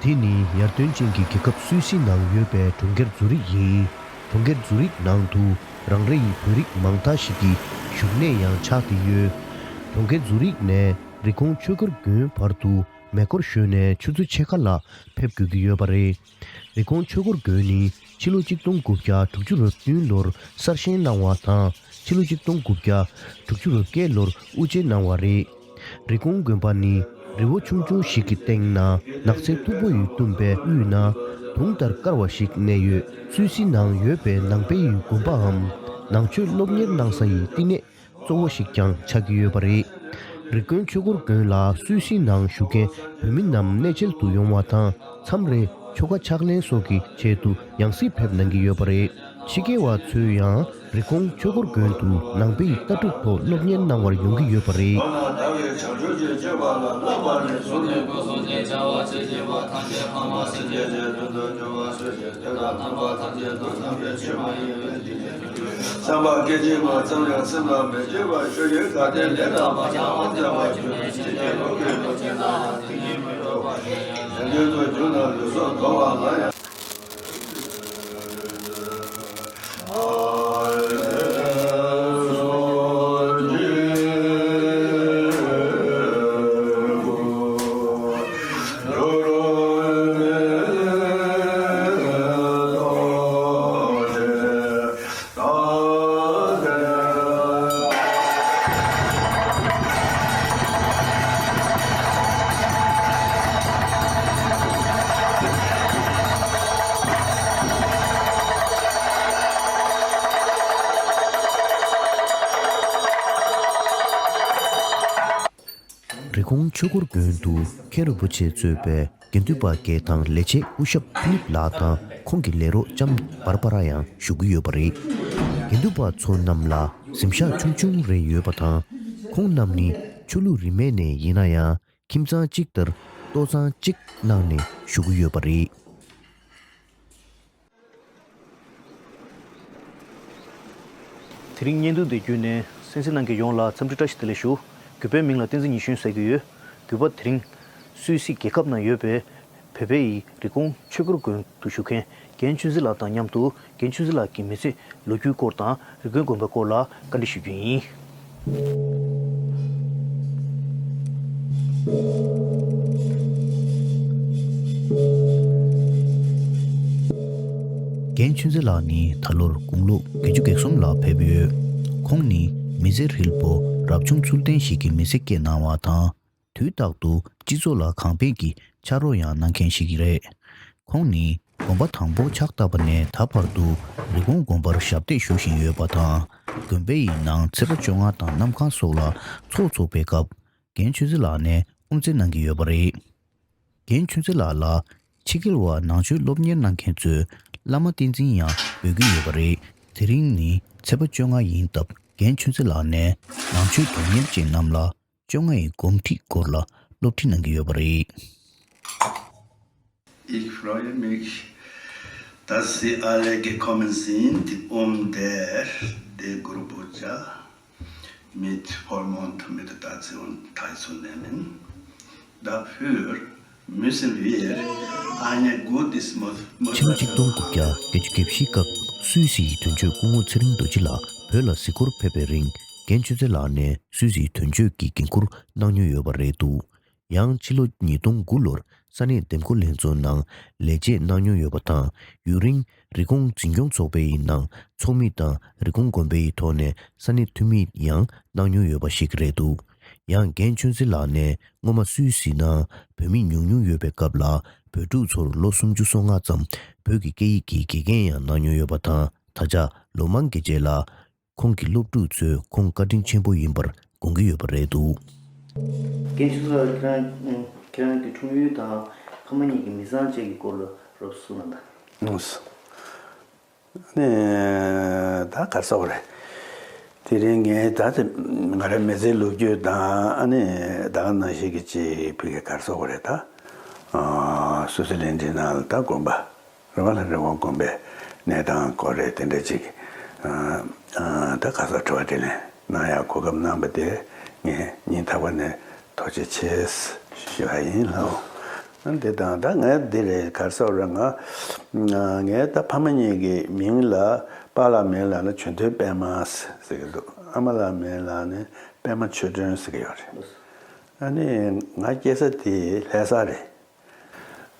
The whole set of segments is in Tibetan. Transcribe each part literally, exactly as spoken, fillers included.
འདི་ནི་ཡར་ཐོན་ཅན་གྱི་རྒྱལ་ཁབ་སུད་སི་ནང་ཡོད་པའི་གྲོང་ཁྱེར་ཛུ་རིག་ཡིན། གྲོང་ཁྱེར་ཛུ་རིག་ནང་དུ་རང་རེའི་བོད་རིགས་མང་དག་ཞིག་གི་བཞུགས་གནས་ཡང་ཆགས་ཏེ་ཡོད། གྲོང་ཁྱེར་ཛུ་རིག་ནས་རི་ཀོན་ཆོས་འཁོར་དགོན་བར་དུ་མེ་འཁོར་ཞོན་ནས་ཆུ་ཚོད་ཕྱེད་ཀ་ལ་ཕེབས་དགོས་ཀྱི་ཡོད་པ་རེད། རི་ཀོན་ཆོས་འཁོར་དགོན་ནི་ཕྱི་ལོ་ཆིག་སྟོང་དགུ་བརྒྱ་དྲུག་ཅུ་རེ་བདུན་ལོར་གསར་བཞེངས་གནང་བ་དང་། ཕྱི་ལོ་ཆིག་སྟོང་དགུ་བརྒྱ་དྲུག་ཅུ་རེ་བརྒྱད་ལོར་དབུ་འབྱེད་གནང་བ་རེད། རི་ཀོན་དགོན་པ་ནི་རི་བོ་ཆུང་ཆུང་ཞིག་གི་སྟེང་ན་ནགས་ཚལ་མཐུག་པོ་ཡིས་བཏུམས་པའི་དབུས་ན་དུང་ལྟར་དཀར་བ་ཞིག་གནས་ཡོད། སུད་སི་ནང་ཡོད་པའི་ནང་པའི་དགོན་པའམ་ནང་ཆོས་སློབ་གཉེར་གནང་ས་ཡི་བསྟི་གནས་གཙོ་བོ་ཞིག་ཀྱང་ཆགས་ཀྱི་ཡོད་པ་རེད། རི་ཀོན་ཆོས་འཁོར་དགོན་ལ་སུད་སི་ནང་བཞུགས་མཁན་བོད་མི་རྣམས་གནས་མཇལ་དུ་ཡོང་བ་དང་། མཚམས་རེ་ཆོ་ག་ཕྱག་ལེན་སོགས་ཀྱི་ཆེད་དུ་ཡང་སྲིད་ཕེབས་གནང་གི་ཡོད་པ་རེད། ཕྱི་རྒྱལ་བ་ཚོས་ཡང་རི་ཀོན་ཆོས་འཁོར་དགོན་དུ་ནང་པའི་ལྟ་གྲུབ་ཐོག་སློབ་གཉེར་གནང་བར་ཡོང་གི་ཡོད་པ་རེད། རི་ཀོན་ཆོས་འཁོར་དགོན་དུ་མཁན་རིན་པོ་ཆེ་གཙོས་པའི་དགེ་འདུན་པ་བརྒྱད་དང་ལས་བྱེད་སྐུ་ཞབས་ཕི་ལིབ་ལགས་དང་ཁོང་གི་ལས་རོགས་ལྕམ་བར་པ་ར་ཡང་བཞུགས་ཀྱི་ཡོད་པ་རེད། དགེ་འདུན་པ་ཚོ་རྣམས་ལ་གཟིམ་ཤག་ཆུང་ཆུང་རེ་ཡོད་པ་དང་། ཁོང་རྣམས་ནི་ཆོས་ལུགས་རིས་མེད་ནས་ཡིན་ན་ཡང་། ཁྱིམ་ཚང་གཅིག་ལྟར་ལྟོ་ཚང་གཅིག་གནང་ནས་བཞུགས་ཀྱི་ཡོད་པ་རེད། དེ་རིང་བརྙན་ཐུང་འདི་བརྒྱུད་ནས་གསན་གཟིགས་གནང་མཁན་ཡོངས་ལ་འཚམས་འདྲི་བཀྲ་ཤིས་བདེ་ལེགས་ཞུ། གུས་པའི་མིང་ལ་བསྟན་འཛིན་ཉི་གཞོན་ཟེར་གྱི་ཡོད། གུས་པ་དེ་རིང་སུད་སི་རྒྱལ་ཁབ་ནང་ཡོད་པའི་བོད་པའི་རི་ཀོན་ཆོས་འཁོར་དགོན་དུ་བཞུགས་མཁན་རྒན་ཆོས་འཛིན་ལགས་དང་མཉམ་དུ། རྒན་ཆོས་འཛིན་ལགས་ཀྱི་མི་ཚེ་ལོ་རྒྱུས་སྐོར་དང་རི་ཀོན་དགོན་པའི་སྐོར་ལ་བཀའ་འདྲི་ཞུ་རྒྱུ་ཡིན། རྒན་ཆོས་འཛིན་ལགས་ནི་ད་ལོར་དགུང་ལོ་བརྒྱད་ཅུ་གྱ་གསུམ་ལ་ཕེབས་ཡོད། ཁོང་ནི་མི་ཚེ་ཧྲིལ་པོ་རབ་བྱུང་ཚུལ་ལྡན་ཞིག་གི་མི་ཚེ་སྐྱེལ་གནང་བ་དང་། དུས་རྟག་ཏུ་སྤྱི་ཚོགས་ལ་གང་ཕན་གྱི་ཕྱག་རོགས་ཡང་གནང་མཁན་ཞིག་རེད། ཁོང་ནི་དགོན་པ་དང་པོ་ཕྱག་བཏབ་པ་ནས་ད་བར་དུ་རི་ཀོན་དགོན་པར་ཞབས་འདེགས་ཞུ་བཞིན་ཡོད་པ་དང་། དགོན་པའི་ནང་ཚེས་པ་བཅོ་ལྔ་དང་གནམ་གང་སོགས་ལ་ཚོགས་འཚོགས་པའི་སྐབས། རྒན་ཆོས་འཛིན་ལགས་ནས་དབུ་མཛད་གནང་གི་ཡོད་པ་རེད། རྒན་ཆོས་འཛིན་ལགས་ལ་ཕྱི་རྒྱལ་བ་ནང་ཆོས་སློབ་གཉེར་གནང་མཁན་ཚོས་བླ་མ་བསྟན་འཛིན་ཡང་འབོད་ཀྱི་ཡོད་པ་རེད། དེ་རིང་ནི་ཚེས་པ་བཅོ་ལྔ་ཡིན་སྟབས། རྒན་ཆོས་འཛིན་ལགས་ནས་ནང་ཆོས་དོན་གཉེར་ཅན་རྣམས་ལ་བཅོ་ལྔ་ཡི་གོམས་འདྲིས་སྐོར་ལ་སློབ་ཁྲིད་གནང་གི་ཡོད་པ་རེད། Ich freue mich, dass Sie alle gekommen sind, um der, der Gruppe mit Vollmond Meditation teilzunehmen. Dafür müssen wir ein gutes Mot- ཕྱི་ལོ་ཆིག་སྟོང་དགུ་བརྒྱ་བརྒྱད་ཅུ་གྱ་བཞི་སྐབས་སུད་སིའི་དོན་གཅོད་སྐུ་ངོ་ཚེ་རིང་རྡོ་རྗེ་ལགས་བོད་ལ་གཟིགས་སྐོར་ཕེབས་པའི་རིང་། རྒན་ཆོས་འཛིན་ལགས་ནས་སུད་སིའི་དོན་གཅོད་ཀྱི་འགན་འཁུར་གནང་མྱོང་ཡོད་པ་རེད་འདུག་ཡང་ཕྱི་ལོ་ཉིས་སྟོང་དགུ་ལོར་ས་གནས་འདེམས་བསྐོ་ལྷན་ཚོགས་ནང་ལས་བྱེད་གནང་མྱོང་ཡོད་པ་དང་། ཡུན་རིང་རི་ཀོན་འཛིན་སྐྱོང་ཚོགས་པའི་ནང་ཚོགས་མི་དང་རི་ཀོན་དགོན་པའི་ཐོག་ནས་ས་གནས་འཐུས་མི་ཡང་གནང་མྱོང་ཡོད་པ་ཞིག་རེད་འདུག་ཡང་རྒན་ཆོས་འཛིན་ལགས་ནས་སྔོན་མ་སུད་སི་ནང་བོད་མི་ཉུང་ཉུང་ཡོད་པའི་སྐབས་ལ། བོད་ཕྲུག་ཚོར་ལོ་སུམ་ཅུ་སོ་ལྔ་ཙམ་བོད་ཀྱི་སྐད་ཡིག་གི་དགེ་རྒན་ཡང་གནང་མྱོང་ཡོད་པ་དང་། ད་ཆ་ལོ་མང་གི་རྗེས་ལ། ཁོང་གི་སློབ་ཕྲུག་ཚོས་ཁོང་བཀའ་དྲིན་ཆེན་པོ་ཡིན་པར་དགོངས་ཀྱི་ཡོད་པ་རེད་འདུག་རྒན་ཆོས་འཛིན་ལགས། ཁྱེད་རང་ཁྱེད་རང་གི་འཁྲུངས་ཡུལ་དང་ཕ་མ་གཉིས་ཀྱི་མི་ཚང་བཅས་ཀྱི་སྐོར་ལ་རོབ་ཙམ་གསུང་གནང་དང་། ཨུམ། ནས་ད་ག་རེ་ཟེར་དགོས་རེད། དེ་རིང་ངས་ད་ང་རའི་མི་ཚེའི་ལོ་རྒྱུས་དང་། ཨ་ནི་ད་ག་ནང་བཞིན་གྱི་ཅིག་ཕ་གི་ག་རེ་ཟེར་དགོས་རེད། ད་སུད་སི་ལན་ཌན་ནང་ལ་ད་དགོན་པ། རེ་བ་ལ་རི་ཀོན་དགོན་པའི་གནས་སྟངས་སྐོར་རེད། དེ་འདྲ་ཅིག་ཨ་ཨ་ད་ག་ས་དྲི་བ་དྲིས་ལན་གནང་ཡག་གོ་སྐབས་གནང་བ་དེ་ངས་སྙིང་ཐག་པ་ནས་ཐུགས་རྗེ་ཆེ་ཞུ་བ་ཡིན་ལགས། འདི་དང་ད་ངས་འདི་རེད། ག་རེ་ཟེར་རེད། ང་ང་ངའི་ད་ཕ་མ་གཉིས་ཀྱི་མིང་ལ། པཱ་ལགས་མིང་ལ་ནི་ཆོས་མཐུན་པད་མ་ཟེར་གྱི་འདུག་ཨ་མ་ལགས་མིང་ལ་ནི་པད་མ་ཆོས་སྒྲོན་ཟེར་གྱི་ཡོད་རེད། ཨ་ནི་ང་སྐྱེས་ས་དེ་ལྷ་ས་རེད།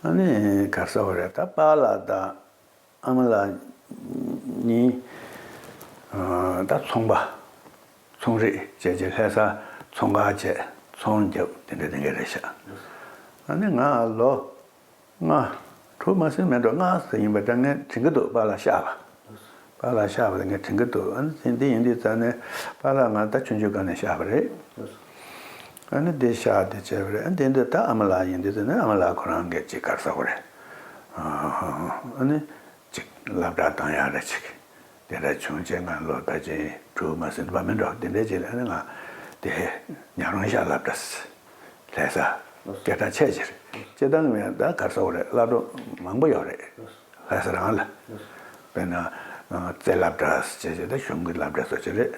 ཨ་ནི་ག་རེ་ཟེར་རེད། ད་པཱ་ལགས་དང་ཨ་མ་ལགས་གཉིས་ཨ་ད་ཚོང་པ། ཚོང་རིགས་བྱས་བྱས། ལྷ་ས་ཚོང་ཁང་བྱས། ཚོང་རྒྱབ། དེ་འདྲ་དེ་འདྲ་རེད་ཤག་ཨ་ནི་ང་ལོ་ལྔ་དྲུག་མ་ཟིན་མེད་འགྲོ། ལྔ་ཙམ་ཡིན་པ་འདྲ། ངས་དྲན་གྱི་འདུག་པཱ་ལགས་གཤགས་པ། པཱ་ལགས་གཤགས་པ་དེ་ངས་དྲན་གྱི་འདུག་ཨ་ནི་དེ་འདི་ཡིན་དུས་ཙང་ནས་པཱ་ལགས་ང་ད་ཆུང་ཆུང་སྒང་ནས་གཤགས་པ་རེད། ཨ་ནི་དེ་གཤགས་དེ་བྱས་པ་རེད། ཨ་ནི་དེ་འདི་ད་ཨ་མ་ལགས་ཡིན་དུས་ཙང་ནས་ཨ་མ་ལགས་ཁོ་རང་གིས་ཅིག་ག་རེ་ཟེར་དགོས་རེད། ཨ་ནི་ཅིག་སློབ་གྲྭ་བཏང་ཡག་རེད། ཅིག་དེ་འདྲ་བྱུང་བྱས། ང་ལོ་ཕལ་ཆེར་དྲུག་མ་ཟིན་པ་མིན་འགྲོ། དེ་འདྲ་ཅིག་ལ་ཨ་ནི་ང་དེ་ཉག་རོང་ཤག་སློབ་གྲྭ་ཟེར། ལྷ་ས་སྐད་གྲགས་ཆེ་ཆེར། སྤྱིར་བཏང་ཡང་ད་ག་རེ་ཟེར་དགོས་རེད། སློབ་གྲྭ་མང་པོ་ཡོད་རེད། ལྷ་ས་རང་ལ། དཔེར་ན་རྩེ་སློབ་གྲྭ་ཟེར་བྱས། ད་གཞུང་གི་སློབ་གྲྭ་སོ་སོ་རེད།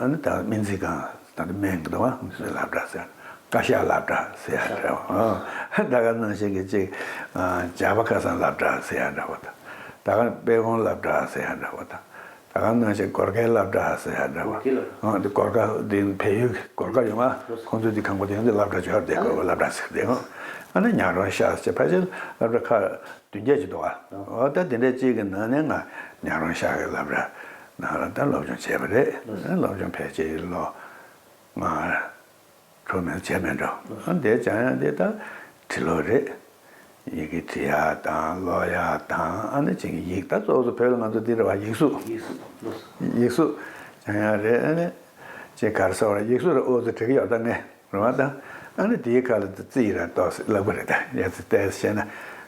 ཨ་ནི་ད་སྨན་རྩིས་ཁང་། ད་ལྟ་སྨན་གྱི་འདུག་པ། སྨན་རྩིས་སློབ་གྲྭ་ཟེར། བཀའ་ཤག་སློབ་གྲྭ་ཟེར་ཡག་འདྲ་བ། ད་ག་ནང་བཞིན་གྱི་ཅིག་ཇག་པ་ཁ་སང་སློབ་གྲྭ་ཟེར་ཡག་འདྲ་བ་དང་། ད་ག་དཔལ་གོང་སློབ་གྲྭ་ཟེར་ཡག་འདྲ་བ་དང་། ད་ག་ནང་བཞིན་གོར་ཁའི་སློབ་གྲྭ་ཟེར་ཡག་འདྲ་བ། འདི་གོར་ཁ་འདི་བལ་ཡུལ་གོར་ཁ་ཡོད་མ། ཁོང་ཚོས་འདི་གང་པོ་དེ་ཡང་འདི་སློབ་གྲྭ་སྦྱོར་བསྡད། གོར་ཁ་སློབ་གྲྭ་ཟེར་དེ། ཨ་ནི་ཉག་རོང་ཤག་ཟེར། ཕལ་ཆེར་སློབ་གྲྭ་ཁག་བདུན་བརྒྱད་ཅིག་འདུག་པ། འོ་ད་དེ་འདྲ་ཅིག་གི་ནང་ནས་ང་ཉག་རོང་ཤག་གི་སློབ་གྲྭ་ནང་ལ་ད་སློབ་སྦྱོང་བྱས་པ་རེད། སློབ་སྦྱོང་ཕལ་ཆེར་ལོ་ལྔ་དྲུག་མིན་བྱས་མེད་འགྲོ། ཨ་འདི་སྦྱང་ཡག་འདི་ད་འབྲི་ཀློག་རེད། ཡི་གེ་འབྲི་ཡག་དང་ཀློག་ཡག་དང་། ཨ་ནི་ཅིག་ཡིག་ད་གཙོ་བོ་བོད་ལ་ང་ཚོ་འདི་རེད་པ། ཡིག་གཟུགས། ཡིག་གཟུགས་སྦྱང་ཡག་རེད། ཨ་ནི་ཅིག་ག་རེ་ཟེར་དགོས་རེད། ཡིག་གཟུགས་ར་ཨོ་ཙི་འབྲི་གི་ཡོད་ད་ངས། རེད་པ། ད་ཨ་ནི་དེའི་ཁ་ལ་ད་རྩིས་ར་ཏོག་ཙམ་ལབ་གི་རེད། ད་ཡ་ཙི་ཏོག་ཙམ་བཤད་ན།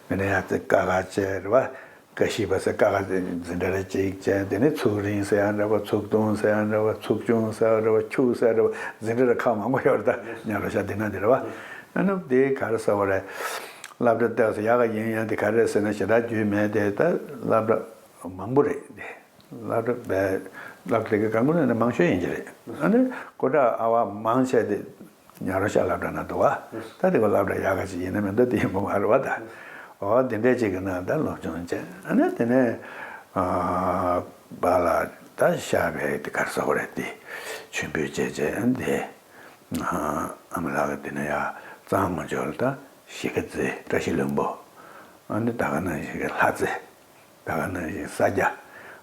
མི་ན་ཡ་ཙི་ཀ་ཁ་བྱས་རེད་པ། ཀ་ཤི་པ་ཟེར། ཀ་ཁ་འཛིན་གྲྭ་རེ་གཅིག་བྱས། དེ་ནས་ཚུགས་རིང་ཟེར་ཡག་འདྲ་པོ། ཚུགས་ཐུང་ཟེར་ཡག་འདྲ་པོ། ཚུགས་ཆུང་ཟེར་ཡག་འདྲ་པོ། ཁྱུག་ཟེར་ཡག་འདྲ་པོ། འཛིན་གྲྭ་རེ་ཁག་མང་པོ་ཡོད་རེད། ད་ཉག་རོང་ཤག་འདི་ན་འདི་རེད་པ། ཨ་ནི་དེ་ག་རེ་ཟེར་དགོས་རེད། སློབ་གྲྭ་ཏོག་ཙམ་ཡག་ག་ཡིན་ཡང་དེ་ག་རེ་ཟེར་ན་ཞེ་དྲག་རྒྱུས་མེད་དེ། ད་སློབ་གྲྭ་མང་པོ་རེད་དེ། སློབ་གྲྭ་བས་སློབ་གྲྭ་གི་གང་དགོས་ན་མང་ཤོས་ཡིན་གྱི་རེད། ཨ་ནི་སྐུ་དྲག་ཨ་བ་མང་ཆེ་དེ་ཉག་རོང་ཤག་སློབ་གྲྭ་ན་འདུག་པ། ད་དེ་བ་སློབ་གྲྭ་ཡག་ག་ཅིག་ཡིན་ན་མིན་ད་དེ་ཡིན་པ་མ་རེད་པ། ད་འོ་དེ་འདྲ་ཅིག་གི་ནང་ད་སློབ་སྦྱོང་བྱས། ཨ་ནི་དེ་ནས་ཨ་པཱ་ལགས་ད་གཤགས་པའི་དེ་ག་རེ་ཟེར་དགོས་རེད། དེ་མཆོད་འབུལ་བྱས་བྱས། ཨ་ནི་དེ་ཨ་མ་ལགས་ཀྱིས་དེ་ནས་ཡར་གཙང་ངོས་ཕྱོགས་ལ་ད་གཞིས་ཀ་རྩེ། བཀྲ་ཤིས་ལྷུན་པོ། ཨ་ནི་ད་ག་ནང་བཞིན་གྱི་ལྷ་རྩེ། ད་ག་ནང་བཞིན་ས་སྐྱ།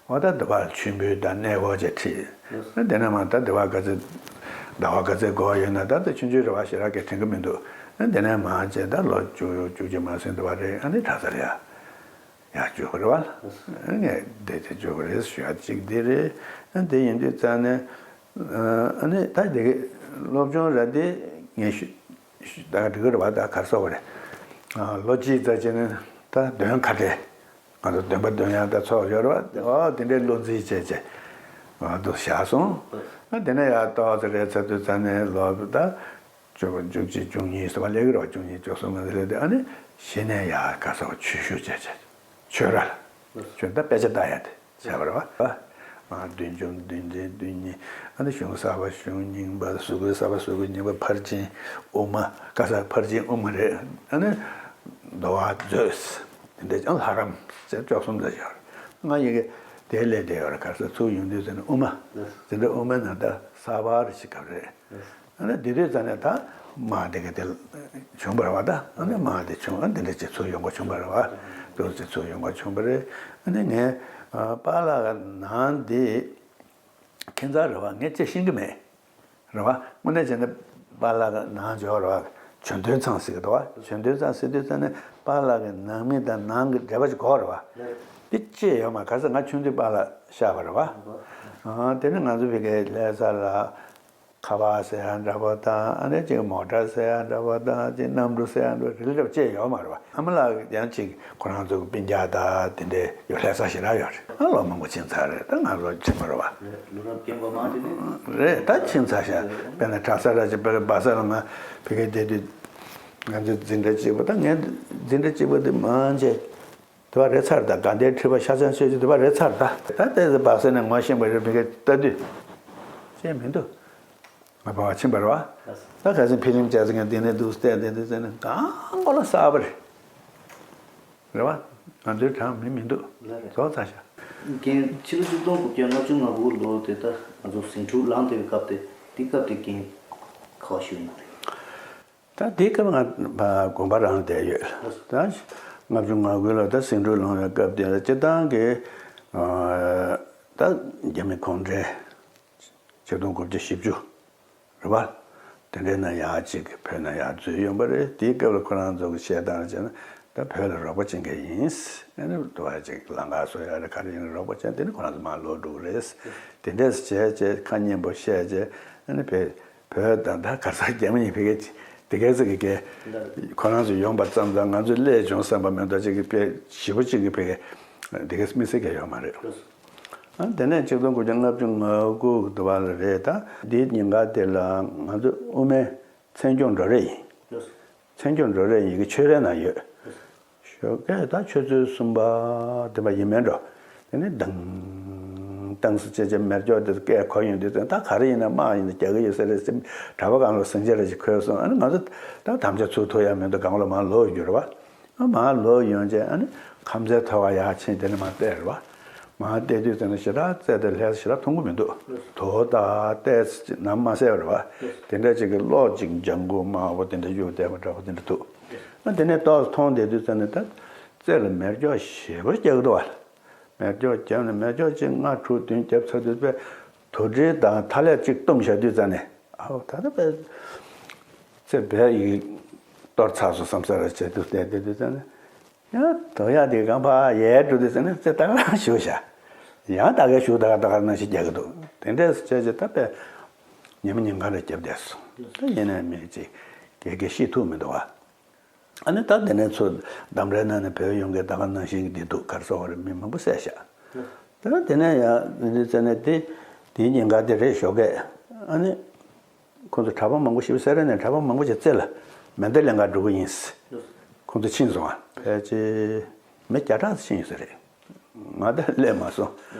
འོ་ད་དེ་བར་མཆོད་འབུལ་དང་གནས་སྐོར་བྱས་ཁྲིད། དེ་ནས་མར་ད་དེ་བར་ག་ཚོད་ཟླ་བ་ག་ཚོད་འགོར་ཡོད་ན་ད་ད་ཆུང་ཆུང་རེད་པ། ཞེ་དྲག་གི་དྲན་གྱི་མི་འདུག་དེ་ནས་མར་བྱས་ད་ལོ་བཅུ་བཅུ་གཅིག་མ་ཟིན་དེ་བ་རེད། ཨ་ནི་གྲྭ་སར་ཡར་ཡར་འཇུག་པ་རེད་པ། ངས་བསྡད་དེ་འཇུག་པ་རེད་ཞུ་ཡག་གཅིག་འདི་རེད། དེ་ཡིན་དུས་ཙང་ནས་ཨ་ནི་ད་དེ་གི་སློབ་སྦྱོང་ར་དེ་ངས་ཞུ་ད་ག་འགྲིག་གི་རེད་པ། ད་ག་རེ་ཟེར་དགོས་རེད། ལོ་གཅིག་ཙམ་བྱས་ནས་ད་འདོན་ཁ་བྲལ། ང་ཚོ་འདོན་པ་འདོན་ཡག་ད་ཚོགས་ཡོད་རེད་པ། འོ་དེ་འདྲའི་བློ་འཛིན་བྱས་བྱས་ང་ཚོ་བཞག་སོང་། ཨ་དེ་ནས་ཡར་ཏོག་ཙམ་རེད་ཚར་དུས་ཙང་ནས་ལོ་ད་བཅུ་བཅུ་གཅིག་བཅུ་གཉིས་ཟེར་བ་སླེབས་ཀྱི་རེད་པ། བཅུ་གཉིས་བཅུ་གསུམ་ང་ཚོ་སླེབས་དུས། ཨ་ནི་གཞི་ནས་ཡར་ག་རེ་ཟེར་དགོས། ཆོས་ཞུགས་བྱས་བྱས། ཆོས་ར་ལ། ཆོས་ད་དཔེ་ཆ་ལྟ་ཡག་དེ་བྱས་པ་རེད་པ། ཨ་བདུན་ཅུ་བདུན་ཚན་བདུན་གཉིས། ཨ་ནི་གཞུང་གསར་པ་གཞུང་རྙིང་པ། གཟུགས་སྐུའི་གསར་པ་གཟུགས་སྐུའི་རྙིང་པ། ཕར་ཕྱིན་དབུ་མ། བཀའ་གསར་ཕར་ཕྱིན་དབུ་མ་རེད། ཨ་ནི་མདོ་བ་མཛོད། དེ་འདྲ་ཅང་ལྷ་རམས་ཟེར་བཅུ་གསུམ་ཙམ་ཡོད་རེད། ང་ཡི་གེ་དེ་ལས་དེ་ཡོད་རེད། ག་རེ་ཟེར། ཚུར་ཡོང་དུས་ཟེར་ན་དབུ་མ། འཛིན་གྲྭ་དབུ་མའི་ནང་ད་གསར་པ་རེ་ཞིག་ག་རེ་རེད། ཨ་ནི་དེ་དུས་ཙང་ནས་ད་མ་དེ་ག་དེ་བྱུང་བ་རེད་པ། ད་ཨ་ནི་མ་དེ་བྱུང་། ཨ་འདི་འདྲ་ཅིག་ཚུར་ཡོང་དགོས་བྱུང་བ་རེད་པ། དེ་འདྲ་ཅིག་ཚུར་ཡོང་དགོས་བྱུང་བ་རེད། ཨ་ནི་ངས་ཨ་པཱ་ལགས་ནང་དེ་ཁྱད་མཚར་རེད་པ། ངས་ཅིག་ཤེས་ཀྱི་མེད་རེད་པ། དངོས་གནས་བྱས་ན་པཱ་ལགས་ནང་འཇོག་རེད་པ། ཆོས་དོན་ཚང་ཟེར་གྱི་འདུག་པ། ཆོས་དོན་ཚང་ཟེར་དུས་ཙང་ནས་པཱ་ལགས་ཀྱི་ནང་མི་དང་ནང་གི་འབྲེལ་བ་ཅིག་དགོས་རེད་པ། དེ་ཅི་ཡོད་མ། ག་རེ་ཟེར། ང་ཆུང་དུས་པཱ་ལགས་གཤགས་པ་རེད་པ། ཨ་དེ་ནས་ང་ཚོ་ཕ་གིར་ལྷ་ས་ལ་ཁ་པར་ཟེར་ཡག་འདྲ་པོ་དང་། ཨ་ནི་ཅིག་མོ་ཊ་ཟེར་ཡག་འདྲ་པོ་དང་། ཅིག་གནམ་གྲུ་ཟེར་ཡག་འདྲ་པོ་རིལ་རབ་ཅེས་ཡོད་མ་རེད་པ། ཨ་མ་ལགས་ཡང་ཅིག་ཁོ་རང་ཚོ་གི་སྤུན་ཀྱག་དང་དེ་འདྲའི་ཡོད། ལྷ་ས་ཞེ་དྲག་ཡོད་རེད། ཨ་ལོ་མང་པོ་ཕྱིན་ཚར་རེད། ད་ང་ལོ་ཆེན་པོ་རེད་པ། ལོ་རབས་རྒན་པ་མང་དེ་ནི་རེད། ད་ཕྱིན་ཚར་ཤག་དཔེར་ན་གྲྭ་ས་ར་ཅིག་པ་གི་སྦག་ས་ལ་ང་ཕ་གིར་བསྡད་དུས་ང་ཚོ་འཛིན་གྲྭ་གཅིག་པ། ད་ངའི་འཛིན་གྲྭ་གཅིག་པ་དེ་མང་ཆེ་དེ་པར་རེད་ཚར། ད་དགའ་ལྡན་ཁྲི་པ་ཤཱཀྱ་ཆོས་ཀྱི་དེ་པར་རེད་ཚར། ད་ད་ལྟའི་སྦག་ས་ནས་ངོ་ཤེས་པ་རེད། ཕ་གིར་ལྟ་དུས་ཅེས་མི་འདུག་མ་ཕམ་པ་ཕྱིན་པ་རེད་བ། ད་ག་ཚོད་འཕེལ་རིམ་བྱས་ཚེ་ངས་འདི་ནས་འདུག་བལྟས་བསྡད་འདུག་ཟེར་ན་གང་གོ་ལ་གསར་པ་རེད། རེད་བ། ང་ཚོའི་གྲངས་མི་མི་འདུག་ལ་རེད། རྫོགས་ཚར་ཤག་རྒན་ཕྱི་ལོ་ཆིག་སྟོང་དགུ་བརྒྱ་ལྔ་བཅུ་ང་དགུ་ལོ་དེ་ད་ང་ཚོ་ཟིང་འཁྲུག་ལངས་བསྡད་པའི་སྐབས་དེ་དེ་སྐབས་དེ་རྒན་ག་པར་བཞུགས་ཡོད་རེད། ད་དེའི་སྐབས་ང་དགོན་པ་རང་བསྡད་ཡོད། ད་ལྔ་བཅུ་ང་དགུ་ལ་ད་ཟིང་འཁྲུག་ལངས་པའི་སྐབས་དེ་ལ་སྤྱིར་བཏང་གི་ད་རྒྱ་མི་གུང་ཁྲན་ཆིག་སྟོང་དགུ་བརྒྱ་བཞི་བཅུ། རེད་པ། དེ་འདྲའི་ནང་ཡག་ཅིག་གི་བོད་ནང་ཡག་འཛུལ་ཡོང་པ་རེད། དེའི་སྐབས་ལ་ཁོ་རང་ཚོ་གི་བཤད་སྟངས་བྱས་ན་ད་བོད་ལ་རོགས་པ་བྱེད་མཁན་ཡིན། ཨ་ནི་དུ་བ་ཅིག་ལམ་ཁ་བཟོ་ཡག་རེད། ག་རེ་ཡིན་རོགས་པ་བྱས། དེ་ནི་ཁོ་རང་ཚོ་མར་ལོག་འགྲོ་གི་རེད། དེ་འདྲས་བྱས་བྱས་ཁ་སྙན་པོ་བཤད་བྱས། ཨ་ནི་བོད་བོད་དང་ད་ག་ས་རྒྱ་མི་གཉིས་ཕ་གི་དེ་ག་ཚོད་ཀྱི་གི་ཁོ་རང་ཚོ་ཡོང་པ་ཙམ་ཙམ་ང་ཚོ་སླེབས་བྱུང་བསམ་པ་མེད་མདོག་ཅིག་གི་དཔེ་ཞེ་པོ་ཅིག་གི་ཕ་གི་དེ་ག་དམིགས་བསལ་གྱི་ཡོད་མ་རེད། ཨ་དེ་ནས་ཆིག་སྟོང་དགུ་བརྒྱ་ལྔ་བཅུ་ང་དགུ་གི་དུ་བ་ལ་རེད། ད་འདིའི་ཉིན་དཀར་དེ་ལ་ང་ཚོ་དབུ་མའི་མཚན་སྐྱོང་འགྲོ་རེས་ཡིན། མཚན་སྐྱོང་འགྲོ་རེས་ཡིན་གྱི་ཆོས་རའི་ནང་ཡོད། ཞོགས་ཀས་ད་ཆུ་ཚོད་གསུམ་པ་དེ་པ་ཡིན་མིན་འགྲོ། དེ་ནས་དང་དང་སི་ཅེ་ཅེ་མེར་སྐྱོག་དེ་སྐད་གོ་ཡོང་དུས་ཙང་ད་ག་རེ་ཡིན་ན་དམག་ཡིན་ན་རྒྱག་གི་ཡོད་ས་རེད་ཟེར། གྲྭ་པ་གང་ལ་ཟིང་ཆ་རེ་ཞིག་འཁོལ་སོང་། ཨ་ནི་ང་ཚོ་ད་དམ་བཅའ་ཚུགས་ཐུབ་ཡ་མི་འདུག་གང་ལ་མར་ལོག་ཡོད་རེད་བ། མར་ལོག་ཡོང་རྗེས་ཨ་ནི་ཁམས་ཚན་ཐོག་ཁ་ཡར་ཕྱིན། དེ་ནས་མར་བལྟས་རེད་བ། མར་བལྟས་དུས་ཙམ་ནས་ཞེ་དྲག་རྩེད་དེ་ལྷས་ཞེ་དྲག་མཐོང་གི་མི་འདུག་དོ་ད་བལྟས་ནམ་མ་གསལ་བ་རེད་བ། དེ་འདྲ་ཅིག་གི་གློག་ཅིག་ལྗང་གུ་དམར་པོ་དེ་འདྲ་གཡུག་བསྡད་པ་འདྲ་པོ་དེ་འདྲ་འདུག་ཨ་དེ་ནས་ཏོག་ཙམ་མཐོང་བསྡད་དུས་ཙམ་ནས་ད་རྩེད་ལ་མེ་སྒྱོགས་ཞེ་པོ་རྒྱག་གི་འདུག་བ། མེ་སྒྱོགས་བརྒྱབ་ནས་མེ་སྒྱོགས་གཅིག་ལྔ་དྲུག་བདུན་བརྒྱབ་ཚར་དུས་པས་དུ་སྦྲེལ་དང་ཐ་ལེབ་གཅིག་བཏུམས་བཞག་དུས་ཙམ་ནས་ཨའོ་ད་ལྟ་པས་ཚེ་བས་ཡིག་གཏོར་ཚར་སོང་བསམ་ས་ར་བྱས་དུས་བལྟས་བསྡད་དུས་ཙམ་ནས་ཡང་དོ་ཡག་དེ་གང་ཕ་ཡལ་འགྲོ་དུས་ཙམ་ནས་ཚེ་ད་ག་རང་བཞུགས་བཞག་ཡང་ད་གའི་བཞུགས་ད་ག་ད་ག་ནང་བཞིན་རྒྱག་གི་འདུག་དེ་འདྲས་བྱས་བྱས་ད་པས་ཉི་མ་ཉིན་གང་རེ་བརྒྱབ་བསྡད་སོང་། ད་ཡིན་ནའི་མི་གཅིག་གེ་གེ་ཤི་ཐུབ་མི་འདུག་བ། ཨ་ནི་ད་དེ་ནས་ཚུར་འདམ་རའི་ནང་ནས་བོད་ཡོང་མཁན་ད་ག་ནང་བཞིན་གྱི་འདི་འདུག་ག་རེ་ཟེར་བ་རེད། མི་མང་པོ་བསད་བཞག་ད་དེ་ནས་ཡང་འདི་བཙལ་ནས་དེ་དེའི་ཉིན་འགའ་དེ་རེད་ཞོགས་ཀས། ཨ་ནི་ཁོང་ཚོ་གྲྭ་པ་མང་པོ་ཞིག་སེ་ར་ནས་གྲྭ་པ་མང་པོ་ཞིག་རྩེ་ལ་མེ་མདའ་ལེན་གར་འགྲོ་གི་ཡིན། ཁོང་ཚོ་ཕྱིན་སོང་ཨ། ཕལ་ཆེར་མི་བརྒྱ་ཕྲག་ཙམ་ཕྱིན་ཡོད་ས་རེད། ང་ད་སླེབས་མ་སོང་།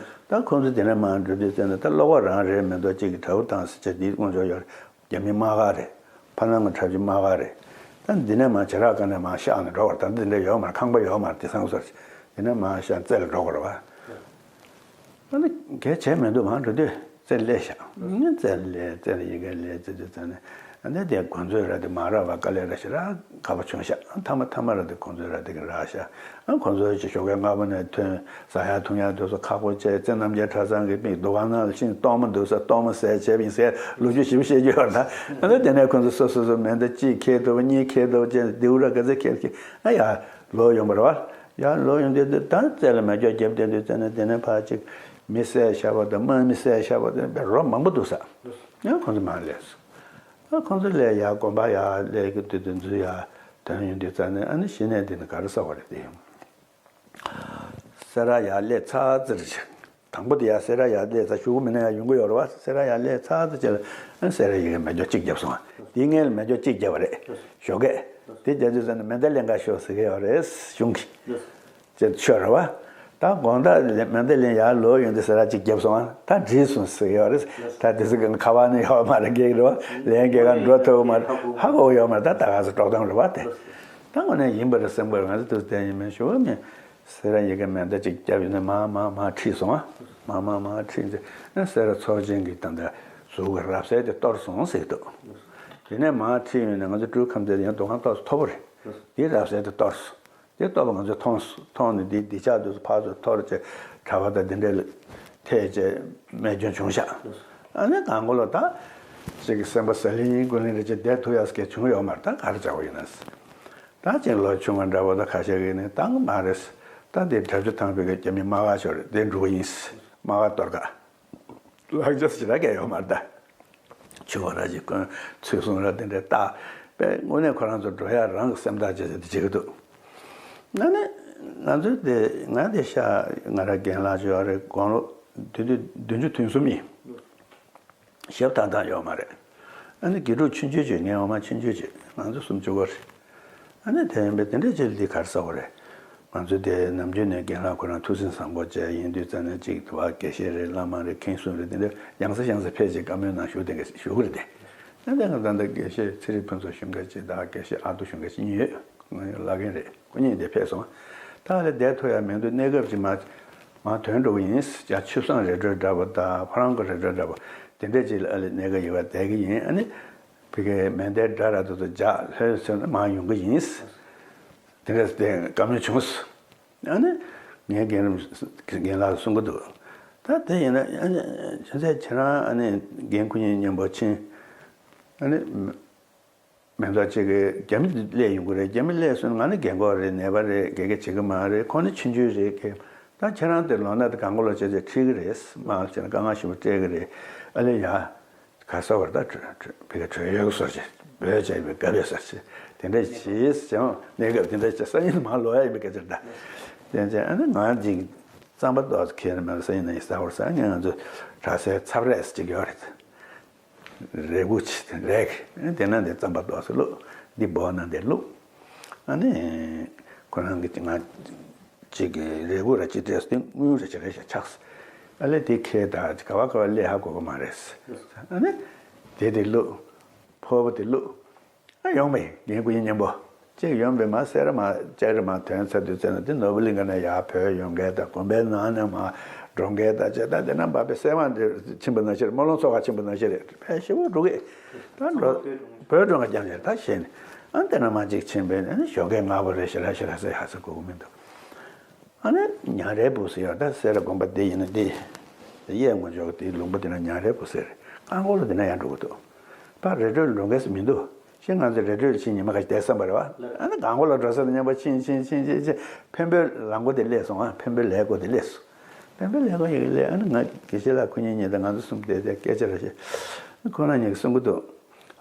ད་ཁོང་ཚོ་དེ་ནས་མར་འགྲོ་དུས་ཙམ་ནས་ད་བློ་ཁོག་རང་རེད་མི་འདུག་གཅིག་གིས་གྲྭ་པ་དང་སེ་ཆ་འདིའི་དངོས་འབྱོར་ཡོད་རེད། རྒྱ་མི་དམག་སྒར་རེད། ཕ་ནང་གི་འཁྲབ་ཆུ་དམག་སྒར་རེད། ད་འདི་ནས་མར་བྱེ་བྲག་སྒར་ནས་མར་གཤགས་ནས་འགྲོ་བར། ད་འདི་འདྲ་ཡོད་མ་རེད། ཁང་པ་ཡོད་མ་རེད། དེང་སང་སོར་འདི་ནས་མར་གཤགས་རྩེ་ལ་འགྲོ་དགོས་རེད་བ། ཨ་ནི་གལ་བྱས་མི་འདུག་མར་འགྲོ་དུས་རྩེ་སླེབས་ཤག་ཨ་ནི་རྩེ་ལ་སླེབས། རྩེ་ལ་ཡི་གེ་སླེབས་རྩེ་དུས་ཙམ་ནས་ཨ་ནི་དེ་དགོན་མཛོད་ར་དེ་མ་རག་པ་དཀའ་ལས་ར་ཞེ་དྲག་ཁག་པོ་བྱུང་ཤག་ཨ་མཐའ་མ་མཐའ་མ་ར་དེ་དགོན་མཛོད་ར་དེ་གི་རག་ཤག་ཨ་དགོན་མཛོད་ཀྱི་ཞོགས་ཀའི་སྔ་པོ་ནས་ཐོན། ཟ་ཡག་འཐུང་ཡག་དེ་ཚོ་ཁག་པོ་བྱས། རྩེ་རྣམ་རྒྱལ་གྲྭ་ཚང་གི་མིག་འདུ་ཁང་ནང་ལ་ཕྱིན། གཏོར་མ་འདུག་ས་གཏོར་མ་ཟས་བྱས་པ་ཡིན་ཟེར་ལོ་རྒྱུས་ཞིབ་བཤད་རྒྱུ་ཡོད་རེད་ད། ཨ་ནི་དེ་ནས་ཁོང་ཚོ་སོ་སོ་སོ་མེ་མདའ་གཅིག་ཁྱེར་འདུག་པ། གཉིས་ཁྱེར་འདུག་པ་བྱས། རྡེའུ་ར་ག་ཚོད་ཁྱེར་ཁྱེར་ཨ་ཡར་ལོག་ཡོང་བ་རེད་བ། ཡར་ལོག་ཡོང་དུས་དེ་ད་རྩེ་ལ་མེ་སྒྱོགས་བརྒྱབ་བསྡད་དུས་ཙམ་ནས་དེ་ནས་ཕར་ཅིག་མི་བསད་བཞག་པ་དང་དམག་མི་བསད་བཞག་པ་དང་དཔེ་རོ་མང་པོ་འདུག་ས། ཡང་ཁོང་ཚོ་མར་སླེབས་སོང་། ཨ་ཁོང་ཚོ་སླེབས་ཡར་དགོན་པ་ཡར་སླེབས་ཀྱི་དུས་དེ་ཚོ་ཡར་ཐོན་ཡོང་དུས་ཙམ་ནས་ཨ་ནི་གཞི་ནས་དེ་ནི་ག་རེ་ཟེར་བ་རེད་དེ། སེ་ར་ཡར་སླེབས་ཚར་ཙམ་ཅིག་དང་པོ་དེ་ཡར་སེ་ར་ཡར་སླེབས་ཚར། གཞུག་གུ་མི་སྣ་ཡར་ཡོང་གི་ཡོད་རེད་བ། སེ་ར་ཡར་སླེབས་ཚར་ཙམ་ཅིག་ལ་ཨ་སེ་ར་ཡི་གེ་མེ་སྒྱོགས་གཅིག་བརྒྱབ་སོང་བ། དེའི་སྔོན་ལ་མེ་སྒྱོགས་གཅིག་བརྒྱབ་པ་རེད་ཞོགས་ཀས། དེ་རྒྱག་དུས་ཙམ་ནས་མེ་མདའ་ལེན་ག་ཤོག་ཟེར་གི་ཡོད་རེད་གཞུང་གིས། ཅེས་ཤོད་རེད་བ། ད་དགོང་དག་ལ་མེ་མདའ་ལེན་ཡར་ལོག་ཡོང་དུས་སེ་ར་གཅིག་བརྒྱབ་སོང་བ། ད་འགྲིག་སོང་ཟེར་གི་ཡོད་རེད། ད་དེ་ཚོ་གི་ཁ་པར་ནི་ཡོད་མ་རེད། སྒེག་རེད་བ། ལན་སྒེག་ག་འགྲོ་ཐུབ་མ་རེད། ཧ་གོ་ཡོད་མ་རེད། ད་ད་ག་ཚོད་དཀྲོག་གཏམ་རེད་བ་དེ། ད་དངོས་གནས་ཡིན་པ་རེད་སེམས་ཁར་ང་ཚོ་དུས་དེ་ཡིན་མིན་ཞུ་བ་མིན། སེ་ར་ཡི་གེ་མེ་མདའ་གཅིག་བརྒྱབ་ཡོད་ན་མར་མར་མར་ཁྲིད་སོང་ཨ། མར་མར་མར་ཁྲིད་ཚེ་ཨ་སེ་ར་ཚོགས་ཆེན་གྱི་ད་ལྟ་ཟུར་གྱི་རབ་གསལ་དེ་གཏོར་སོང་ཟེར་གྱི་འདུག་དེ་ནས་མར་ཁྲིད་ཡོང་ནས་ང་ཚོ་སྤྲུལ་ཁམས་ཚན་ཡང་འདུ་ཁང་ཏོག་ཙམ་མཐོ་པོ་རེད། དེའི་རབ་གསལ་དེ་གཏོར་སོང་། དེ་གཏོར་བ་ང་ཚོས་མཐོང་སོང་། མཐོང་ནས་དེ་དེ་ཆགས་དུས་སུ་ཕར་ཚུར་འཐོར་བྱས་གྲྭ་པ་དང་དེ་འདྲ་ལ་ཐད་བྱས་རྨས་སྐྱོན་བྱུང་ཤག་ཨ་ནི་དང་པོ་ལ་ད་ཅིག་གི་སེམས་པ་ཟ་ལིང་ཀུ་ལིང་རེ་བྱས་བསྡད་ཐུབ་ཡག་སྐད་བྱུང་ཡོད་མ་རེད། ད་ག་རེ་བྱ་བ་ཡིན་ན། ད་ཅིག་ལོ་ཆུང་བ་འདྲ་པོ་ད་ཁ་ཤས་ཀྱིས་ནི་ད་མ་རེད། ད་འདི་གྲྭ་བཅུ་ཐམ་པའི་གི་རྒྱ་མི་དམག་སྒར་ཤོར་རེད། དེ་འགྲོ་གི་ཡིན། དམག་སྒར་གཏོར་ག་ལག་ཆ་ཞེ་དྲག་གས་ཡོད་མ་རེད་ད། ཆུ་བ་ར་ཅིག་གོན། ཚོས་ཟུང་ར་དེ་འདྲ་བཏགས་པས་དངོས་གནས་ཁོ་རང་ཚོ་འགྲོ་ཡག་རང་གི་སེམས་ཐག་བཅད་ཚེ་དེ་བྱེད་ཀྱི་འདུག་ང་ནི་ང་ཚོའི་དེ་ང་དེ་ཤ་ང་ར་རྒན་ལགས་ཅིག་ཡོད་རེད། དགུང་ལོ་དེ་དུས་བདུན་ཅུ་དོན་གསུམ་ཡིན། ཞབས་ཐང་ཐང་ཡོད་མ་རེད། ཨ་ནི་དགེ་ཕྲུག་ཆུང་ཆུང་ཅིག་ངའི་འོག་མ་ཆུང་ཆུང་ཅིག་ང་ཚོ་སུམ་ཅུ་སྐོར་རེད། ཨ་ནི་དེ་ཡིན་པས་དེ་འདྲ་ཅིག་འདི་ག་རེ་ཟེར་དགོས་རེད། ང་ཚོ་དེ་ནམ་རྒྱུན་ནས་རྒན་ལགས་ཁོ་རང་ཐུགས་སེམས་བཟང་པོ་བྱས་ཡིན་དུས་ཙམ་ནས་ཅིག་དུ་བ་དགེ་བཤེས་རེད། བླ་མ་རེད། མཁན་ཟུར་རེད། དེ་འདྲ་ཡང་སེ་ཡང་སེ་ཕེབས་ཅིག་བཀའ་མོལ་གནང་ཞུ་དེ་འདྲ་ཞུ་གི་རེད་དེ། ཨ་ནི་ང་ད་ལྟ་དགེ་བཤེས་ཚེ་རིང་ཕུན་ཚོགས་ཞུ་མཁན་ཅིག་དང་དགེ་བཤེས་ཨ་ཏུ་ཞུ་མཁན་ཅིག་གཉིས་ཡོད། ང་ལ་རྒན་རེད། ཁོ་གཉིས་དེ་ཕེབས་སོང་། ད་ལ་བསྡད་ཐུབ་ཡ་མི་འདུག་གནས་སྐབས་ཀྱི་མ་མ་ཐོན་འགྲོ་གི་ཡིན། ཡ་ཆུ་བཟང་རི་ཁྲོད་འདྲ་པོ་དང་ཕ་རང་གི་རི་ཁྲོད་འདྲ་པོ་དེ་འདྲས་ཅིག་ལ་ཨ་ལེ་གནས་སྐབས་ཡོད་པ་བསྡད་གི་ཡིན། ཨ་ནི་ཕ་གིའི་མེ་མདའི་སྒྲ་ར་དུ་དུ་འཇགས་ལྷོད་ཟེར་ན་མ་ཡོང་གི་ཡིན། དེ་འདྲས་དེ་བཀའ་མོལ་བྱུང་། ཨ་ནི་ངའི་རྒན་རིམ་རྒན་ལགས་གསུང་གི་འདུག་ད་དེ་ཡིན་ན་ཨ་ནི་ཁྱེད་ཚོས་ཁྱེད་རང་ཨ་ནི་རྒན་ཁོ་གཉིས་མཉམ་པོ་ཕྱིན། ཨ་ནི་མེ་མདའ་གཅིག་གི་རྒྱ་མི་སླེབས་ཡོང་གི་རེད། རྒྱ་མི་སླེབས་སོང་ང་ནི་རྒན་གོག་རེད། ནད་པ་རེད། དགེ་རྒན་བྱེད་གི་མ་རེད། ཁོ་ནི་ཆུང་ཆུང་རེད། ད་ཁྱེད་རང་དེ་ལོ་ན་དེ་གང་གོ་ལོ་བྱས་བྱས་ཁྲིད་གི་རེད། མ་བྱས་ན་དཀའ་ངལ་ཞེ་པོ་སྤྲད་གི་རེད། ཨ་ལེ་ཡ། ག་ས་བར་ད་བོད་ཀྱི་བྲོས་ཡོད་སོ་ཅི་བོད་ཅག་པའི་སྐབས་ཡོད་སོ་ཅི་དེ་འདྲ་བྱས་ཀྱང་གནས་སྐབས་དེ་འདྲ་བྱས་སང་ཉིན་མར་ལོག་ཡ་ཡིན་པའི་སྐད་ཆ་རེད་ད། དེ་ཚེ་ཨ་ནི་ང་ཅིག་རྩམ་པ་ཏོག་ཙམ་ཁྱེར་ནས་མར་སང་ཉིན་ནས་ཟ་བར་ཟ་ངས་ང་ཚོ་གྲྭ་སའི་ཚབ་རས་ཅིག་ཡོད་རེད། རས་གུ་ཅིག་རས་དེ་ན་འདི་རྩམ་པ་ཏོག་ཙམ་བླུགས། འདི་སྦོ་ན་འདི་བླུགས། ཨ་ནི་ཁོ་རང་གི་ང་ཅིག་གི་རས་གུ་ར་ཅིག་སྤྲད་སོང་། དངུལ་རེ་ཅིག་རེ་ཞིག་ཆགས། ཨ་ལེ་དེ་ཁྱེར་ད་ག་བ་ག་བ་སླེབས་ཧ་གོ་གི་མ་རེད། ཨ་ནི་དེ་དེ་བླུགས། ཕོར་པ་དེ་བླུགས། ཨ་ཡོང་བས་རྒན་ཁོ་གཉིས་མཉམ་པོ་གཅིག་ཡོང་བས་མ་སེ་ར་མ་ལྕགས་རི་མ་ཐོན་ཚར་དུས་ཚེ་ན་དེ་ནོར་བུ་གླིང་ག་ནས་ཡར་བྲོས་ཡོང་མཁན་དང་དགོན་པའི་ནང་ནས་མར་འགྲོ་མཁན་དང་བཅས་ད་དེ་ན་འབབ་པའི་སེ་མ་འདི་ཕྱིན་པ་ནང་བཞིན་རེད། སྨོན་ལམ་ཚོགས་ཁག་ཕྱིན་པ་ནང་བཞིན་རེད། ཕལ་ཆེ་བོ་འགྲོ་གི་ད་འགྲོ་བོད་འགྲོ་ང་རྐྱང་རྐྱང་ད་ཤེས་ནས། ཨ་དེ་ན་མ་གཅིག་ཕྱིན་པས་ནི་ཞོགས་ཀས་སྔ་པོ་རེད། ཞེ་དྲག་ཞེ་དྲག་ཟེར་ཧ་ཟེར་དགོས་ཀྱི་མི་འདུག་ཨ་ནི་ཉང་རལ་སྦུག་ཟེར་ཡོད། ད་སེ་ར་དགོན་པ་འདི་ཡིན་ན་འདི། གཡས་ངོས་ཕྱོགས་དེའི་ལུང་པ་འདི་ན་ཉང་རལ་སྦུག་ཟེར། རྐང་འཁོར་ལ་འདི་ན་ཡང་འགྲོ་གི་འདུག་ད་རི་ཁྲོད་འགྲོ་མཁན་ཟེར་མི་འདུག་ཤིང་ང་ཚོ་རི་ཁྲོད་ཕྱིན་ཉི་མ་ཁ་ཤས་བསྡད་བསམ་པ་རེད་བ། ཨ་ནི་རྐང་འཁོར་ལ་འགྲོ་ས་དང་མཉམ་པོ་ཕྱིན་ཕྱིན་ཕྱིན་ཕྱིན་ཕྱིན། འཕན་པོའི་ལམ་མགོ་དེ་སླེབས་སོང་། ཨ་འཕན་པོའི་ལས་སྒོ་དེ་སླེབས་སོང་། འཕན་པོའི་ལས་སྒོ་ཡི་སླེབས། ཨ་ནི་ང་དགེ་བཤེས་ལགས་ཁོ་གཉིས་གཉིས་དང་ང་ཚོ་གསུམ་བསྡད་དེ་སྐད་ཆ་རེ་བཤད། ཁོ་རང་གཉིས་ཀྱིས་གསུང་གི་འདུག་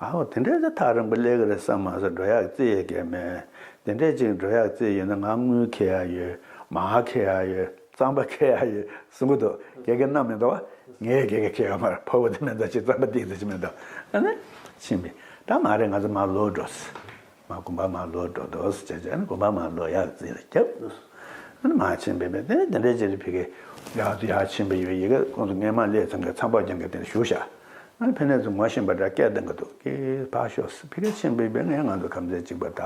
ཨའོ་དེ་འདྲའི་ཐག་རིང་པོ་སླེབས་ཀྱི་རེད་བསམ་མ་སོང་། འགྲོ་ཡག་རྩིས་ཡོད་མཁན་མེད། དེ་འདྲས་ཅིག་འགྲོ་ཡག་རྩིས་ཡོད་ན་ང་དངུལ་ཁྱེར་ཡག་ཡོད། མར་ཁྱེར་ཡག་ཡོད། རྩམ་པ་ཁྱེར་ཡག་ཡོད་གསུང་གི་འདུག་དགེ་རྒན་རྣམས་མི་འདུག་བ། ངས་དགེ་རྒན་ཁྱེར་ཡོད་མ་རེད། ཕོར་པ་དེ་མི་འདུག་ཅིག་རྩམ་པ་ཏིག་ཙམ་ཅིག་མི་འདུག་ཨ་ནི་ཕྱིན་པས་ད་མ་རེད། ང་ཚོ་མར་ལོག་འགྲོ་ཟེར། མར་དགོན་པ་མར་ལོག་འགྲོ་འདུག་ཟེར་བྱས་བྱས་ཨ་ནི་དགོན་པ་མར་ལོག་ཡག་རྩིས་ལ་བརྒྱབ། ཨ་ནི་མར་ཕྱིན་པས་པས་དེ་དེ་འདྲའི་ཅིག་རེད། ཕ་གི་ཡག་ཏུ་ཡར་ཕྱིན་པ་ཡོད། ཡི་གེ་ཁོང་ཚོ་སྔས་མ་སླེབས་ཚང་གི་མཚམས་པ་རྒྱང་གི་དེར་བཞུགས་ཤག་ཨ་ནི་ཕ་ནས་ཚོ་ངོ་ཤེས་པ་འདྲ་སྐད་གཏོང་གི་འདུག་ཁྱེད་ཕར་ཤོག་ཟེར། ཕ་གིར་ཕྱིན་པའི་བས་ངས་ང་ཚོ་ཁམས་ཚན་གཅིག་པ་དག་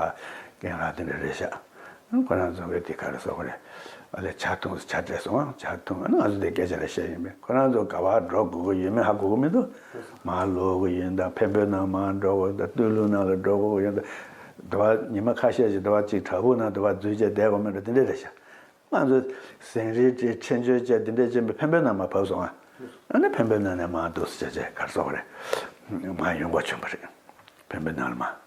རྒན་ལགས་དེ་འདྲ་རེད་ཤག་ཨ་ནི་ཁོ་རང་ཚོ་བས་དེ་ག་རེ་ཟེར་དགོས་རེད། ཨ་ལས་ཇ་འཐུང་ཟེར། ཇ་སྤྲད་སོང་། ཇ་འཐུང་། ཨ་ནི་ང་ཚོ་དེ་སྐད་ཆ་རེ་བཤད་ཡིན་པས། ཁོ་རང་ཚོ་ག་པར་འགྲོ་དགོས་ཀྱི་ཡོད་མེད་ཧ་གོ་གི་མི་འདུག་མར་ལོག་གི་ཡིན་དང་འཕན་པོའི་ནང་མར་འགྲོ་དགོས་དང་སྟོད་ལུང་ནང་ལ་འགྲོ་དགོས་ཀྱི་ཡོད་དང་། དེ་པར་ཉི་མ་ཁ་ཤས་ཤིག་དེ་པར་གཅིག་བྲག་ཕུག་ནང་དེ་པར་འཛུལ་བྱས་བསྡད་དགོས་མེད་འགྲོ་དེ་འདྲ་རེད་ཤག་ང་ཚོ་ཟན་རིལ་དེ་ཁྲེགས་ཆོད་བྱས་དེ་འདྲས་བྱས་པའི་འཕན་པོའི་ནང་མར་བབས་སོང་ང་། ཨ་ནི་འཕན་པོའི་ནང་ནས་མར་འདུག་སེ་བྱས་བྱས་ག་རེ་ཟེར་དགོས་རེད། མར་ཡོང་དགོས་བྱུང་བ་རེད། འཕན་པོའི་ནང་ལ་མར།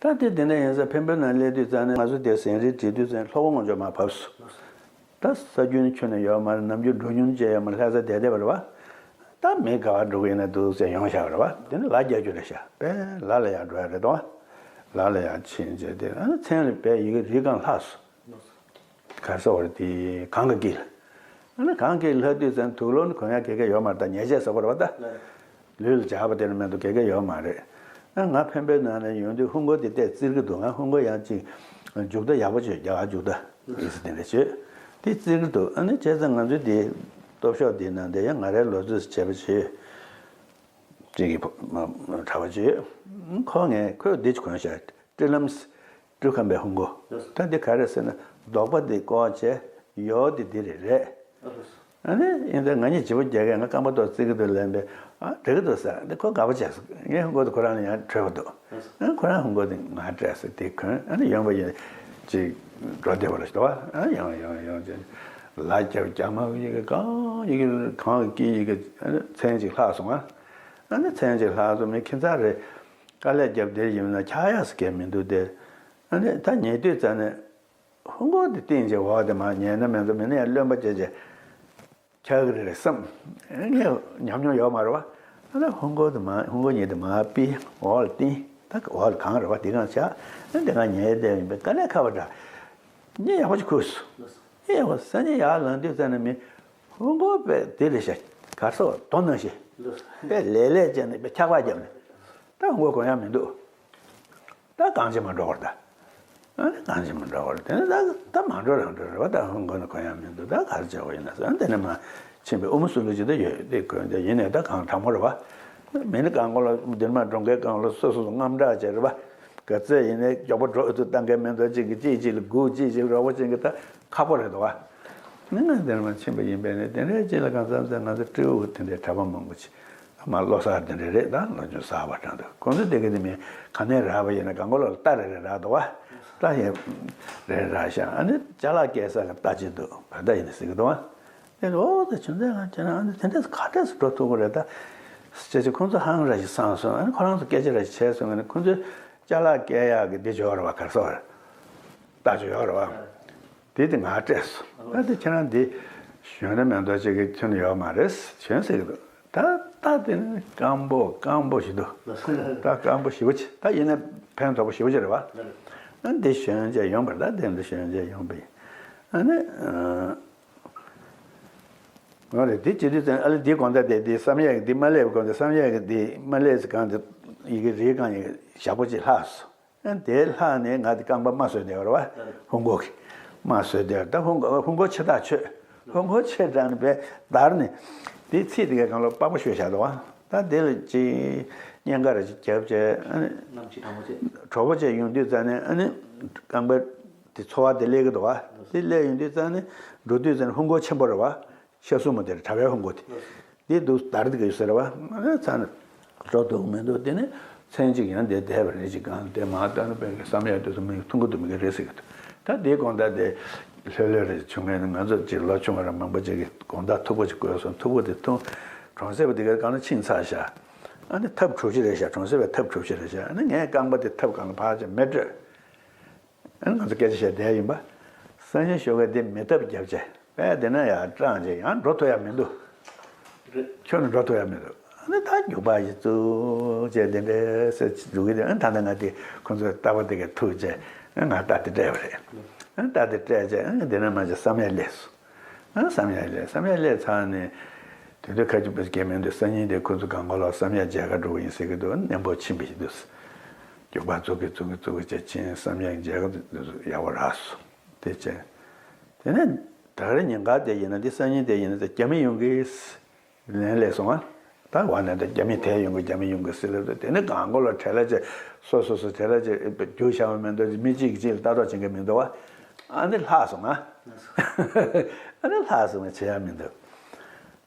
ད་དེ་དེ་འདྲ་ཡིན་ཙང་འཕན་པོའི་ནང་སླེབས་དུས་ཙང་ནས་ང་ཚོ་དེ་ཟན་རིལ་བྲིས་དུས་ཙང་ལྷོ་སྒོ་ངོས་ཕྱོགས་མར་བབས་སོང་། ད་ས་རྒྱུན་ཁྱོན་ནས་ཡོད་མ་རེད། ནམ་རྒྱུན་འགྲོ་མྱོང་བྱས་ཡོད་མ་རེད། ལྷ་ས་བསྡད་བསྡད་པ་རེད་བ། ད་མི་ག་པར་འགྲོ་གི་ཡིན་ན་འདུག་ཟེར་ཡོང་བཞག་པ་རེད་བ། དེ་ནས་ལ་རྒྱག་རྒྱུ་རེད་ཤག་དཔེ་ལ་ལ་ཡར་འགྲོ་ཡ་རེད་དོ། ལ་ལ་ཡར་ཕྱིན་བྱས་དེ་ཨ་ནི་མཚན་ལ་དཔེ་ཡི་གེ་རིས་གང་ལྷག་སོང་། ག་རེ་ཟེར་དགོས་རེད། དེ་གངས་ཀྱི་དཀྱིལ། ཨ་ནི་གངས་དཀྱིལ་ལྷག་དུས་ཙང་དུག་ལོག་ནི་གོན་ཡག་ག་གེ་ཡོད་མ་རེད། ད་ཉལ་ཆས་ཟེར་དགོས་རེད་བ་ད། ལུས་ལ་འཇགས་པ་དེ་ནི་མེད་འདུག་ག་གེ་ཡོད་མ་རེད། ཨ་ང་འཕན་པོའི་ནང་ནས་ཡོང་དུས་ཧུན་སྒོར་དེ་བལྟས་བཙིར་གི་འདུག་ང་ཧུན་སྒོར་ཡང་ཅིག་མཇུག་མཐའ་ཡག་པོ་བྱོས། རྒྱ་གར་མཇུག་མཐའ་ཡིན་ས་དེ་འདྲ་བྱོས། དེ་བཙིར་གི་འདུག་ཨ་ནི་བྱས་ཙང་ང་ཚོའི་དེ་སྟོབས་ཤོག་དེའི་ནང་དེ་ཡང་ང་རའི་ལོ་ཚོད་བྱས་པ་བྱོས། ཅིག་གི་གྲྭ་པ་བྱོས། ཁོ་ངས་ཁོས་འདི་ཅིག་གོན་ཤག་སྤྲིན་ལམ། སྤྲིན་ཁམས་པའི་ཧུན་སྒོར། ད་འདི་ག་རེ་ཟེར་ན་རྡོག་པ་འདི་བཀོག་བྱས་ཡོག་འདི་འདི་རེད་རེད། ཨ་ནི་ཡིན་ད་ང་གཉིས་བྱིས་པ་རྒྱག་གས་ང་རྐང་པ་ཏོག་བཙིར་གི་འདུག་ལབ་པས། ཨ་འགྲིག་གི་འདུག་ཟེར། འདི་ཁོ་དགའ་པོ་བྱས་སོང་། ངའི་ཧུན་སྒོར་དེ་ཁོ་རང་ལ་ཡང་འཕྲོད་པ་འདུག་ཨ་ཁོ་རང་ཧུན་སྒོར་དེ་ང་སྤྲད་ཟེར་དེ་གོན། ཨ་ནི་ཡོང་བ་ཡིན་ཅིག་འགྲོ་བདེ་བ་ལ་ཞུ་བ། ཨ་ཡོང་ཡོང་ཡོང་ཅིག་ལ་རྒྱབ་རྒྱ་མ་ཡི་གེ་གང་ཡི་གེ་གང་གི་ཡི་གེ་ཨ་ནི་མཚན་ཅིག་ལྷག་སོང་ཨ། ཨ་ནི་མཚན་ཅིག་ལྷག་སོང་མི་ཁྱིམ་ཚང་རེད། དཀའ་ལས་རྒྱབ་བསྡད་ཡིན་ན་ཆག་ཡག་ཟེར་མཁན་མི་འདུག་སྟེ། ཨ་ནི་ད་ཉལ་དུས་ཙང་ནས་ཧུན་སྒོར་དེ་བཏིང་བྱས་འོག་དེ་མར་ཉལ་ན་མེད་འགྲོ་མེད་ན་ཡང་རློན་པ་བྱས་བྱས་འཁྱག་གི་རེད་བསམ། ངས་ཉམས་མྱོང་ཡོད་མ་རེད་བ། ཨ་ནི་ཧུན་སྒོར་དེ་མར་ཧུན་སྒོར་གཉིས་དེ་མར་ཕུད་འོག་ལ་བཏིང་། ད་འོག་ལ་གང་རེད་བ། དེ་གང་བྱས། ཨ་ནི་དེ་གང་ཉལ་བསྡད་ཡིན་པས་དཀའ་ལས་ཁག་པ་འདྲ། གཉིད་ཡག་པོ་ཅིག་ཁུག་སོང་། གཉིད་ཡག་པོ་སང་ཉིན་ཡར་ལངས་དུས་ཙང་ནས་མི་ཧུན་སྒོར་དཔེ་དེ་རེད་ཤག་ག་རེ་ཟེར་དོ་ནང་བཞིན་དཔེ་ལས་ལས་བྱས་ནས་དཔེ་འཁྱག་པ་བརྒྱབ་ནས། ད་ཧུན་སྒོར་གོན་ཡག་མི་འདུག་ད་གང་བྱེད་མ་འགྲོ་བར་ད། ཨ་ནི་གང་བྱེད་མ་འགྲོ་བར་དེ་ནས་ད་ད་མ་འགྲོ་རང་འགྲོ་རེད་བ། ད་ཧུན་སྒོར་ནི་གོན་ཡག་མི་འདུག་ད་ག་རེ་བྱེད་དགོས་ཡིན་ན་ཟེར། ཨ་དེ་ནས་མར་ཕྱིན་པས་ཨུ་མོ་སུ་ལུ་ཅིག་ད་ཡོད་དེ་གོན་དེ་ཡིན་ནས་ད་གང་དྲང་མོ་རེད་བ། མི་ནི་གང་གོ་ལ་འདིར་མ་འགྲོ་མཁན་གང་ལ་སོ་སོ་སོ་རྔམ་དྲག་བྱས་རེད་པ། ག་ཚད་ཡིན་ནའི་མགྱོགས་པོ་འགྲོ་ཐུབ་བཏང་མཁན་མེད་འདུག་གཅིག་གིས་གཅིག་གཅིག་ལ་སྒུག་གཅིག་གཅིག་ལ་རོགས་པ་བྱེད་མཁན་ད་ཁག་པོ་རེད་འདུག་བ། ནི་ང་འདིར་མ་ཕྱིན་པ་ཡིན་པས་ནི་དེ་འདྲའི་གཅིག་ལ་གང་འཚམ་ཚད་ང་ཚོ་སྤྲེའུ་དེ་འདྲའི་གྲྭ་པ་མང་པོ་ཅིག་མ་བློ་གསར་དེ་འདྲ་རེད། ད་ལོ་ཆུང་གསར་པ་དྲག་འདུག་ཁོང་ཚོ་དེ་ག་དེ་མིན་ག་ནས་རག་པ་ཡིན་ན་གང་གོ་ལ་རྟ་རེ་རེ་རག་འདུག་བ། རྟ་ཡིན་རེ་རག་ཤག་ཨ་ནི་ཅ་ལག་སྐྱེལ་ས་གི་རྟ་ཅིག་འདུག་བ། ད་ཡིན་ཟེར་གི་འདུག་བ། དེ་འོ་ད་ཆུང་ཚད་ང་ཁྱེད་རང་ཨ་ནི་དེ་འདྲས་ག་འདྲས་སུ་འགྲོ་ཐུབ་ཀྱི་རེད་ད། ཅེས་ཅེས་ཁོང་ཚོ་ཧང་ར་ཞིག་སངས་སོང་། ཨ་ནི་ཁོ་རང་ཚོ་སྐད་ཆ་ར་ཞིག་བྱས་སོང་། ཨ་ནི་ཁོང་ཚོས་ཅ་ལག་སྐྱེལ་ཡག་གི་འདི་ཅིག་ཡོད་རེད་བ། ག་རེ་ཟེར་བ་རེད། རྟ་ཅིག་ཡོད་རེད་བ། དེ་དེ་ང་སྤྲད་སོང་། ཨ་དེ་ཁྱེད་རང་འདི་ཞོན་ན་མེད་མདོག་ཅིག་གི་ཁྱོན་ནས་ཡོད་མ་རེད་ཞོན་ཟེར་གི་འདུག་ད་རྟ་དེ་ནི་སྐམ་པོ་སྐམ་པོ་ཞིག་འདུག་ད་སྐམ་པོ་ཞེ་པོ་ཅིག་ད་ཡིན་ན་ཕན་ཐོགས་པོ་ཞེ་པོ་ཅིག་རེད་བ། ཨ་འདི་ཞོན་བྱས་ཡོང་པ་རེད། ད་དེ་འདི་ཞོན་བྱས་ཡོང་པ་ཡིན། ཨ་ནི། ཨ། འོ་རེད། འདི་བྱེད་དུས་ཙང་ཨ་ལེ་འདིའི་དགོང་དག་དེ་འདི་བསམ་ཡས་ཀྱི་འདི་མ་སླེབས་གོང་དུ་བསམ་ཡས་ཀྱི་འདི་མ་སླེབས་ཚེ་གང་དུ་ཡི་གེ་རིའི་སྒང་ཡི་གེ་ཞག་པོ་ཅིག་ལྷག་སོང་། ཨ་དེ་ལྷག་ནས་ང་དེ་རྐང་པ་མ་བཟོས་བསྡད་པ་རེད་བ། ཧུང་གོ་གི་མ་བཟོས་བསྡད་པ། ད་ཧུང་གོ་ཧུང་གོ་ཆེ་ཐག་ཆོད། ཧུང་གོ་ཆེ་དྲགས་ནས་བས་བརྡར་ནས་དེ་ཚིག་དེ་གའི་སྒང་ལ་པགས་པ་བཤུས་བཞག་འདུག་བ། ད་དེ་ལ་ཅིག་བརྙན་འགའ་རེ་ཅིག་རྒྱབ་བྱས་ཨ་ནི་གྲོགས་པོ་བྱས་ཡོང་དུས་ཙང་ནས་ཨ་ནི་རྐང་པ་དེ་ཚོར་བ་དེ་སླེབས་ཀྱི་འདུག་བ། དེ་སླེབས་ཡོང་དུས་ཙང་ནས་འགྲོ་དུས་ཙང་ནས་ཧུང་གོ་ཆེན་པོ་རེད་བ། ཤ་སྲུ་མོ་དེར་དྲ་བའི་ཧུང་གོ་དེ། དེ་འདུག་དར་དེ་ག་ཡོད་ཟེར་བ། ང་ཚ་ནས་འགྲོ་འདུག་མི་འདུག་དེ་ནས་མཚན་གཅིག་ཡང་དེ་བསྡད་པ་རེད། ཅིག་གང་དེ་མ་ལྟ་ན་དཔེ་བསམ་ཡག་དུས་སུ་མི་ཐུང་གི་འདུག་མི་གི་རེད་ཟེར་གི་འདུག་ད་དེའི་དགོང་དག་དེ་ལྷོད་ལྷོད་རེ་བྱུང་ངས་ང་ཚོ་ཅིག་ལོ་ཆུང་བ་ར་མང་པོ་ཅིག་གིས་དགོང་དག་མཐུག་པོ་ཅིག་གོན་སོང་། མཐུག་པོ་དེ་ཐུང་གྲོང་གསེབ་པ་དེ་གའི་སྒང་ལ་ཕྱིན་ཚར་ཤག་ཨ་ནི་ཐབ་གྲུ་བཞི་རེད་ཤག་གྲོང་གསེབ་པའི་ཐབ་གྲུ་བཞི་རེད་ཤག་ཨ་ནི་ངས་རྐང་པ་དེ་ཐབ་སྒང་ལ་ཕར་ཅིག་མེ་སྤྲོད། ཨ་ནི་ང་ཚོ་སྐད་ཆ་བཤད་བསྡད་ཡིན་པ། སང་ཉིན་ཞོགས་ཀས་འདི་མེ་ཐབ་བརྒྱབ་བྱས་དཔེ་དེ་ན་ཡར་སྐྲངས་བྱས་ཡང་འགྲོ་ཐུབ་ཡ་མི་འདུག་ཁྱོན་ནས་འགྲོ་ཐུབ་ཡ་མི་འདུག་ཨ་ནི་ད་རྒྱུག་པ་ཞིག་བཙུགས་བྱས་དེ་འདྲའི་སེ་འགྲོ་གི་རེད། ཨ་ནི་ད་ལྟ་ང་དེ་ཁོང་ཚོའི་རྟ་པ་དེ་གས་ཐུག་བྱས་ཨ་ང་རྟ་དེ་སྤྲད་པ་རེད། ཨ་ནི་རྟ་དེ་སྤྲད་བྱས་ཨ་ནི་དེ་ན་མ་བྱས་བསམ་ཡས་སླེབས་སོང་། ཨ་བསམ་ཡས་སླེབས། བསམ་ཡས་སླེབས་ཚར་ནས་དེ་དུས་ཁ་ཅིག་པས་སྐྱེ་མེད་འདུག་སང་ཉིན་དེ་ཁོ་ཚོ་གང་གོ་ལ་བསམ་ཡས་མཇལ་ཁ་འགྲོ་གི་ཡིན་ཟེར་གི་འདུག་ཨ་ནི་གནས་སྤོ་ཕྱིན་པ་ཞིག་འདུག་རྒྱུག་པ་བཙུགས་གི་བཙུགས་གི་བཙུགས་གི་བྱས་ཕྱིན། བསམ་ཡས་མཇལ་ཁ་ཡག་པོ་རག་སོང་། དེ་བྱས་དེ་ནས་ད་རེས་ཉིན་ག་དེ་ཡིན་ན་འདི་སང་ཉིན་དེ་ཡིན་ན་ད་རྒྱ་མི་ཡོང་གི་ལན་སླེབས་སོང་ཨ། ད་བར་ནས་ད་རྒྱ་མི་དེ་ཡོང་གི་རྒྱ་མི་ཡོང་གི་ཟེར་ལབ་དུས་དེ་ནི་གང་གོ་ལ་བྲེལ་ལ་ཅེ་སོ་སོ་སོ་བྲེལ་ལ་ཅེ་རྒྱུག་བཞག་པ་མེད་འདུག་མི་གཅིག་གིས་གཅིག་ལ་ལྟ་རྟོག་བྱེད་མཁན་མི་འདུག་བ། ཨ་ནི་ལྷག་སོང་ང་། ཨ་ནི་ལྷག་སོང་ང་བྱེད་ཡ་མི་འདུག་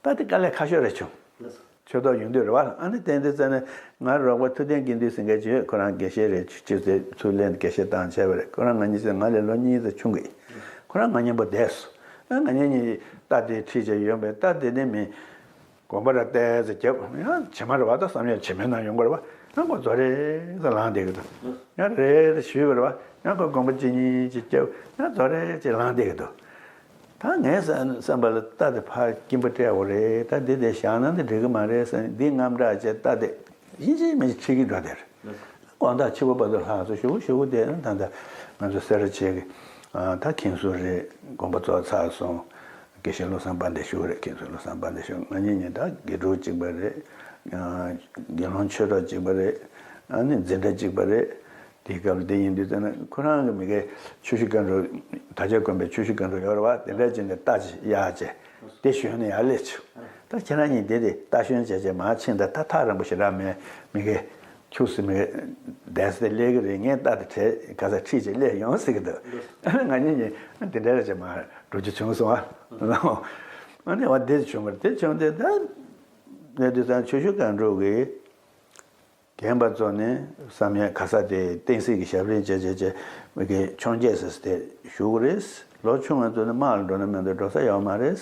ད་དེ་དཀའ་ལས་ཁག་ཤོས་རེད་བྱུང་། ཆོས་ཐོག་ཡོང་དུས་རེད་བ། ཨ་ནི་དེ་འདི་ཙམ་ནས་ང་རོགས་པ་ཐུབ་བསྟན་དགེ་འདུན་ཟེར་མཁན་ཅིག་ཡོད། ཁོ་རང་དགེ་བཤེས་རེད། ཆུ་ཆུ་ཚོད་ཚུར་ལེན་དགེ་བཤེས་བཏང་བྱས་པ་རེད། ཁོ་རང་ང་གཉིས་ཚོད་ང་ལས་ལོ་གཉིས་ཙམ་ཆུང་གི་ཁོ་རང་ང་མཉམ་པོ་བསྡད་སོང་། ཨ་ང་གཉིས་གཉིས་རྟ་དེ་ཁྲིད་བྱས་ཡོང་པས་རྟ་དེ་ནི་མི། དགོན་པ་ར་བལྟས་ཚེ་རྒྱབ་ཡང་བྱེ་མ་རེད་བ། ད་བསམ་ཡས་བྱེ་མའི་ནང་ཡོང་གི་རེད་བ། ཡང་ཁོ་རྫོགས་རེ་ཟེར་ལངས་བསྡད་ཀྱི་འདུག་ཡང་རེ་རེ་ཞུས་པ་རེད་བ། ཡང་ཁོ་དགོན་པ་གཅིག་གཉིས་ཅིག་བརྒྱབ་ཡང་རྫོགས་རེ་ཅིག་ལངས་བསྡད་ཀྱི་འདུག་ད་ངའི་བསམ་བསམ་པ་ལ་རྟ་དེ་ཕར་སྐྱིན་པ་སྤྲད་དགོས་རེད། ད་འདི་དེ་བཞག་ན་འདི་འགྲིག་གི་མ་རེད་ཟེར་འདི་རྔམ་དྲག་བྱས་རྟ་དེ་ཡིན་གཅིག་མིན་གཅིག་ཁྲིད་ཀྱི་འགྲོ་དེར། དགོང་དག་ཕྱི་པོ་བར་དུ་ལྷག་སོང་། ཞུ་གུ་ཞུ་གུ་དེ་ད་ད་ང་ཚོ་སེ་ར་བྱེས་ཀྱི་ད་མཁན་ཟུར་རེད། དགོངས་པ་རྫོགས་ཚར་སོང་། དགེ་བཤེས་བློ་བཟང་དཔལ་ལྡན་ཞུ་གི་རེད། མཁན་ཟུར་བློ་བཟང་དཔལ་ལྡན་ཞུ། ང་གཉིས་གཉིས་ད་དགེ་ཕྲུག་གཅིག་པ་རེད། དགེ་སློང་ཆོས་གྲོགས་གཅིག་པ་རེད། ཨ་ནི་འཛིན་གྲྭ་གཅིག་པ་རེད། དེའི་སྐབས་ལ་དེ་ཡིན་དུས་ཙམ་ན་ཁོ་རང་གི་མི་གའི་ཆུ་ཤུར་མཁན་གྲུ་དར་ལྕོག་དགོན་པའི་ཆུ་ཤུར་མཁན་གྲུ་ཡོད་རེད་བ། དེ་འདྲ་བྱས་ནས་རྟ་ཅིག་གཡར་བྱས་དེ་ཞོན་ནས་ཡར་སླེབས་བྱུང་། ད་ཁྱེད་རང་གཉིས་དེ་དེ་རྟ་ཞོན་བྱས་བྱས་མར་ཕྱིན། ད་ད་ཐག་རིང་པོ་ཞེ་དྲག་མེད། མི་གའི་ཁྱུག་སེ་མི་གའི་བསྡད་སེ་སླེབས་ཀྱི་རེད། ངས་རྟ་དེ་ག་ས་ཁྲིད་བྱས་སླེབས་ཡོང་ཟེར་གྱི་འདུག་ང་གཉིས་གཉིས་དེ་འདྲ་བྱས་མར་འགྲོ་རྒྱུ་བྱུང་སོང་ཨ། ཨ་ནི་བ་དེ་བྱུང་བ་རེད། དེ་བྱུང་དེ་ད་ལས་དུས་ཙང་ཆུ་ཤུར་མཁན་གྲུ་གིས་རྒན་པ་ཚོ་ནི་བསམ་ཡས་ག་ས་དེ་བསྟན་སྲིད་ཀྱི་ཞབས་རིམ་བྱས་བྱས་བྱས་མི་གའི་འཕྱོངས་རྒྱས་ཟེར་དེ་ཞུ་གི་རེད། ལོ་ཆུང་བ་ཚོ་ནི་དམག་ལ་འགྲོ་ན་མི་འདུག་འགྲོ་ས་ཡོད་མ་རེད།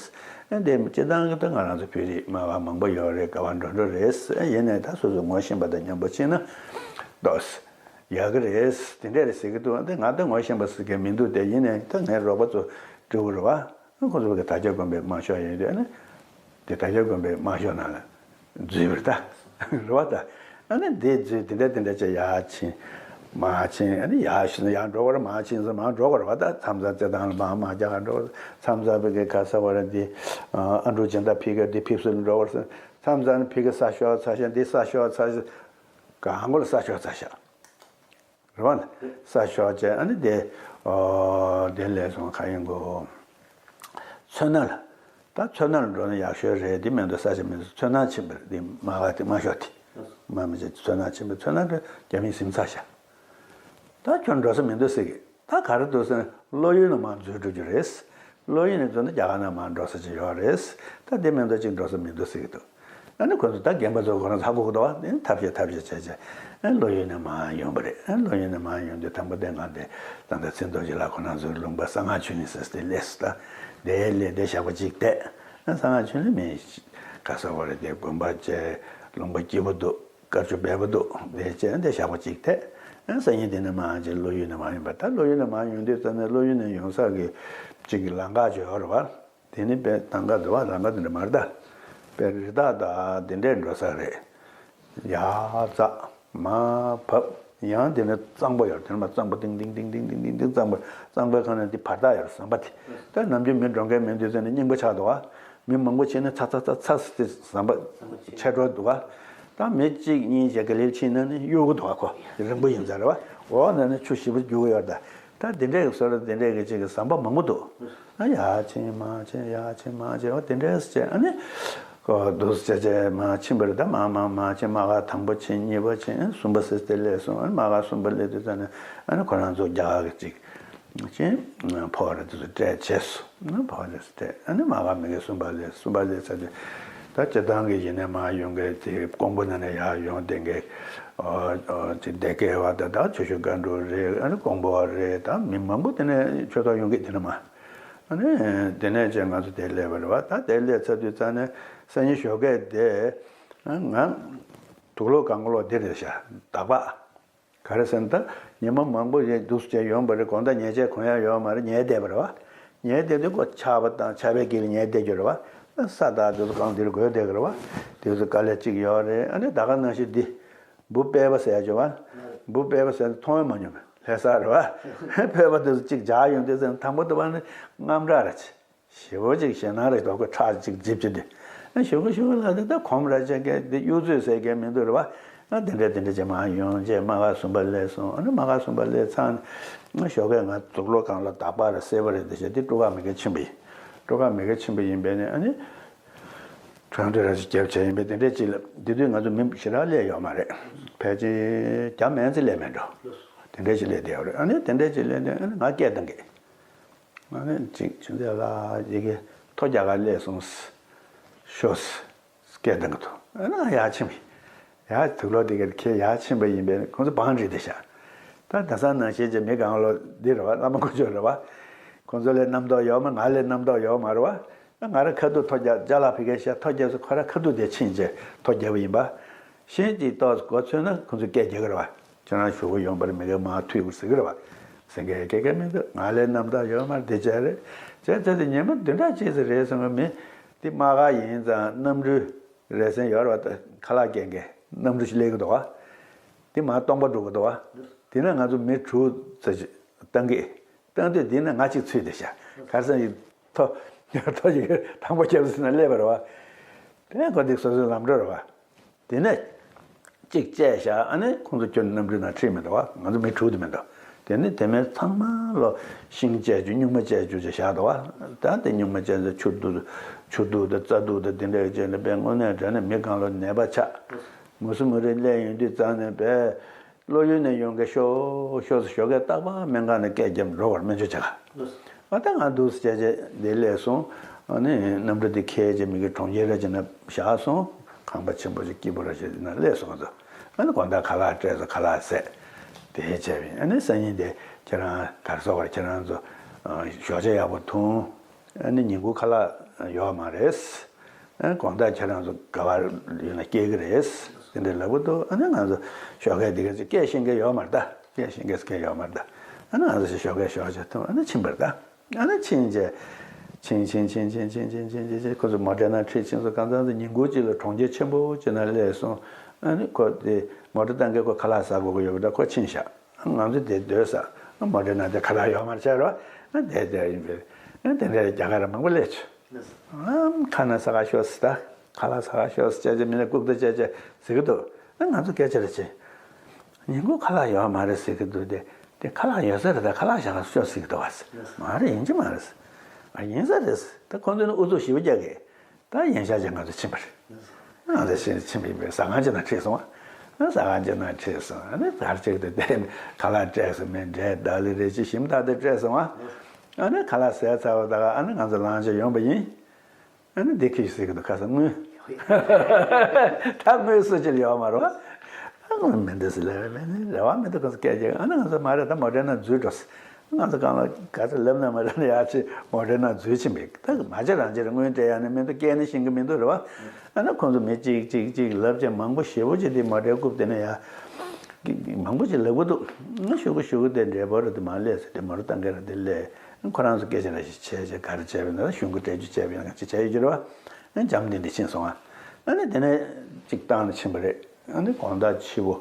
ཨ་དེ་སྤྱིར་བཏང་གི་ད་ང་རང་ཚོ་བོད་རིགས་སྨྲ་བ་མང་པོ་ཡོད་རེད། ག་བ་འགྲོ་འགྲོ་རེད། ཡིན་ནའི་ད་སོ་སོ་ངོ་ཤེས་པ་དང་མཉམ་པོ་ཕྱིན་ན་ཏོག་ཙམ་ཡག་གི་རེད། དེ་འདྲ་རེད་ཟེར་གི་འདུག་ཨ་དེ་ང་ད་ངོ་ཤེས་པ་ཟེར་མཁན་མི་འདུག་དེ་ཡིན་ནའི་ད་ངའི་རོགས་པ་ཚོ་སྤྲེའུ་རེད་བ། ཁོ་ཚོ་གི་དར་ལྕོག་དགོན་པའི་དམག་ཤོག་ཡིན་དུས་ཨ་ནི་དེ་དར་ལྕོག་དགོན་པའི་དམག་ཤོག་ནང་ལ་འཛུལ་བ་རེད་ད། རེད་བ་ད། ཨ་ནི་དེ་འཛུལ་དེ་འདྲ་དེ་འདྲ་བྱས་ཡར་ཕྱིན། མར་ཕྱིན། ཨ་ནི་ཡར་ཕྱིན་ཡར་འགྲོ་བར་མར་ཕྱིན་ཟེར་མར་འགྲོ་བར་བ་ད་མཚམས་མཚམས་རྩེད་ཐང་ལ་མར་མར་རྒྱག་ག་འགྲོ་བར་མཚམས་མཚམས་པའི་གི་ག་ས་བ་ར་འདི་ཨ་འབྲུག་སྦྱིན་བདག་ཕི་ག་འདི་ཕེབས་བསུ་ལ་འགྲོ་བར་མཚམས་མཚམས་ཕི་ག་ས་ཤོར་ཚར་ཤག་འདི་ས་ཤོར་ཚར་ཤག་གང་གོ་ལ་ས་ཤོར་ཚར་ཤག་རེད་བ། ས་ཤོར་བྱས་ཨ་ནི་དེ་ཨོ་དེ་ལས་སོང་ག་ཡིན་གོ་མཚོ་སྣ་ལ། ད་མཚོ་སྣ་ལ་འགྲོ་ན་ཡག་ཤོས་རེད། དེ་མིན་འདུག་ས་ཆ་མི་འདུག་མཚོ་སྣ་ཕྱིན་པ་རེད། དེ་མ་ག་དེ་མ་ཤོར་དེ། དམག་མི་ཅིག་མཚོ་ནང་ཕྱིན་པའི་མཚོ་ནང་དུ་རྒྱ་མིས་ཟིན་ཚར་ཤག་ད་ཁྱོད་འགྲོ་ས་མི་འདུག་ཟེར་གི། ད་ག་རེ་འདུག་ཟེར་ན་བློ་ཡུལ་ནང་མར་འཛུལ་འགྲོ་རྒྱུ་རེད། བློ་ཡུལ་ནས་འཛུལ་ན་རྒྱ་གར་ནང་མར་འགྲོ་ས་ཅིག་ཡོད་རེད། ད་དེ་མིན་འདུག་ཅིག་འགྲོ་ས་མི་འདུག་ཟེར་གི་འདུག་ཨ་ནི་ཁོ་ཚོ་ད་རྒན་པ་ཚོ་ཁོ་རང་ཧ་གོ་གི་འདུག་ཨ་ནི་ཐབས་ཤེས་ཐབས་ཤེས་བྱས་བྱས་ཨ་ནི་བློ་ཡུལ་ནས་མར་ཡོང་པ་རེད། ཨ་ནི་བློ་ཡུལ་ནས་མར་ཡོང་དུས་དང་པོ་དེ་ང་དེ་ད་ལྟ་ཚེ་རྡོ་རྗེ་ལགས་ཁོ་རང་ཚོའི་ལུང་པ་གསང་སྔགས་ཆོས་གླིང་ཟེར་དེ་སླེབས་སོང་། ད་དེ་སླེབས་དེ་ཞག་པོ་གཅིག་བསྡད། ཨ་གསང་སྔགས་ཆོས་གླིང་མི་ག་ས་བ་རེད། དེ་དགོན་པ་བཅས་ལུང་པ་སྐྱིད་པོ་འདུག་དཀར་ཆུ་སྦས་པོ་འདུག་དེ་བྱས་འདི་ཞག་པོ་གཅིག་ཐེག་ཨ་སང་ཉིན་དེ་ནས་མར་ཅིག་བློ་ཡུལ་ནས་མར་ཡོང་པ། ད་བློ་ཡུལ་ནས་མར་ཡོང་དུས་ཙམ་ནས་བློ་ཡུལ་ནས་ཡོང་ས་གི་གཅིག་གི་ལམ་ཁ་ཅིག་ཡོད་རེད་བ། དེ་ནི་དཔེ་ཐང་ག་འདི་བ་ལམ་ཁ་དེ་འདྲ་མ་རེད་ད། དཔེ་རི་དྭགས་དང་དེ་འདྲས་འགྲོ་ས་རེད། ཡར་འཛེགས་མར་བབས། ཡང་དེ་ནས་གཙང་པོ་ཡོད་རེད། དེ་ནས་མར་གཙང་པོ་ཏིང་ཏིང་ཏིང་ཏིང་གཙང་པོ། གཙང་པོའི་ཁ་ནས་འདི་བར་ཐག་ཡོད་རེད། ཟམ་པ་དེ། ད་ནམ་རྒྱུན་མི་འགྲོ་མཁན་མི་འདུག་ཟེར་ནས་རྙིང་པ་ཆགས་འདུག་བ། མི་མང་པོ་ཕྱིན་ནས་ཚ་ཚ་ཚ་ཚ་ཟེར་ཟམ་པ་ཆད་འགྲོ་འདུག་ག་ད་མི་གཅིག་གཉིས་བྱས་ག་ལེར་ཕྱིན་ན་ནི་གཡོལ་གི་འདུག་ག་ཁོ་རིང་པོ་ཡིན་ཙང་རེད་བ། འོག་ན་ནི་ཆུ་ཞེ་པོ་རྒྱུག་གི་ཡོད་རེད། ད་དེ་འདྲས་ཀྱི་བཟོ་འདྲ་དེ་འདྲས་ཀྱི་གཅིག་གི་ཟམ་པ་མང་པོ་འདུག་ཨ་ཡར་ཕྱིན་མར་ཕྱིན་ཡར་ཕྱིན་མར་ཕྱིན་འོ་དེ་འདྲས་བྱས་ཨ་ནི། ཁོ་འདུག་སེ་བྱས་བྱས་མར་ཕྱིན་པ་རེད། ད་མར་མར་མར་ཕྱིན། དམག་སྒར་དང་པོ་ཕྱིན། གཉིས་པ་ཕྱིན། གསུམ་པ་ཟེར་དེ་སླེབས་སོང་། ཨ་ནི་དམག་སྒར་གསུམ་པ་སླེབས་དུས་ཙམ་ནས་ཨ་ནི་ཁོ་རང་ཚོ་རྒྱ་གར་གྱི་གཅིག་ཕྱིན། ཕོ་རེ་དེ་ཚོ་སྤྲད་བྱས་སོང་། ཕོ་རེ་སྤྲད། ཨ་ནི་མ་ག་མི་གི་གསུམ་པ་ལས་གསུམ་པ་ལས་ཚར་དུས་ད་སྤྱིར་བཏང་གི་ཡིན་ནའི་མ་ཡོང་གི་དེ་ཀོང་པོ་ནང་ནས་ཡར་ཡོང་བསྡད་མཁན་ཅིག་སྡེ་དགེ་བ་དང་ད་ཆུ་ཤུར་སྒང་དྲུག་རེད། ཨ་ནི་ཀོང་པོ་བ་རེད། ད་མི་མང་པོ་དེ་ནས་ཆོས་ཐོག་ཡོང་གི་དེ་ནས་མ། ཨ་ནི་དེ་ནས་ཅིག་ང་ཚོ་དེ་སླེབས་པ་རེད་བ། ད་དེ་སླེབས་ཚར་དུས་ཙང་ནས་སང་ཉིན་ཞོགས་ཀས་དེ་ང་དུག་ལོག་གང་ལོག་དེ་རེད་ཤག་ད་བག་ག་རེ་ཟེར་ན་ད་ཉི་མ་མང་པོ་རེད་འདུག་སེ་ཡོང་པ་རེད། དགོང་དག་ཉལ་ཆས་གོན་ཡག་ཡོད་མ་རེད། ཉལ་བསྡད་པ་རེད་བ། ཉལ་བསྡད་དུས་ཁོ་ཆར་པ་དང་ཆར་པའི་དཀྱིལ་ལ་ཉལ་བསྡད་རྒྱུ་རེད་བ། ས་དང་དེ་ཚོ་གང་དེར་འགོས་བསྡད་ཀྱི་རེད་བ། དེ་ཚོ་དཀའ་ལས་གཅིག་ཡོད་རེད། ཨ་ནི་ད་ག་ནང་བཞིན་འདི་འབུ་དཔལ་པོ་ཟེར་ཡག་ཅིག་ཡོད་བ། འབུ་དཔལ་པོ་ཟེར་ན་མཐོང་ཡང་མ་མྱོང་བའི་ལྷ་ས་རེད་བ། དཔལ་པོ་དེ་ཚོ་གཅིག་འཇགས་ཡོང་དུས་ཙམ་དང་པོ་དེ་བ་ནི་དངངས་སྐྲག་རེད། ཞེ་པོ་ཅིག་ཞེད་སྣང་རེད་འདུག་ཁོ་ཁྲག་ཅིག་འཇིབ་ཀྱི་འདུག་ཨ་ཞོགས་ཀས་ཞོགས་ཀས་ལ་དེ་ད་གོམ་ར་ཅན་གྱི་དེ་གཡུ་མཚོ་ཟེར་མཁན་མི་འདུག་རེད་བ། ཨ་དེ་འདྲ་དེ་འདྲ་ཅིག་མར་ཡོང་བྱས་དམག་སྒར་གསུམ་པ་སླེབས་སོང་། ཨ་ནི་དམག་སྒར་གསུམ་པ་སླེབས་ཚར་ནས་ཞོགས་ཀས་ང་དུག་ལོག་གང་ལོག་དག་པ་རེད་སེར་པོ་རེད་འདི་བྱས་དེ་སྤྲོ་ཁང་མི་སྒེར་ཆེན་པོ་ཡིན། སྤྲོ་ཁང་མི་སྒེར་ཆེན་པོ་ཡིན་པས་ནས་ཨ་ནི་ཁྲང་ཏོའི་ར་ཅིག་རྒྱབ་བྱས་ཡིན་པས་དེ་འདྲ་ཅིག་ལ་དེ་དུས་ང་ཚོ་མི་ཞེ་དྲག་སླེབས་ཡོད་མ་རེད། ཕལ་ཆེར་བརྒྱ་མན་ཙམ་སླེབས་མེད་འགྲོ། དེ་འདྲ་ཅིག་སླེབས་བསྡད་ཡོད་རེད། ཨ་ནི་དེ་འདྲ་ཅིག་སླེབས་དུས་ཨ་ནི་ང་སྐད་བཏང་གི་ང་ནི་ཅིག་ཅུང་ཟད་ལ་ཡི་གེ་ཐོ་རྒྱག་ག་སླེབས་སོང་ཤོག་སྐད་གཏོང་གི་འདུག་ཨ་ནི་ཡར་ཕྱིན་པ་ཡར་དུག་ལོག་དེ་གར་ཁྱེད་ཡར་ཕྱིན་པ་ཡིན་པས་ཁོང་ཚོ་བང་བསྒྲིགས་བསྡད་ཤག་ད་ད་ས་ནང་བཞིན་གྱི་མི་གང་ལོ་འདི་རེད་བ། བླ་མ་དཀོན་མཆོག་རེད་བ། ཁོང་ཚོ་ལས་རྣམ་རྟོག་ཡོད་མ། ང་ལས་རྣམ་རྟོག་ཡོད་མ་རེད་བ། ང་རང་ཁ་ཐུག་ཐོ་རྒྱག་ཅ་ལག་ཕ་གིར་བཞག་ཐོ་རྒྱབ་སོང་། ཁོ་རང་ཁ་ཐུག་དེ་ཕྱིན་བྱས་ཐོ་རྒྱབ་པ་ཡིན་པ། གཞན་གཅིག་ཏོག་ཙམ་མགོ་ཚོས་ན་ཁོང་ཚོས་སྐད་རྒྱག་གི་རེད་བ། ཁྱེད་རང་ཞུ་གི་ཡོང་པར་མི་དགེ་མ་ཐུག་ཟེར་གི་རེད་བ། ཟེར་མཁན་སྐད་སྐད་མི་འདུག་ང་ལས་རྣམ་དག་ཡོད་མ་རེད་དེ་བྱས་རེད། བྱས་ཚར་དུས་ཉི་མ་བདུན་ཕྲག་གཅིག་ཙམ་རེད་སོང་ང་། མི་དེ་དམག་སྒར་ཡིན་ཙང་གནམ་གྲུ་རེ་ཟེན་ཡོད་རེད་བ། ཁ་ལག་སྐྱེལ་མཁན་གནམ་གྲུ་ཞིག་སླེབས་ཀྱི་འདུག་བ། དེ་མར་སྟོང་པ་འགྲོ་གི་འདུག་བ། དེ་ན་ང་ཚོ་མི་དྲུག་ཙམ་ཞིག་བཏང་གི་བཏང་དུས་དེ་ན་ང་གཅིག་ཚུད་བསྡད་ཤག་ག་རེ་ཟེར་ན་ཐོ་ཐོ་ཞིག་དང་པོ་རྒྱབ་ཟིན་ན་སླེབས་པ་རེད་བ། དེ་ནས་ཁོ་དེ་སོ་སོའི་ལམ་འགྲོ་རེད་བ། དེ་ནས་གཅིག་བཅད་བཞག་ཨ་ནི་ཁོང་ཚོ་ཁྱོད་གནམ་གྲུའི་ནང་ཁྲིད་མི་འདུག་བ། ང་ཚོ་མི་དྲུག་དེ་མི་འདུག་དེ་ནས་དེ་མིན་ཚང་མ་ལོ་ཤིང་བཅད་རྒྱུ་སྨྱུག་མ་བཅད་རྒྱུ་ཅིག་བཞག་འདུག་བ། ད་དེ་སྨྱུག་མ་བཅད་ཚེ་ཆུ་གཏོར་ཆུ་གཏོར་དང་རྩྭ་གཏོར་དང་དེ་འདྲ་བྱས་ནས་དཔེ་དངོས་གནས་དྲང་གནས་མི་གང་ལོ་ནད་པ་ཆགས། མུ་གསུམ་མུ་རེ་སླེབས་ཡོང་དུས་ཙང་ནས་དཔེ་བློ་ཡུལ་ནས་ཡོང་མཁན་ཤོག་ཤོག་ཟེར་ཞོགས་ཀས་རྟག་པར་སྨན་ཁང་ནས་སྐད་བརྒྱབ་འགྲོ་བར་སྨན་བཅོས་བྱེད་ག་ཨ་ད་ང་འདུག་སེ་བྱས་བྱས་འདི་སླེབས་སོང་། ཨ་ནི་གནམ་གྲུ་འདི་འཁྱེར་བྱས་མི་གི་གྲོང་ཁྱེར་ར་ཅིག་ན་བཞག་སོང་། ཁང་པ་ཆེན་པོ་ཞིག་སྐྱིད་པོ་ར་ཞིག་ན་སླེབས་སོང་། ང་ཚོ་ཨ་ནི་དགོང་དག་ཁ་ལག་སྤྲད་སོང་། ཁ་ལག་བཟས། དེ་བྱས་པས་ཨ་ནི་སང་ཉིན་དེ་ཁྱེད་རང་ག་རེ་ཟེར་དགོས་རེད། ཁྱེད་རང་ཚོ་ཞོགས་ཇ་ཡག་པོ་འཐུང་། ཨ་ནི་ཉིན་གུང་ཁ་ལག་ཡོད་མ་རེད། ཨ་དགོང་དག་ཁྱེད་རང་ཚོ་ག་བར་ཡོད་ན་སྐྱེལ་གི་རེད། དེ་འདྲ་ལབ་གི་འདུག་ཨ་ནི་ང་ཚོ་ཞོགས་ཀས་དེ་ག་ཚོད་སྐད་ཤེས་མཁན་ཡོད་མ་རེད་ད། སྐད་ཤེས་མཁན་སྐད་ཡོད་མ་རེད་ད། ཨ་ནི་ང་ཚོ་ཞོགས་ཀས་ཞོགས་ཇ་འཐུང་ཨ་ནི་ཕྱིན་པ་རེད་ད། ཨ་ནི་ཕྱིན་བྱས། ཕྱིན་ཕྱིན་ཕྱིན་ཕྱིན་ཕྱིན་ཕྱིན་ཕྱིན་ཕྱིན་ཕྱིན་ཁོ་ཚོ་མོ་ཊའི་ནང་ཁྲིད་ཕྱིན་སོང་། གང་ཚང་ཚོ་ཉིན་གུང་གཅིག་ལ་གྲོང་ཁྱེར་ཆེན་པོ་ཅིག་ནང་སླེབས་སོང་། ཨ་ནི་ཁོ་དེ་མོ་ཊ་བཏང་མཁན་ཁོ་ཁ་ལག་ཟ་དགོས་ཀྱི་ཡོད་པ་འདྲ། ཁོ་ཕྱིན་བཞག་ང་ཚོ་དེ་སྡོད་ས། མོ་ཊའི་ནང་དེ་ཁ་ལག་ཡོད་མ་རེད་བྱས་རོགས། ཨ་དེ་དེ་ཡིན་པས། ཨ་དེ་འདྲའི་རྒྱ་གར་མང་པོ་སླེབས་བྱུང་། ཨ་ཁ་ན་ཟ་ག་ཤོག་ཟེར་ད། ཁ་ལག་ཟ་ག་ཤོག་ཟེར་བྱས་བྱས་མི་ལ་ལྐུགས་ད་བྱས་བྱས་ཟེར་གི་འདུག་ཨ་ང་ཚོ་སྐད་ཆ་རེ་བྱས། ཉིན་གུང་ཁ་ལག་ཡོད་མ་རེད་ཟེར་གི་འདུག་དེ་དེ་ཁ་ལག་ཡོད་ས་རེད། ད་ཁ་ལག་བཞག་ག་ཤོག་ཟེར་གི་འདུག་བ་ཟེར། མ་རེད། ཡིན་གྱི་མ་རེད་ཟེར། ཨ་ཡིན་ས་རེད་ཟེར། ད་ཁོང་ཚོས་ནི་ཨུ་ཚུགས་ཞེ་པོ་རྒྱག་གི་ད་ཡིན་ཤག་བྱས་ང་ཚོ་ཕྱིན་པ་རེད། ང་ཚོ་ཕྱིན་ཕྱིན་པའི་ཟ་ཁང་ཅིག་ནང་ཁྲིད་སོང་བ། ཟ་ཁང་ཅིག་ནང་ཁྲིད་སོང་། ཨ་ནི་དར་ཅིག་ཏུ་བསྡད། ཁ་ལག་སྤྲད་སོང་མེད་འདྲེ་ད་ལི་རེ་ཅིག་ཞིམ་ཐག་ཏུ་སྤྲད་སོང་བ། ཨ་ནི་ཁ་ལག་ཟས་ཚར་བ་ད་ག་ཨ་ནི་ང་ཚོ་ལངས་ཅིག་ཡོང་པ་ཡིན། ཨ་ནི་འདི་ཁྱི་ཟེར་གི་འདུག་ཁ་སང་དངུལ། ད་དངུལ་སུ་ཅིག་ལ་ཡོད་མ་རེད་བ། ཨ་ངོ་མི་འདུག་ཟེར་ལབ་པས་ནི་རེ་བ་མི་འདུག་ཁོ་ཚོ་སྐད་ཆ་ཨ་ནི་ང་ཚོ་མ་རེད་ད་མོ་ཊའི་ནང་འཛུལ་འགྲོ་ཟེར། ང་ཚོ་གང་ལ་ག་ཚོད་ལབ་ན་མ་རེད་ན་ཡག་ཆེ་མོ་ཊའི་ནང་འཛུལ་ཕྱིན་པས་ད་མ་བྱེད་རང་བྱེད་རེད། དངུལ་སྤྲད་ཡག་ནི་མི་འདུག་སྐད་ནི་ཤེས་གི་མི་འདུག་རེད་བ། ཨ་ནི་ཁོ་ཚོ་མི་གཅིག་གཅིག་གཅིག་ལབ་ཅིག་མང་པོ་ཞེ་པོ་ཅིག་དེ་མོ་ཊའི་རྐུབ་དེ་ནས་ཡ། མང་པོ་ཅིག་ལབ་གི་འདུག་ང་ཞུ་གི་ཞུ་གི་དེ་འདྲས་པོ་རེད་དེ་མ་ལས་ཟེར་དེ་མོ་ཊ་བཏང་གི་རེད་དེ་ལས། ཁོ་རང་ཚོ་སྐད་ཆ་འདྲ་ཞིག་བྱས་བྱས་ག་རེ་བྱས་པ་ཡིན་ན་གཞུང་གི་སྤྲད་རྒྱུ་བྱས་པ་ཡིན་ན་ཅིག་བྱས་ཡོད་རྒྱུ་རེད་བ། ཨ་འཇམ་ལྡིང་ལྡིང་ཕྱིན་སོང་ཨ། ཨ་ནི་དེ་ནས་ཅིག་བཏང་ནས་ཕྱིན་པ་རེད། ཨ་ནི་དགོང་དག་ཕྱི་པོ་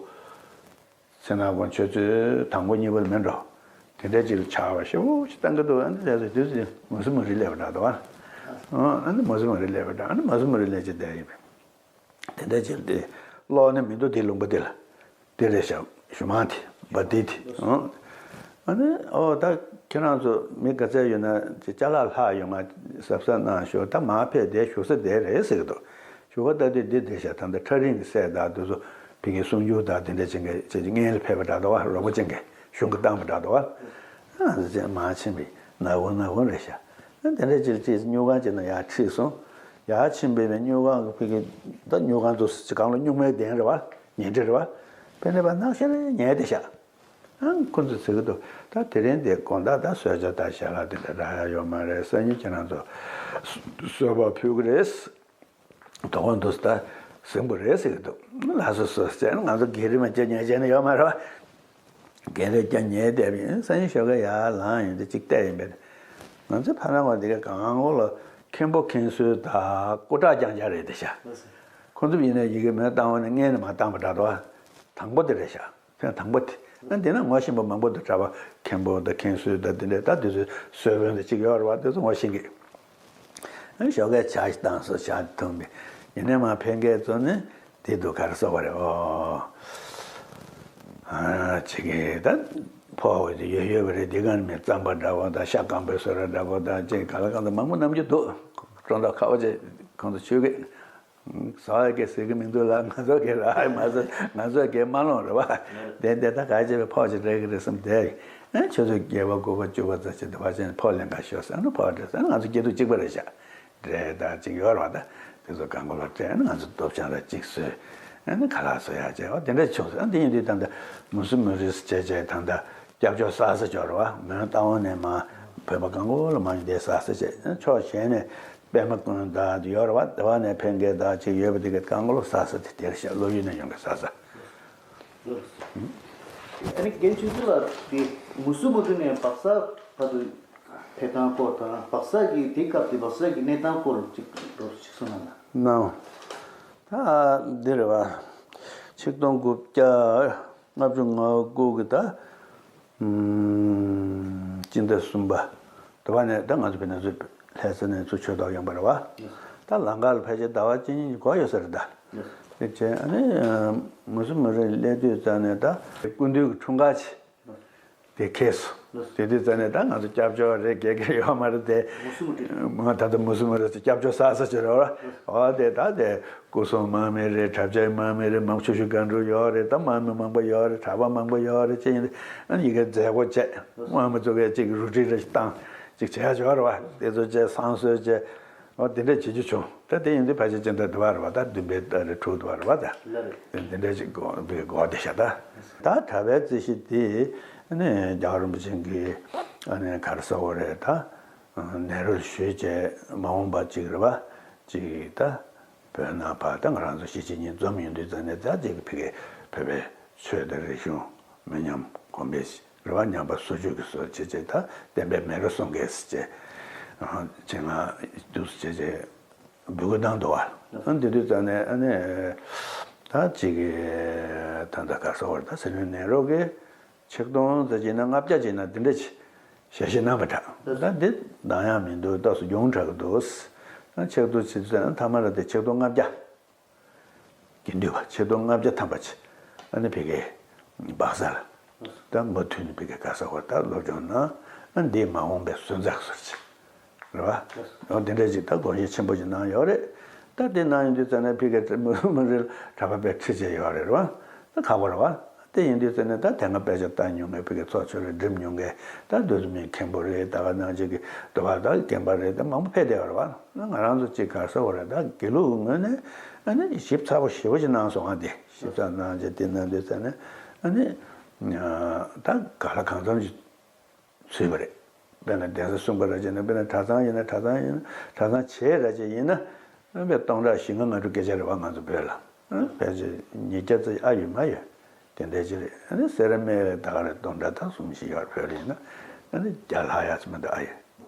ཚེ་ན་ཀོང་ཆུ་ཚོད་དང་པོ་གཉིས་པ་ལ་མེད་འགྲོ། དེ་འདྲ་ཅིག་ལ་ཆར་པ་ཞེ་པོ་ཞིག་བཏང་གི་འདུག་ཨ་ནི་དེ་ཚོ་དུས་ཚོད་མུ་སི་མུ་རི་སླེབས་པ་འདྲ་འདུག་ཨ། ཨ་ནི་མུ་སི་མུ་རི་སླེབས་པ་འདྲ་ཨ་ནི་མུ་སི་མུ་རི་སླེབས་ཀྱི་བསྡད་ཡིན་པས། དེ་འདྲ་བྱས་ཏེ་གློག་ནི་མི་འདུག་དེ་ལུང་པ་དེ་ལ། དེ་རེད་ཤག་ཞུ་མང་དེ་འབའ་དེ་དེ་ཨང་། ཨ་ནི་ཨོ་ད་ཁྱེད་རང་ཚོ་མི་ག་ཚད་ཡོད་ན་ཅེ་ཅ་ལག་ལྷག་ཡོང་ང་གཟབ་གཟབ་གནང་ཤོག་ད་མ་ཕེབས་དེ་བཞུགས་ས་དེ་རེད་ཟེར་གི་འདུག་ཞུ་བ་ལྟ་དུས་འདི་བསྡད་ཤག་ད་ལྟ་ཁྲ་རིང་གི་སྲས་དང་དེ་ཚོ་ཕ་གི་གསུང་རྒྱུ་དང་དེ་འདྲ་བྱེད་མཁན་བྱེད་ཀྱི་སྔན་ལ་ཕེབས་པ་འདྲ་འདུག་བ་རོགས་པ་བྱེད་མཁན་གཞུང་གི་བཏང་པ་འདྲ་འདུག་བ། ཨ་ཙི་ཙི་མ་ཕྱིན་པའི་ནག་ཁུང་ནག་ཁུང་རེད་ཤག་ཨ་དེ་འདྲ་ཅིག་ཅིག་སྨྱུག་ཁང་ཅིག་ནང་ཡར་ཁྲིད་སོང་། ཡར་ཕྱིན་པའི་སྨྱུག་ཁང་གི་ཕ་གི་ད་སྨྱུག་ཁང་དུ་ཅིག་སྒང་ལ་སྨྱུག་མའི་གདན་རེད་བ་ཉལ་ཁྲི་རེད་བ། དཔེ་ནས་པ་ནག་ཤ་རེ་ཉལ་བསྡད་ཤག་ཨ་ཁོ་ཚོས་ཟེར་གི་འདུག་ད་དེ་རིང་དེ་དགོང་དག་ད་གསོལ་ཇ་དང་ཞལ་ལག་དེ་འདྲ་རག་ཡ་ཡོད་མ་རེད། སང་ཉིན་ཁྱེད་རང་ཚོ་གསོལ་བ་ཕུལ་གི་རེད། དོ་དགོང་དུ་ད་ཟིང་པོ་རེད་ཟེར་གི་འདུག་ལགས་སོ་སོ་ཟེར་ན་ང་ཚོ་སྒེར་རི་མ་བྱེད་ཉལ་བྱས་ནས་ཡོད་མ་རེད་བ། སྒེར་རི་རྒྱ་ཉལ་བསྡད་པ་ཡིན། སང་ཉིན་ཞོགས་ཀས་ཡར་ལངས་ཡོང་དུས་གཅིག་བལྟས་ཡིན་པས། ང་ཚོ་ཕ་རང་བ་འདི་ག་གང་གོ་ལ་མཁན་པོ་མཁན་ཟུར་དང་སྐུ་དྲག་རྐྱང་རྐྱང་རེད་དེ་ཤག་ཁོང་ཚོ་ཡིན་ན་ཡི་གེ་མེད་བཏང་བ་ནི་སྔན་ནས་མ་བཏང་པ་འདྲ་འདུག་བ། དང་པོ་དེ་རེད་ཤག་ཐེངས་དང་པོ་དེ། ཨ་འདི་ན་ངོ་ཤེས་པ་མང་པོ་འདུག་གྲྭ་པ་མཁན་པོ་དང་མཁན་ཟུར་དང་འདི་འདྲས་ད་འདི་ཚོའི་གསོལ་དཔོན་དང་གཅིག་ཡོད་རེད་བ། འདི་ཚོ་ངོ་ཤེས་ཀྱི། ཨ་ཞོགས་ཀས་ཇ་ཞིག་བཏང་སོང་། ཇ་འཐུང་པས་ཡིན་ནའི་མ་ཕན་མཁན་ཚོ་ནི་འདི་འདུག་ག་རེ་ཟེར་བ་རེད། ཨོ་ཨ་ཅིག་གིས་ད་ཕོག་འོས་དེ་ཡོད་ཡོད་པ་རེད། འདི་ག་ནས་མིན་རྩམ་པ་འདྲ་བོ་དང་ཤ་སྐམ་པོའི་བཟོ་གྲྭ་འདྲ་བོ་དང་ཅིག་ག་ལ་གང་དུ་མང་པོ་བསྣམས་ཀྱི་འདུག་སྤྲོ་འདོགས་ཁ་བ་ཅིག་ཁོང་ཚོ་ཆོད་གི། ཟ་བ་གས་ཟེར་གི་མི་འདུག་ལ། ང་ཚོ་གས་ར་མ་ཟ། ང་ཚོ་གས་མ་ལོངས་རེད་བ། དེ་འདི་ད་ག་བྱས་པའི་ཕོག་ཅིག་སྤྲད་གི་རེད་བསམ་དེ། ཨ་ཆུ་ཚོད་བརྒྱད་པ་དགུ་པ་བཅུ་པ་ཙམ་ཅིག་འདི་བ་ཅན་ཕོག་ལེན་ག་ཤོག་ཟེར་ན་ཕོག་སྤྲད་ཟེར་ན་ང་ཚོ་སྐྱིད་སྡུག་གཅིག་པ་རེད་ཤག་འདྲེ་ད་ཅིག་ཡོད་རེད་བ། ད་དེ་ཚོ་གང་གོ་ལ་སྤྲད་ན་ང་ཚོ་སྟོབས་ཆང་ར་གཅིག་བཟོས། ཨ་ནི་ཁ་ལག་བཟོ་ཡག་བྱས་བ་དེ་འདྲ་བྱུང་ཟེར། ཨ་འདི་ཡིན་དུས་ད་ལྟ་མུ་སུ་མུ་རི་སུ་བྱས་བྱས་ད་ལྟ་སྐྱབས་བཅོལ་ས་ས་ཅོག་རེད་བ། མོན་རྟ་དབང་ནས་མ་བོད་པ་གང་གོ་ལ་མ་ཡིན་དེ་ས་ས་བྱས་ཕྱོགས་གཞན་ནས། པད་མ་ཀུན་བདག་ཡོད་རེད་བ། དེ་བ་ནས་ཕན་མཁན་བདག་ཅིག་ཡོད་པ་དེ་གའི་གང་གོ་ལ་ས་ས་དེ་དེར་བཞག་སློབ་ཡོན་ནས་ཡོང་གི་ས་ས། ཨ་ནི་རྒན་ཆོས་སྐྱིད་ལགས་དེ་མུ་སུ་མུ་ཏུ་ནས་སྦག་ས་བར་དུ་ཕེབས་སྟངས་སྐོར་དང་སྦག་ས་གི་དེ་སྐབས་དེ་སྦག་ས་གི་གནས་སྟངས་སྐོར་ཅིག་རོབ་ཅིག་གསུང་གནང་ན། ནའོ། ད་འདི་རེད་བ། ཆིག་སྟོང་དགུ་བརྒྱ་ལྔ་བཅུ་ང་དགུ་གི་ད། ཨུམ། སྤྱི་ཟླ་གསུམ་པ། དེ་བ་ནས་ད་ང་ཚོ་བོད་ནས་ཚུར་ལྷ་ས་ནས་ཚུར་ཆོས་ཐོག་ཡོང་པ་རེད་བ། ད་ལམ་ཁ་ལ་ཕལ་ཆེར་ཟླ་བ་གཅིག་གཉིས་འགོར་ཡོད་ས་རེད་ད། དེ་བྱས་ཨ་ནི་མུ་སུ་མུ་རི་སླེབས་དུས་ཙམ་ནས་ད་སྐུ་མདུན་གྱི་འཁྲུངས་སྐར་ཆེ་དེ་འཁེལ་སོང་། དེ་དུས་ཙམ་ནས་ད་ང་ཚོ་སྐྱབས་བཅོལ་རེད་དགེ་རྒན་ཡོད་མ་རེད་དེ། མུ་སུ་མུ་རི། ད་ལྟ་མུ་སུ་མུ་རི་སྐྱབས་བཅོལ་ས་ས་ཆེ་རེད་བ། འོ་དེ་ད་དེ། སྐུ་སྲུང་དམག་མི་རེད། དྲ་བྱའི་དམག་མི་རེད། མང་ཆུ་ཤུ་སྒང་དྲུག་ཡོད་རེད། ད་དམག་མི་མང་པོ་ཡོད་རེད། གྲྭ་པ་མང་པོ་ཡོད་རེད། ཅེས་ཡིན་ཨ་ནི་ཡི་གེ་མཛད་སྒོ་བྱས་དམག་མི་ཚོ་གས་ཅིག་རུ་ཁྲིད་རེ་བཏང་ཅིག་བྱས་ཡོད་རེད་བ། དེ་ཚོ་བྱས་བསང་གསོལ་བྱས་འོ་དེ་འདྲས་བྱེད་རྒྱུ་བྱུང་། ད་དེ་ཡིན་དུས་ཕལ་ཆེར་ཅི་འདྲ་འདི་བ་རེད་བ། ད་བདུན་པའི་ཟླ་རེ་དྲུག་འདི་བ་རེད་བ། ད་དེ་འདྲས་ཅིག་གོ་བའི་གོ་བདེ་ཤ་ད། ད་གྲྭ་པའི་རྩིས་གཞི་དེ་ཨ་ནི་རྒྱལ་བ་རིན་པོ་ཆེ་གིས་ཨ་ནི་ག་རེ་ཟེར་དགོས་རེད། ད་ནེ་རུ་ཞུས་བྱས་མ་འོངས་པ་ཅིག་རེད་བ། ཅིག་ད། བོད་ནང་ཕར་ད་ང་རང་ཚོ་གཞིས་བྱེས་གཉིས་འཛོམས་ཡོང་དུས་ཙམ་ནས་ད་ཅིག་ཕ་གི་བོད་པའི་ཆོས་དང་རིག་གཞུང་མི་ཉམས་གོང་འཕེལ་རེ་བ་ཉམས་པ་སོར་ཆུད་ཀྱི་སྲོལ་བྱས་བྱས་ད་བསྟན་པའི་མེ་རོ་སྲུང་མཁན་ཟེར་བྱས་ཆེད་མངགས་འདུག་ཟེར་བྱས་བྱས་འབོད་སྐུལ་བཏང་འདུག་བ། ཨ་འདི་དུས་ཙམ་ནས་ཨ་ནི་ད་ཅིག་ད་ད་ག་ཟེར་བར་ད་ཟེར་ནས་ནེ་རོ་གི་ཆིག་སྟོང་ཙམ་བྱས་ན་ལྔ་བརྒྱ་བྱས་ན་འདི་འདྲ་ཞལ་བཞེས་གནང་བ་འདྲ། ད་འདི་འདང་ཡང་མི་འདུག་རྟགས་སུ་གྱོང་དྲགས་ཀྱི་འདུག་ཨ་ཆིག་སྟོང་ཕྱིན་ཚུན་མཐའ་མ་ལ་དེ་ཆིག་སྟོང་ལྔ་བརྒྱ། དགེ་འདུན་པ་ཆིག་སྟོང་ལྔ་བརྒྱ་ཐམ་པ་ཅིག་ཨ་ནི་ཕ་གིའི་སྦག་ས་ལ་ད་མུ་མཐུད་ནས་ཕ་གིའི་ག་ས་བར་ད་སློབ་སྦྱོང་གནང་། ཨ་འདིས་མ་འོངས་པའི་སོན་རྩ་གི་ཟུར་ཅིག་རེད་བ། འོ་དེ་འདྲ་ཅིག་ད་དགོངས་བཞེས་ཆེན་པོ་ཅིག་གནང་ཡོད་རེད། ད་དེ་ནང་ཡིན་དུས་ཙང་ནས་ཕ་གིའི་མི་རིགས་ལ་གྲྭ་པ་དཔེ་ཁྲི་བྱས་ཡོད་རེད་བ། ད་ཁག་པོ་རེད་བ། དེ་ཡིན་དུས་ཙང་ནས་ད་དེ་སྔ་དཔེ་ཆ་ལྟ་མྱོང་མཁན་ཕ་གིའི་ཚོགས་ཆོས་རེད་འགྲིམ་མྱོང་མཁན། ད་དུས་ཚོད་མི་མཁན་པོ་རེད། ད་ག་ནང་བཞིན་གྱི་དུ་བ་ད་རྒན་པ་རེད། ད་མང་པོ་ཕེབས་བསྡད་ཡོད་རེད་བ། ང་རང་ཚོ་གཅིག་ག་རེ་ཟེར་དགོས་རེད། ད་དགེ་ལུགས་ངོས་ནས་ཨ་ནི་ཞིབ་ཚགས་པོ་ཞེ་པོ་ཅིག་གནང་སོང་ཨ། དེ་ཞིབ་ཚགས་གནང་རྗེས་དེ་གནང་དུས་ཙང་ནས་ཨ་ནི་ད་ག་ལ་གང་འཚམ་ཅིག་ཚུད་པ་རེད། དཔེར་ན་གདན་ས་གསུམ་པ་ར་བྱས་ན། དཔེར་ན་གྲྭ་ཚང་ཡིན་ན། གྲྭ་ཚང་ཡིན་ན། གྲྭ་ཚང་བྱས་ར་བྱས་ཡིན་ན། དཔེ་སྟོང་ཕྲག་བཞི་ལྔ་ལྔ་དྲུག་སྐད་ཆ་རེད་བ། ང་ཚོ་བོད་ལ་ཕལ་ཆེར་ཉིས་བརྒྱ་ཙམ་ཨ་ཡོད་མ་ཡོད་དེ་འདྲ་ཅིག་རེད། ཨ་ནི་སེ་ར་སྨད་ལ་ད་ག་རེ་སྟོང་ཕྲག་དང་གསུམ་བཞི་ཡོད་རེད། བོད་ལ་ཡིན་ན་ཨ་ནི་བརྒྱ་ལྷག་ཡ་ཙམ་མ་གཏོགས་ཨ་ཡོད།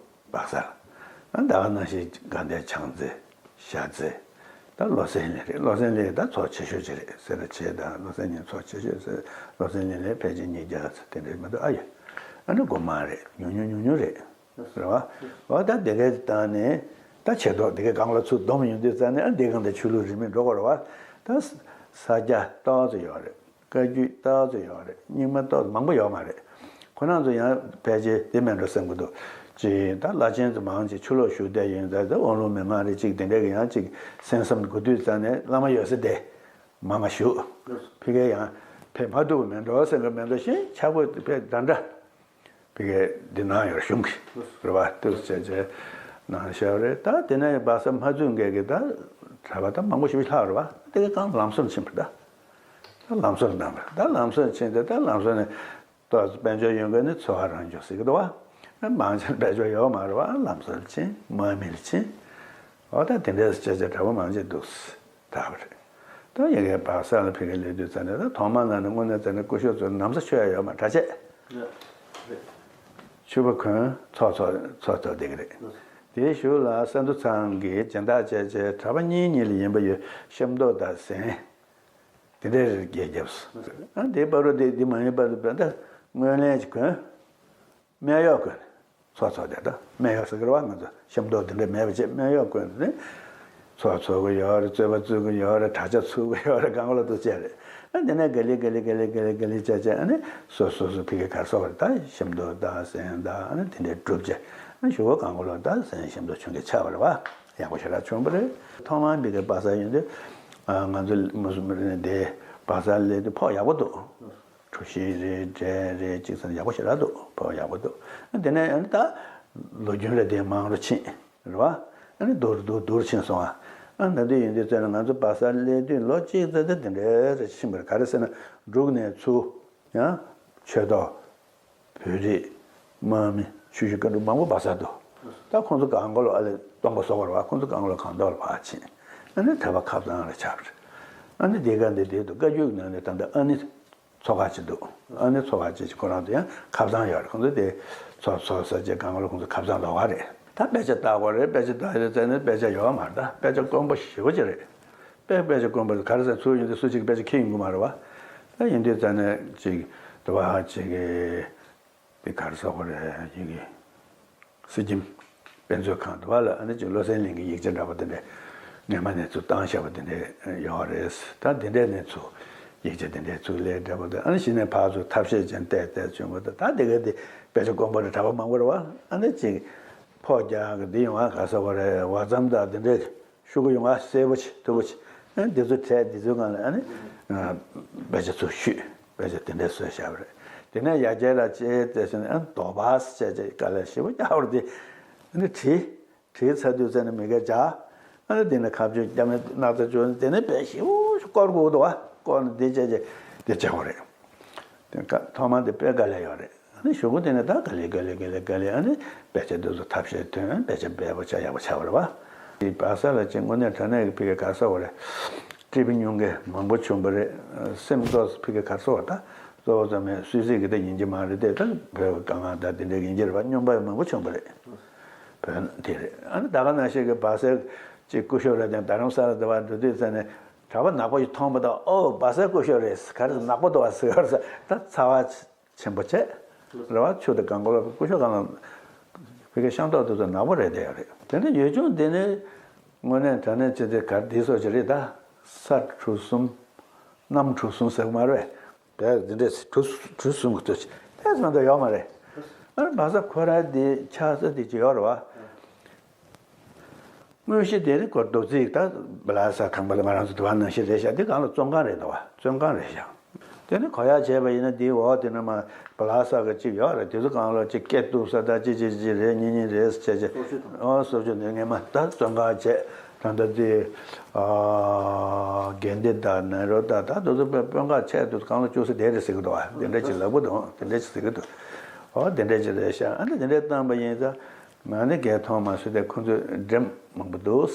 སྦག་ས་ལ། ཨ་ད་ག་ནང་བཞིན་དགའ་ལྡན་བྱང་རྩེ། ཤར་རྩེ། ད་བློ་གསལ་གླིང་རེད། བློ་གསལ་གླིང་ད་ཚོགས་ཆེ་ཤོས་ཅིག་རེད། སེ་ར་བྱེས་དང་བློ་གསལ་གླིང་ཚོགས་ཆེ་ཤོས་ཟེར། བློ་གསལ་གླིང་ལ་ཕལ་ཆེར་ཉིས་བརྒྱ་ཙམ་དེ་འདྲ་མ་གཏོགས་ཨ་ཡོད། ཨ་ནི་སྒོ་མང་རེད། ཉུང་ཉུང་ཉུང་ཉུང་རེད། རེད་བ། འོ་ད་དེ་གའི་སྟེང་ནས་ད་ཆེ་མདོག་དེ་གའི་སྒང་ལ་ཚུར་བསྡོམས་ཡོང་དུས་ཙང་ནས་ཨ་འདི་སྒང་དེ་ཆོས་ལུགས་རིས་མེད་འགྲོ་དགོས་རེད་བ། ད་ས་སྐྱ་ཏོག་ཙམ་ཡོད་རེད། བཀའ་བརྒྱུད་ཏོག་ཙམ་ཡོད་རེད། རྙིང་མ་ཏོག་ཙམ། མང་པོ་ཡོད་མ་རེད། ཁོ་རང་ཚོ་ཡང་ཕལ་ཆེར་དེ་མིན་འགྲོ་བསམ་གྱི་འདུག་ཅིག་ད་བླ་ཆེན་ཚོ་མང་ཆེ་ཕྱི་ལོགས་བཞུགས་བསྡད་ཡོད་ཙང་། དབང་ལུང་མན་ངག་རེད་ཅིག་དེ་འདྲ་གི་ཡང་ཅིག་གསན་བསམ་དགོས་དུས་ཙང་ནས་བླ་མ་ཡོད་ས་དེ་མང་ང་བཞུགས། ཕ་གིར་ཡང་ཕེབས་མ་ཐུབ་པ་མིན་འགྲོ་བསམ་གྱི་མི་འདུག་ཤིང་ཆག་སྒོ་དེ་ཕེབས་འདྲ་འདྲ། ཕ་གིར་འདི་གནང་ཡོད་རེད། གཞུང་གིས་རེད་བ། དེ་བྱས་བྱས་གནང་བཞག་རེད། ད་དེ་ནས་སྦག་ས་མ་ཚུད་མཁན་གྱི་ད་གྲྭ་པ་ད་མང་པོ་ཞིག་ལྷག་རེད་བ། དེ་གའི་སྒང་ལམ་བཟོར་ཕྱིན་པ་རེད། ད་ལམ་བཟོར་བཏང་བ་རེད། ད་ལམ་བཟོར་ཕྱིན་ཏེ་ད་ལམ་བཟོ་ནས་ཏོག་ཙམ་དཔལ་འབྱོར་ཡོད་མཁན་ནི་འཚོ་བ་རང་སྐྱོང་ཟེར་གྱི་འདུག་བ། མང་ཆེ་དཔལ་འབྱོར་ཡོད་མ་རེད་བ། ལམ་བཟོར་ཕྱིན། དམག་མིར་ཕྱིན། འོ་ད་དེ་འདྲས་སུ་བྱས་བྱས་གྲྭ་པ་མང་ཆེ་འདུག་ད་བ་རེད། ད་ཡ་གིའི་སྦག་ས་ལ་ཕ་གིར་སླེབས་དུས་ཙང་ནས་ད་ཐོག་མ་ནང་ནས་དངོས་གནས་བྱས་ན་སྐུ་ཞབས་ཚོ་ན་བཟའ་མཆོད་ཡ་ཡོད་མ་རེད། གྲྭ་ཆས་ཕྱུ་པ་གོན། ཚོགས་ཚོགས་ཚོགས་ཚོགས་བསྡད་ཀྱི་རེད། དེའི་གཞུག་ལ་ས་འདུ་ཚང་གིས་སྦྱིན་བདག་བྱས་བྱས་གྲྭ་པ་གཉིས་གཉིས་ལ་ཡིན་པ་ཡོད། ཤམ་ཐབས་དང་གཟན་དེ་འདྲའི་རིགས་རྒྱས་བརྒྱབ་སོང་། ཨ་དེའི་བར་དུ་དེ་དེ་མ་ཡིན་པར་དུ་བན་ད་སྔོན་ལེན་ཅིག་གོན། སྨད་གཡོགས་གོན། ཚོགས་ཚོགས་དེ་ད་སྨད་གཡོགས་ཟེར་གི་རེད་བ། ང་ཚོ་ཤམ་ཐབས་དེ་འདྲ་མེད་པ་བྱས་སྨད་གཡོགས་གོན་ནས་ཚོགས་ཚོགས་གི་ཡོད་རེད། རྩོད་པ་རྩོད་གི་ཡོད་རེད། དྲ་ཇ་འཚོལ་གི་ཡོད་རེད། གང་ག་ལ་འདུག་བྱས་རེད། ཨ་དེ་ནས་ག་ལེ་ག་ལེ་ག་ལེ་ག་ལེ་ག་ལེ་བྱས་བྱས། ཨ་ནི་སོ་སོ་སོ་ཕ་གིར་ག་རེ་ཟེར་དགོས་རེད། ད་ཤམ་ཐབས་དང་གཟན་དང་ཨ་ནི་དེ་འདྲའི་བསྒྲུབས་བྱས། ཨ་ནི་གཞུག་གུ་གང་ག་ལ་ད་གཟན་ཤམ་ཐབས་གྱོན་མཁན་ཆགས་པ་རེད་བ། ཡག་པོ་ཞེ་དྲག་བྱུང་བ་རེད། ཐོག་མར་ཕ་གིར་སྦག་སར་ཡོང་དུས་ང་ཚོ་མུ་སུ་མི་རེ་ནས་དེ་སྦག་སར་སླེབས་དུས་ཕོགས་ཡག་པོ་འདུག་གྲོ་ཞིབ་རེད། འབྲས་རེད། ཅིག་ཚང་ཡག་པོ་ཞེ་དྲག་འདུག་ཕོགས་ཡག་པོ་འདུག་དེ་ནས་ཨ་ནི་ད་ལོ་རྒྱུན་ལ་དེ་མང་རུ་ཕྱིན་རེད་བ། ཨ་ནི་སྡུག་རུ་སྡུག་སྡུག་རུ་ཕྱིན་སོང་ཨ། ཨ་ནི་ད་དུང་ཡིན་དུས་ཙང་ནས་ང་ཚོ་སྦག་སར་སླེབས་དུས་ལོ་གཅིག་ཙམ་དེ་དེ་འདྲའི་རེ་ཕྱིན་པ་རེད། ག་རེ་ཟེར་ན་འབྲུག་ནས་ཚུར་ཡང་ཆོས་ཐོག་བོད་རིགས་དམག་མི་ཆུ་བཞི་བཀའ་འགྲུབ་མང་པོ་སྦག་སར་འདུག་ད་ཁོང་ཚོ་གང་ག་ལ་ཨ་ལས་སྟོང་པ་བཟོ་དགོས་རེད་བ། ཁོང་ཚོ་གང་ག་ལ་གང་ཐོག་ལ་ཕར་ཕྱིན། ཨ་ནི་དེ་བ་ཁབ་ཚང་རེ་ཆགས་པ་རེད། ཨ་ནི་དེ་ག་འདི་དེ་འདུག་བཀའ་བརྒྱུད་ནང་ནས་ད་ལྟ་ཨ་ནི་ཚོ་ཁག་ཅིག་འདུག་ཨ་ནི་ཚོ་ཁག་ཅིག་ཁོ་རང་ཚོ་ཡང་ཁབ་ཚང་ཡོད་རེད། ཁོང་ཚོ་དེ་ཚོགས་ཚོགས་ས་ཅིག་གང་ག་ལ་ཁོང་ཚོ་ཁབ་ཚང་ལོགས་ཀ་རེད། ད་དཔེ་ཆ་ལྟ་དགོས་རེད། དཔེ་ཆ་ལྟ་ཡོད་ཙང་ནས་དཔེ་ཆ་ཡོད་མ་རེད། ད་དཔེ་ཆ་དཀོན་པོ་ཞེ་པོ་ཅིག་རེད། དཔེ་དཔེ་ཆ་དཀོན་པོ་ག་རེ་ཟེར། ཚུར་ཡོང་དུས་སུ་གཅིག་དཔེ་ཆ་འཁྱེར་ཡོང་གི་མ་རེད་བ། ད་ཡིན་དུས་ཙང་ནས་ཅིག་དུ་བ་ཧ་ཅིག་གི་དེ་ག་རེ་ཟེར་དགོས་རེད། ཡིན་གི་སྲིད་ཁྱིམ་དཔེ་མཛོད་ཁང་དུ་བ་ལ་ཨ་ནི་ཅིག་བློ་གསལ་གླིང་གི་ཡིག་ཆ་འདྲ་པོ་དེ་འདྲ་སྔོན་མ་ནས་ཚུར་བཏང་བཞག་པ་དེ་འདྲ་ཡོད་རེད། ད་དེ་འདྲ་ནས་ཚུར་ཡིག་ཆ་དེ་འདྲ་ཚུར་ལེན་འདྲ་པོ་དེ། ཨ་ནི་གཞི་ནས་ཕར་ཚུར་ཐབས་ཤེས་ཅན་བལྟས་བལྟས་བྱུང་བ་དང་། ད་དེ་ག་དེ་དཔེ་ཆ་དཀོན་པོ་རེད། གྲྭ་པ་མང་པོ་རེད་བ། ཨ་ནི་ཅིག་ཕོགས་རྒྱག་གི་འདི་ཡོང་བ་ག་ཟེར་བ་རེད། བར་མཚམས་དང་དེ་འདྲ་ཤོག་གུ་ཡོང་བ་གསལ་པོ་ཆེ་མཐུག་པོ་ཆེ། ཨ་ནི་འདི་ཚོ་བྲིས། འདི་ཚོའི་སྒང་ལ་ཨ་ནི་དཔེ་ཆ་ཚུར་བཤུས། དཔེ་ཆ་དེ་འདྲ་བཟོས་བཞག་པ་རེད། དེ་ནས་ཡར་རྒྱས་ལ་ཅེས་བལྟས་ཟིན་ཨ་ནི་དོ་པ་སི་བྱས་བྱས་དཀའ་ལས་ཞེ་པོ་རྒྱག་པ་རེད། དེ་ཨ་ནི་བྲིས། བྲིས་ཚར་དུས་ཙམ་ནས་མི་སྒེར་བྱ། ཨ་ནི་དེ་ནས་ཁ་གཅོད་རྒྱ་མི་སྣག་ཚ་གཅོད། དེ་ནས་དཔེ་ཞེ་པོ་སྐོར་དགོས་འདུག་བ། སྐོར་ནས་དེ་བྱས་བྱས་དེ་བྱེད་དགོས་རེད། དེ་ཀ་ཐོག་མ་དེ་དཔེ་དཀའ་ལས་ཡོད་རེད། ཨ་ནི་གཞུག་གུ་དེ་ནས་ད་ག་ལེ་ག་ལེ་ག་ལེ་ག་ལེ་ཨ་ནི་དཔེ་ཆ་དེ་ཚོ་ཐབས་ཤེས་ཐོན། དཔེ་ཆ་འབེལ་པོ་ཆགས་ཡག་པོ་ཆགས་པ་རེད་བ། དེ་སྦག་སར་ལ་ཅིག་དངོས་གནས་དྲང་གནས་ཀྱི་ཕ་གིར་ག་རེ་ཟེར་དགོས་རེད། སྤྲད་པ་ཉུང་མཁན་མང་པོ་བྱུང་བ་རེད། སེམས་ཏོག་ཙམ་ཕ་གིར་ག་རེ་ཟེར་དགོས་རེད། ད་གཙོ་བོ་ཙམ་མེད་སུད་སི་གི་ད་ཡིན་གྱི་མ་རེད་དེ། ད་བོད་ཀྱི་དཀའ་ངལ་ད་དེ་འདྲ་ཡིན་གྱི་རེད་བ། སྨྱོན་པ་མང་པོ་བྱུང་བ་རེད། བོད་དེ་རེད། ཨ་ནི་ད་ག་ནང་བཞིན་གྱི་སྦག་སར་ཅིག་སྐུ་ཞབས་རེད་དང་རྡ་རམ་ས་ལ་དེ་བ་འགྲོ་དུས་ཙམ་ནས་གྲྭ་པ་ནག་པོ་ཞིག་མཐོང་པ་དང་། ཨོ་སྦག་སའི་སྐུ་ཞབས་རེད། ག་རེ་ཟེར་ནག་པོ་འདུག་བ་ཟེར་བ་རེད། ད་ཚ་བ་ཆེན་པོ་བྱས་རེད་བ། ཆུ་དང་གང་གོ་ལ་སྐུ་ཞབས་གང་ལ་ཕ་གི་ཤམ་ཐབས་དེ་ཚོ་ནག་པོ་རེད་བསྡད་ཡོད་རེད། དེ་ནས་ཡུལ་ལྗོངས་འདི་ནི་དངོས་གནས་དྲང་གནས་བྱས་ཏེ་ག་རེ་འདི་སོགས་ཅིག་རེད། ད་ས་གྲུ་གསུམ་གནམ་གྲུ་གསུམ་ཟེར་གི་མ་རེད། བས་འདི་འདྲས་གྲུ་གྲུ་གསུམ་གྱི་ཚོད་ཅིག་དེ་ཙམ་དུ་ཡོད་མ་རེད། ཨ་ནི་སྦག་ས་ཁོ་རང་འདི་ཆགས་ས་འདི་ཅིག་ཡོད་རེད་བ། དངོས་གཞི་དེ་ནི་ཁོ་རྡོ་རྩིག་ད་བ་ལ་ས་ཁང་པ་ལ་ང་རང་ཚོ་དུ་བ་ནང་བཞིན་རེད་ཤག་དེ་གང་ལ་བཙོན་ཁང་རེད་འདུག་བ། བཙོན་ཁང་རེད་ཤག་དེ་ནི་གོ་ཡག་བྱས་པ་ཡིན་ན་དེའི་འོག་དེ་ན་མ་བ་ལ་ས་ག་གཅིག་ཡོད་རེད། དེ་ཚོ་གང་ལ་གཅིག་སྐད་གཏུབ་ས་ད་གཅིག་གཅིག་གཅིག་རེད། གཉིས་གཉིས་རེད་བྱས་བྱས། ཨོ་སོ་ཆུ་ནི་ངས་མ་ད་བཙོན་ཁང་བྱས། ད་ད་དེ་ཨ་དགེ་འདི་ད་ནེ་རོ་ད་ད་དེ་ཚོ་དཔོན་ཁག་ཆེ་དེ་ཚོ་གང་ལ་བཅུག་ས་དེ་རེད་ཟེར་གི་འདུག་བ། དེ་འདྲ་ཅིག་ལབ་གི་འདུག་དེ་འདྲ་ཅིག་ཟེར་གི་འདུག་ཨོ་དེ་འདྲ་ཅིག་རེད་ཤག་ཨ་ནི་དེ་འདྲ་བཏང་པ་ཡིན་ཙང་། ང་ནི་རྒན་མཐོང་མ་སོང་སྟེ་ཁོ་ཚོས་འགྲེམས་མང་པོ་འདུག་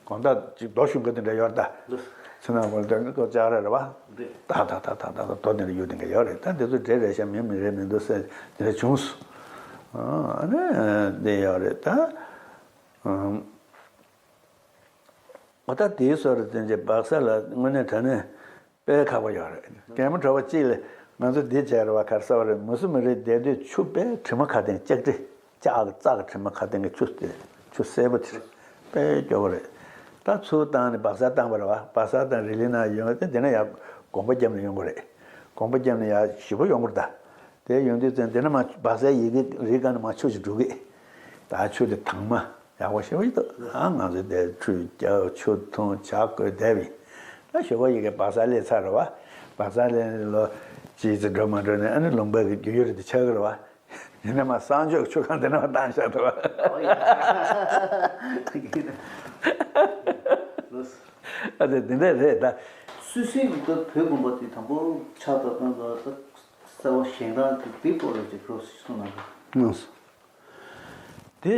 དགོང་དག་ཅིག་རྡོ་ཤུགས་འགའ་དེ་འདྲ་ཡོད་ད། འདུག་ཚེ་ན་གོང་དེ་ངས་ཁོ་ལྕགས་ར་རེད་བ། འདུག་ད་ད་ད་ད་ད་ད་རྡོ་དེ་འདྲ་གཡུག་དེ་འདྲ་ཡོད་རེད། ད་འདི་ཚོ་འདྲེ་རེད་ཤག་མི་མི་རེད་མི་འདུག་ཟེར་དེ་འདྲ་བྱུང་སོང་། ཨ་ནི་འདི་ཡོད་རེད་ད། ཨ་ད་དེའི་སོར་དེ་འདྲ་སྦག་ས་ལ་དངོས་གནས་དྲང་གནས། དཔེ་ཁག་པོ་ཡོད་རེད། རྒན་མོ་གྲོགས་པོ་གཅིག་ལ་ང་ཚོ་འདི་བྱས་རེད་བ། ག་རེ་ཟེར་བ་རེད། མུ་སུ་མི་རིགས་བསྡད་དུས་ཆུ་དཔེ་དྲི་མ་ཁ་སྟེང་ལྕགས་དྲི་ལྕགས་ཀྱི་རྩ་གི་དྲི་མ་ཁ་སྟེང་གི་ཆུ་དེ་ཆུ་སེར་པོ་དེ་དཔེ་སྐྱོ་པོ་རེད། ད་ཚུར་བཏང་ནས་སྦག་ས་བཏང་པ་རེད་བ། སྦག་ས་དང་རི་ལི་ན་ཡོང་བ་དེ་འདི་ན་ཡང་གོམ་པ་བརྒྱབ་ནས་ཡོང་གི་རེད། གོམ་པ་བརྒྱབ་ནས་ཡང་ཞིབ་པོ་ཡོང་གི་རེད་ད། དེ་ཡོང་དུས་ཙང་འདི་ན་མ་སྦག་སའི་ཡི་གེ་རི་སྒང་ནས་མ་ཆུ་ཞིག་འགྲོ་གི། ད་ཆུ་དེ་དྭངས་མ། ཡག་པོ་ཞེ་པོ་ཞིག་འདུག་ཨ་ང་ཚོས་དེ་ཁྲུས་རྒྱག་ཆུ་འཐུང་ཇ་བསྐོལ་བསྡད་པ་ཡིན། ད་ཞོགས་པ་ཡི་གེ་སྦག་ས་སླེབས་ཚར་རེད་བ། སྦག་ས་སླེབས་ནས་ལོ་གཅིག་ཙམ་འགྲོ་མ་འགྲོ་ནས་ཨ་ནི་ལུང་པ་གི་རྒྱུ་ཡུར་དེ་ཆགས་ཀྱི་རེད་བ། ཡིན་ན་མ་གསང་སྤྱོད་ཆུ་ཁང་དེ་ན་མ་བཏང་བཞག་འདུག་བ། ཨོ་ཡ། ཨ་དེ་དེ་འདྲ་རེད་ད། སུད་སི་གི་ད་བོད་དགོན་པ་དེ་དང་པོ་ཕྱག་བཏབ་སྟངས་དང་ད་གསར་བ་བཞེངས་སྟངས་དེ་དེའི་སྐོར་ལ་ཅིག་ཕྱོགས་སུ་གསུངས་གནང་རོགས། དེ་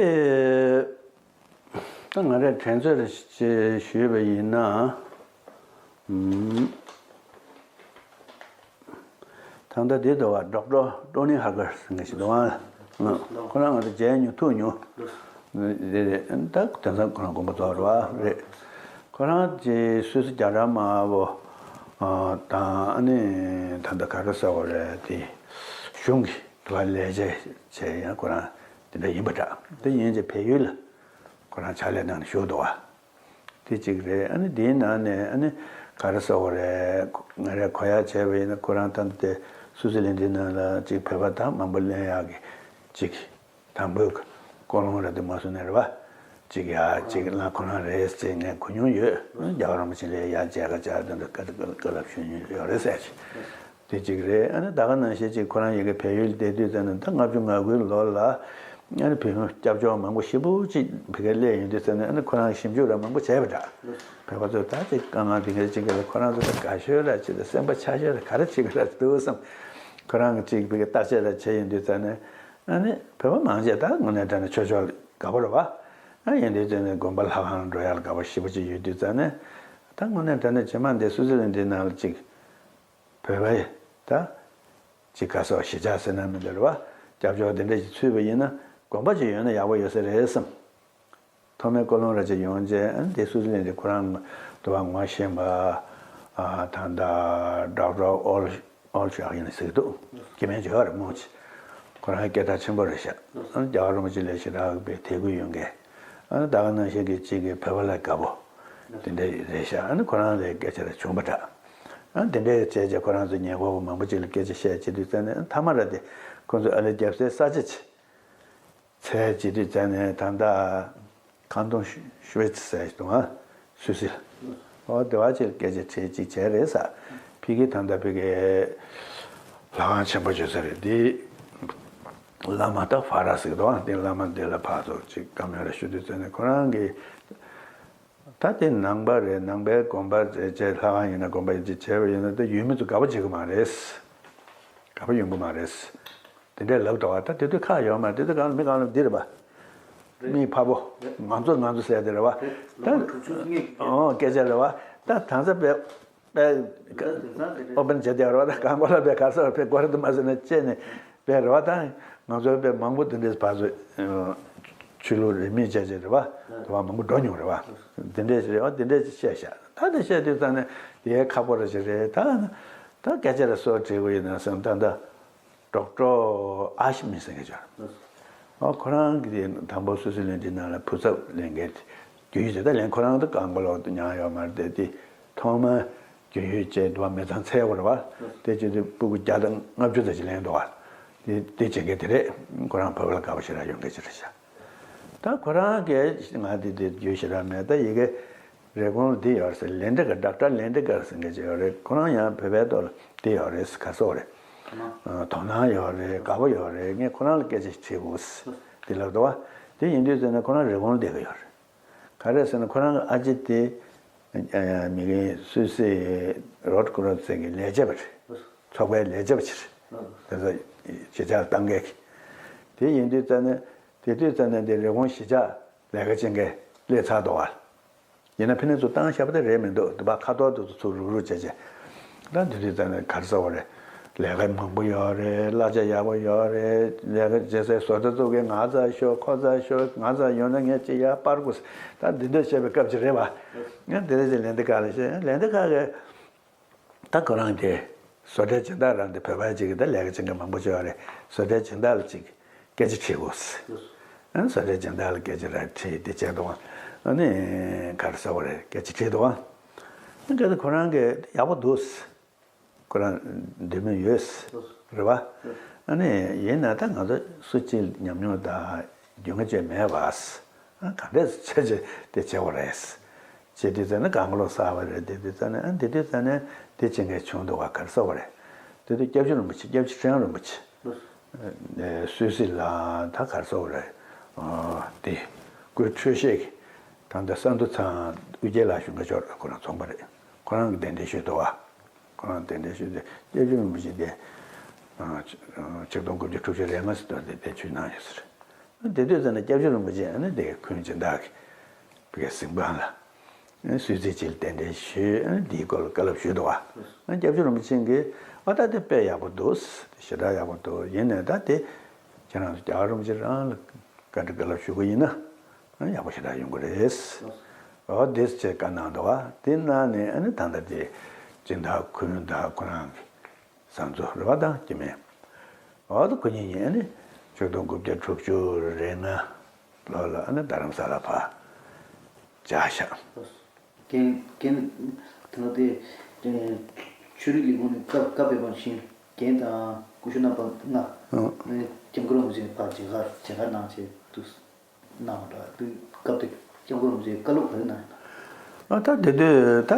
ད་ང་རས་དྲན་ཚོད་རེ་ཞིག་ཞུས་པ་ཡིན་ན། ཨུམ། ད་ལྟ་འདི་འདུག་བ། ཌོག་ཊར་ཊོ་ནི་ཧར་པར་ཟེར་མཁན་ཞིག་འདུག་ཨང་། ཁོ་རང་ང་ཚོ་མཇལ་མྱོང་ཐུག་མྱོང་། རེད་རེད། ད་དེང་སང་ཁོ་རང་དགོངས་པ་རྫོགས་རེད་བ། རེད། ཁོ་རང་གི་སུད་སི་རྒྱ་གར་དམར་པོ་དང་ཨ་ནི་ད་ལྟ་ག་རེ་ཟེར་བ་རེད། དེ་གཞུང་གི་དུ་བ་ལས་བྱེད་བྱས་ཡང་ཁོ་རང་དེ་འདྲ་ཡིན་པ་འདྲ། དེ་ཡིན་ཅེས་བལ་ཡུལ་ལ་ཁོ་རང་ཕྱག་ལས་གནང་ནས་བཞུགས་འདུག་བ། དེ་གཅིག་རེད། ཨ་ནི་དེའི་ནང་ནས་ཨ་ནི་ག་རེ་ཟེར་བ་རེད། ང་རས་གོ་ཡག་བྱས་པ་ཡིན་ན་ཁོ་རང་ད་ལྟ་སུད་སི་ལན་ཌན་ནང་ལ་གཅིག་བོད་པ་དང་མང་པོ་ལེན་ཡག་གི་གཅིག་དང་པོའི་ཀོ་ལོང་ར་དེ་མ་སུ་ནས་རེད་བ། གཅིག་ཡ་གཅིག་ལ་ཁོ་རང་རེད་ཟེར་ངས་གོ་མྱོང་ཡོད། རྒྱལ་བ་རིན་པོ་ཆེ་ལ་ཡ་མཇལ་ཁ་བཅར་དེ་འདྲ་བཀའ་བཀའ་སློབ་ཞུ་མྱོང་ཡོད་རེད་ཟེར་གྱི། དེ་གཅིག་རེད། ཨ་ནི་ད་ག་ནང་བཞིན་གཅིག་ཁོ་རང་ཡི་གེ་བལ་ཡུལ་བསྡད་དུས་ཙམ་ནས་ད་ལྔ་བཅུ་ང་དགུའི་ལོ་ལ་ཨ་ནི་བོད་མི་སྐྱབས་བཅོལ་མང་པོ་ཞེ་པོ་ཅིག་བོད་སྐད་སླེབས་ཡོང་དུས་ཙམ་ནས་ཨ་ནི་ཁོ་རང་ཞིབ་འཇུག་ར་མང་པོ་བྱས་པ་འདྲ། བོད་པ་ཚོས་ད་ཅིག་དཀའ་ངལ་འདི་འདྲ་ཅིག་ག་ལ་ཁོ་རང་ཚོ་ད་དགའ་ཤོས་ར་ཅིག་ད་སེམས་པ་ཆགས་ཤོས་ར་ག་རེ་བྱེད་ཀྱི་ར་འདུག་བསམ། ཁོ་རང་གིས་ཅིག་བོད་སྐད་བརྟག་དཔྱད་ར་བྱས་ཡོང་དུས་ཙམ་ནས་ཨ་ནི་བོད་པ་མང་ཆེ་ད་དངོས་གནས་དྲང་གནས་ཆོས་ཕྱོགས་ལ་དགའ་པོ་རེད་བ། ཨ་ཡིན་དུས་ཙམ་ནས་དགོན་པ་ལྷ་ཁང་འགྲོ་ཡག་ལ་དགའ་པོ་ཞེ་པོ་ཅིག་ཡོད་དུས་ཙམ་ནས་ད་དངོས་གནས་དྲང་གནས་རྗེས་མ་འདི་སུད་སི་ལན་ཌན་ནང་ལ་ཅིག་བོད་པའི་ད་ཅིག་ག་སོགས་གཞིས་ཆགས་ཟེར་ན་མི་འདུག་རེད་བ། སྐྱབས་བཅོལ་དེ་འདྲ་ཞིག་ཚུད་པ་ཡིན་ན་དགོན་པ་ཅིག་ཡོད་ན་ཡག་པོ་ཡོད་ས་རེད་བསམ། ཐོག་མའི་ཀོ་ལོང་ར་ཅིག་ཡོང་རྗེས་ཨ་ནི་དེ་སུད་སི་ལན་ཌན་ཁོ་རང་དུ་བ་ངོ་ཤེས་པ་ཨ་ད་ལྟ་ཌོག་ཊར་ཨོལ་ཨོལ་ཤག་ཡིན་ཟེར་གི་འདུག་སྐྱེ་དམན་ཅིག་ཡོད་རེད་མོ་ཅིག་ཁོ་རང་སྐད་གྲགས་ཆེན་པོ་རེད་ཤག་ཨ་ནི་རྒྱལ་བ་རིན་པོ་ཆེ་ལས་ཞེ་དྲག་པའི་དད་གུས་ཡོད་མཁན། ཨ་ནི་ད་ག་ནང་བཞིན་གྱི་གཅིག་གི་བོད་པ་ལ་དགའ་པོ་དེ་འདྲ་རེད་ཤག་ཨ་ནི་ཁོ་རང་ལ་སྐད་ཆ་རེ་བྱུང་པ་འདྲ། ཨ་ནི་དེ་འདྲའི་བྱས་རྗེས་ཁོ་རང་ཚོ་ཉེ་འཁོར་བ་མང་པོ་ཅིག་ལ་སྐད་ཆ་བཤད་བྱེད་དུས་ཙམ་ནས་ཨ་ནི་མཐའ་མ་ར་དེ་ཁོ་ཚོས་ཨ་ལེ་རྒྱབ་སའི་ས་ཆ་ཅིག་འཚོལ་བྱེད་དུས་ཙམ་ནས་ད་ལྟ་ཁང་སྟོང་ཤུ་ཤུ་ཝེ་ཚི་ཟེར་ཞིག་འདུག་ཨ་སུད་སི་ལ། ཨོ་དེ་བ་ཅིག་ལ་སྐད་ཆ་དྲིས་ཅིག་བྱས་རེད་ཟེར། ཕ་གི་ད་ལྟ་ཕ་གི་ལྷ་ཁང་ཆེན་པོ་བྱོས་ས་རེད་འདི། བླ་མ་ད་ཧྥ་ར་ཟེར་གི་འདུག་ཨ་དེ་བླ་མ་འདི་ལ་ཕར་ཚུར་ཅིག་བཀའ་མོལ་རེ་ཞུ་དུས་ཙམ་ནས་ཁོ་རང་གི་ད་དེ་ནང་པ་རེད། ནང་པའི་དགོན་པ་རེད་ཅེས་ལྷ་ཁང་ཡིན་ན་དགོན་པ་ཡིན་ཅེས་བྱས་པ་ཡིན་ན་ད་ཡུལ་མི་ཚོ་དགའ་པོ་བྱེད་གི་མ་རེད། དགའ་པོ་ཡོང་གི་མ་རེད། དེ་འདྲའི་ལབ་འདུག་བ། ད་དེ་དུས་ཁག་ཡོད་མ་རེད། དེ་དུས་གང་ལ་མི་གང་ལ་འདི་རེད་པ། མི་ཕ་བོ། ང་ཚོ་ང་ཚོ་ཟེར་དེ་རེད་པ། ད་ཨོ་སྐད་ཆ་རེད་པ། ད་ད་ཚ་པའི་པའི་ཨོ་པན་བྱས་དེ་རེད་པ། ད་གང་གོ་ལ་པའི་ག་ས་པའི་གོ་རེ་དུ་མ་ཟེར་ན་བཅད་ནས་པའི་རེད་པ། ད་ང་ཚོ་པའི་མང་པོ་དེ་འདྲའི་བ་ཚོ་ཆོས་ལུགས་རིས་མེད་བཅས་བཅས་རེད་པ། དུ་བ་མང་པོ་འགྲོ་མྱོང་རེད་པ། དེ་འདྲས་རེད་པ། དེ་འདྲས་བཤད་ཤག་ད་དེ་བཤད་དུས་ཙང་ནས་དེ་ཁག་པོ་རེད་ཅེས་རེད། ད་ད་སྐད་ཆ་རེ་སོགས་དྲི་དགོས་ཡིན་ན་སེམས་ད་ད། ཌོག་ཊར་ཨ་ཤི་མི་ཟེར་མཁན་ཅིག་ཡོད་རེད། ཨོ་ཁོ་རང་གིས་དང་པོ་སུད་སི་ལན་ཌན་ནང་ལ་བུ་ཚབ་ལེན་མཁན་དེ་རྒྱུས་ཡོད་ཅེས་ད་ལན་ཁོ་རང་ད་གང་ག་ལོག་ཏུ་མྱངས་ཡོད་མ་རེད་དེ། དེ་ཐོག་མར་རྒྱུས་ཡོད་ཅེས་འདུག་པ། མི་ཚང་ཚད་པོ་རེད་པ། དེ་བྱས་དུས་སྤུ་གུ་བརྒྱ་དང་ལྔ་བཅུ་ཙམ་ཅིག་ལེན་འདུག་པ། དེ་དེ་བྱེད་མཁན་དེ་རེད། ཁོ་རང་བོད་པ་ལ་དགའ་པོ་ཞེ་དྲག་ཡོད་མཁན་ཅིག་རེད་ཤག་ད་ཁོ་རང་གིས་ང་འདི་འདི་རྒྱུས་ཞེ་དྲག་མེད། ད་ཡི་གེ་རེ་སྐོང་འདི་ཡོད་རེད་ཟེར། ལེན་ཌི་ཀ་ཌོག་ཊར་ལེན་ཌི་ཀ་ཟེར་མཁན་ཅིག་ཡོད་རེད། ཁོ་རང་ཡང་བོད་པའི་ཐོག་ལ་འདི་ཡོད་རེད་ཟེར། ག་སོག་རེད། དོ་སྣང་ཡོད་རེད། དགའ་པོ་ཡོད་རེད། ངས་ཁོ་རང་ལ་སྐད་ཆ་དྲིས་དགོས་ཟེར་འདི་ལབ་འདུག་བ། དེ་ཡིན་དུས་ཙམ་ན་ཁོ་རང་རེ་སྐོང་བསྡད་ཀྱི་ཡོད་རེད། ག་རེ་ཟེར་ན་ཁོ་རང་གི་ཨ་ཅེ་དེ་མི་གི་སུད་སི་རོ་ཌི་ཀོ་རོ་ཟེར་གི་ལས་བྱེད་པ་རེད། ཚོགས་པའི་ལས་བྱེད་པ་ཅིག་རེད། དེ་ཚོ་གཞིས་ཆགས་ལ་བཏང་མཁན་གྱི། དེ་ཡིན་དུས་ཙམ་ན་དེ་དུས་ཙམ་ན་དེ་རི་ཀོན་གཞིས་ཆགས་ལས་ཀ་བྱེད་མཁན་སླེབས་ཚར་འདུག་བ། ཡིན་ན་ཕ་ནས་ཚུར་བཏང་བཞག་པ་དེ་རེད་མི་འདུག་དེ་བ་ཁ་ཐོར་དུ་ཚུར་རུག་རུག་བྱས་བྱས། ད་དེ་དུས་ཙམ་ནས་ག་རེ་ཟེར་བ་རེད། ལས་ཀ་མང་པོ་ཡོད་རེད། གླ་ཆ་ཡག་པོ་ཡོད་རེད། ལས་ཀ་བྱེད་སའི་བཟོ་གྲྭ་བཙུགས་མཁན་ང་རྩ་ཤོག་ཁོ་རྩ་ཤོག་ང་རྩ་ཡོད་ན་ངས་ཅི་ཡག་པར་དགོས། ད་འདི་འདྲ་བཤད་པའི་སྐབས་ཅིག་རེད་བ། ང་དེ་འདྲ་ཅིག་ལེན་ཌི་ཀ་ལ་བཤད། ལེན་ཌི་ཀ་གི་ད་ཁོ་རང་དེ་བཟོ་གྲྭའི་སྦྱིན་བདག་རང་དེ་བོད་པ་ཅིག་གི་ད་ལས་ཀ་བྱེད་མཁན་མང་པོ་ཅིག་ཡོད་རེད། བཟོ་གྲྭའི་སྦྱིན་བདག་ལ་ཅིག་སྐད་ཆ་དྲིས་དགོས། ཨ་ནི་བཟོ་གྲྭའི་སྦྱིན་བདག་ལ་སྐད་ཆ་ར་དྲིས་དེ་བྱས་འདུག་ཨ་ནི་ག་རེ་ཟེར་བ་རེད། སྐད་ཆ་དྲིས་འདུག་ཨ་ནི་སྐད་ཆ་ཁོ་རང་གིས་ཡག་པོ་འདུག་ཁོ་རང་འདོད་མོས་ཡོད་རེད་བ། ཨ་ནི་ཡིན་ན་ད་ང་ཚོ་སུ་གཅིག་ཉམས་མྱོང་དང་རྒྱུས་མངའ་ཅན་མེད་བ། ཨ་ག་འདྲས་བྱས་བྱས་དེ་བྱེད་དགོས་རེད། བྱས་དུས་ཙམ་ན་གང་བློ་གསར་བ་རེད། དེ་དུས་ཙམ་ན་ཨ་དེ་དུས་ཙམ་ན་དེ་བྱེད་མཁན་བྱུང་འདུག་བ། ག་རེ་ཟེར་བ་རེད། དེ་དུས་སྐྱབས་རྗེ་རིན་པོ་ཆེ་སྐྱབས་རྗེ་ཁྲི་བྱང་རིན་པོ་ཆེ། སུད་སི་ལ་ད་ག་རེ་ཟེར་དགོས་རེད། ཨ་དེ་སྐུའི་འཕྲོད་བཞེས་ཀྱི་ད་ལྟ་ས་འདུ་ཚང་དབུ་རྒྱལ་ལགས་གཞུང་སྒར་ཕྱོགས་ལ་ཁོ་རང་ཚོང་པ་རེད། ཁོ་རང་གིས་གདན་འདྲེན་ཞུས་འདུག་བ། ཁོ་རང་གདན་འདྲེན་ཞུས་ཏེ་སྐྱབས་རྗེ་རིན་པོ་ཆེ་དེ་ཨ་ཆིག་སྟོང་དགུ་བརྒྱ་དྲུག་ཅུ་རེ་ལྔ་ཙམ་དུ་དེ་དེ་ཆུ་གནང་ཡོད་ཟེར། དེ་དུས་ཙམ་ན་སྐྱབས་རྗེ་རིན་པོ་ཆེ་ཨ་ནི་དེ་ཁོང་སྦྱིན་བདག་གི་བི་གའི་གཟིམ་ཁང་ལ། སུད་སི་སྤྱི་ལ་གདན་འདྲེན་ཞུས། ཨ་ནི་འདིའི་སྐོར་ལ་བཀའ་སློབ་ཞུས་འདུག་བ། ཨ་ནི་སྐྱབས་རྗེ་རིན་པོ་ཆེ་གིས་ཨ་ད་དེ་དཔེ་ཡག་པོ་འདུག་དེ་ཞེ་དྲག་ཡག་པོ་འདུག་ཡིན་ནའི་ད་དེ་ཁྱེད་རང་ཚོ་རྒྱལ་བ་རིན་པོ་ཆེ་རང་ལ་བཀའ་འདྲི་བཀའ་སློབ་ཞུ་དགོས་ཡིན་ན་ཨ་ནི་ཡག་པོ་ཞེ་དྲག་ཡོང་གི་རེད། འོ་དེ་ཅེས་བཀའ་གནང་འདུག་བ། དེ་གནང་ནས་ཨ་ནི་ད་ལྟ་དེ་སྦྱིན་བདག་ཁོང་ད་ཁོ་རང་གི་བཟང་ཚོ་རེད་བ་དང་སྐྱེ་དམན། འོ་ད་ཁོ་གཉིས་ཀྱིས་ཨ་ནི་ཆིག་སྟོང་དགུ་བརྒྱ་དྲུག་ཅུ་རེ་ལྔ་ལོ་ལ་ཨ་ནི་རྡ་རམ་ས་ལ་ཕར་བཅར་ཤག་རྒན་རྒན་དེ་ལ་དེ་ཆོས་རིག་ལས་ཁུངས་ནས་བཀའ་བཀའ་ཕེབས་པ་བཞིན་རྒན་དང་སྐུ་ཞབས་རྣམ་པ་ལྔ་ཨ་ནི་སྐྱབས་མགོན་རིན་པོ་ཆེ་ཕར་མཇལ་ཁ་མཇལ་ཁ་གནང་བྱས་འདུག་གནང་བ་འདྲ། དུས་སྐབས་དེ་སྐྱབས་མགོན་རིན་པོ་ཆེས་བཀའ་སློབ་ག་རེ་གནང་ཡོད་ན། ཨ་ད་དེ་དུས་ད་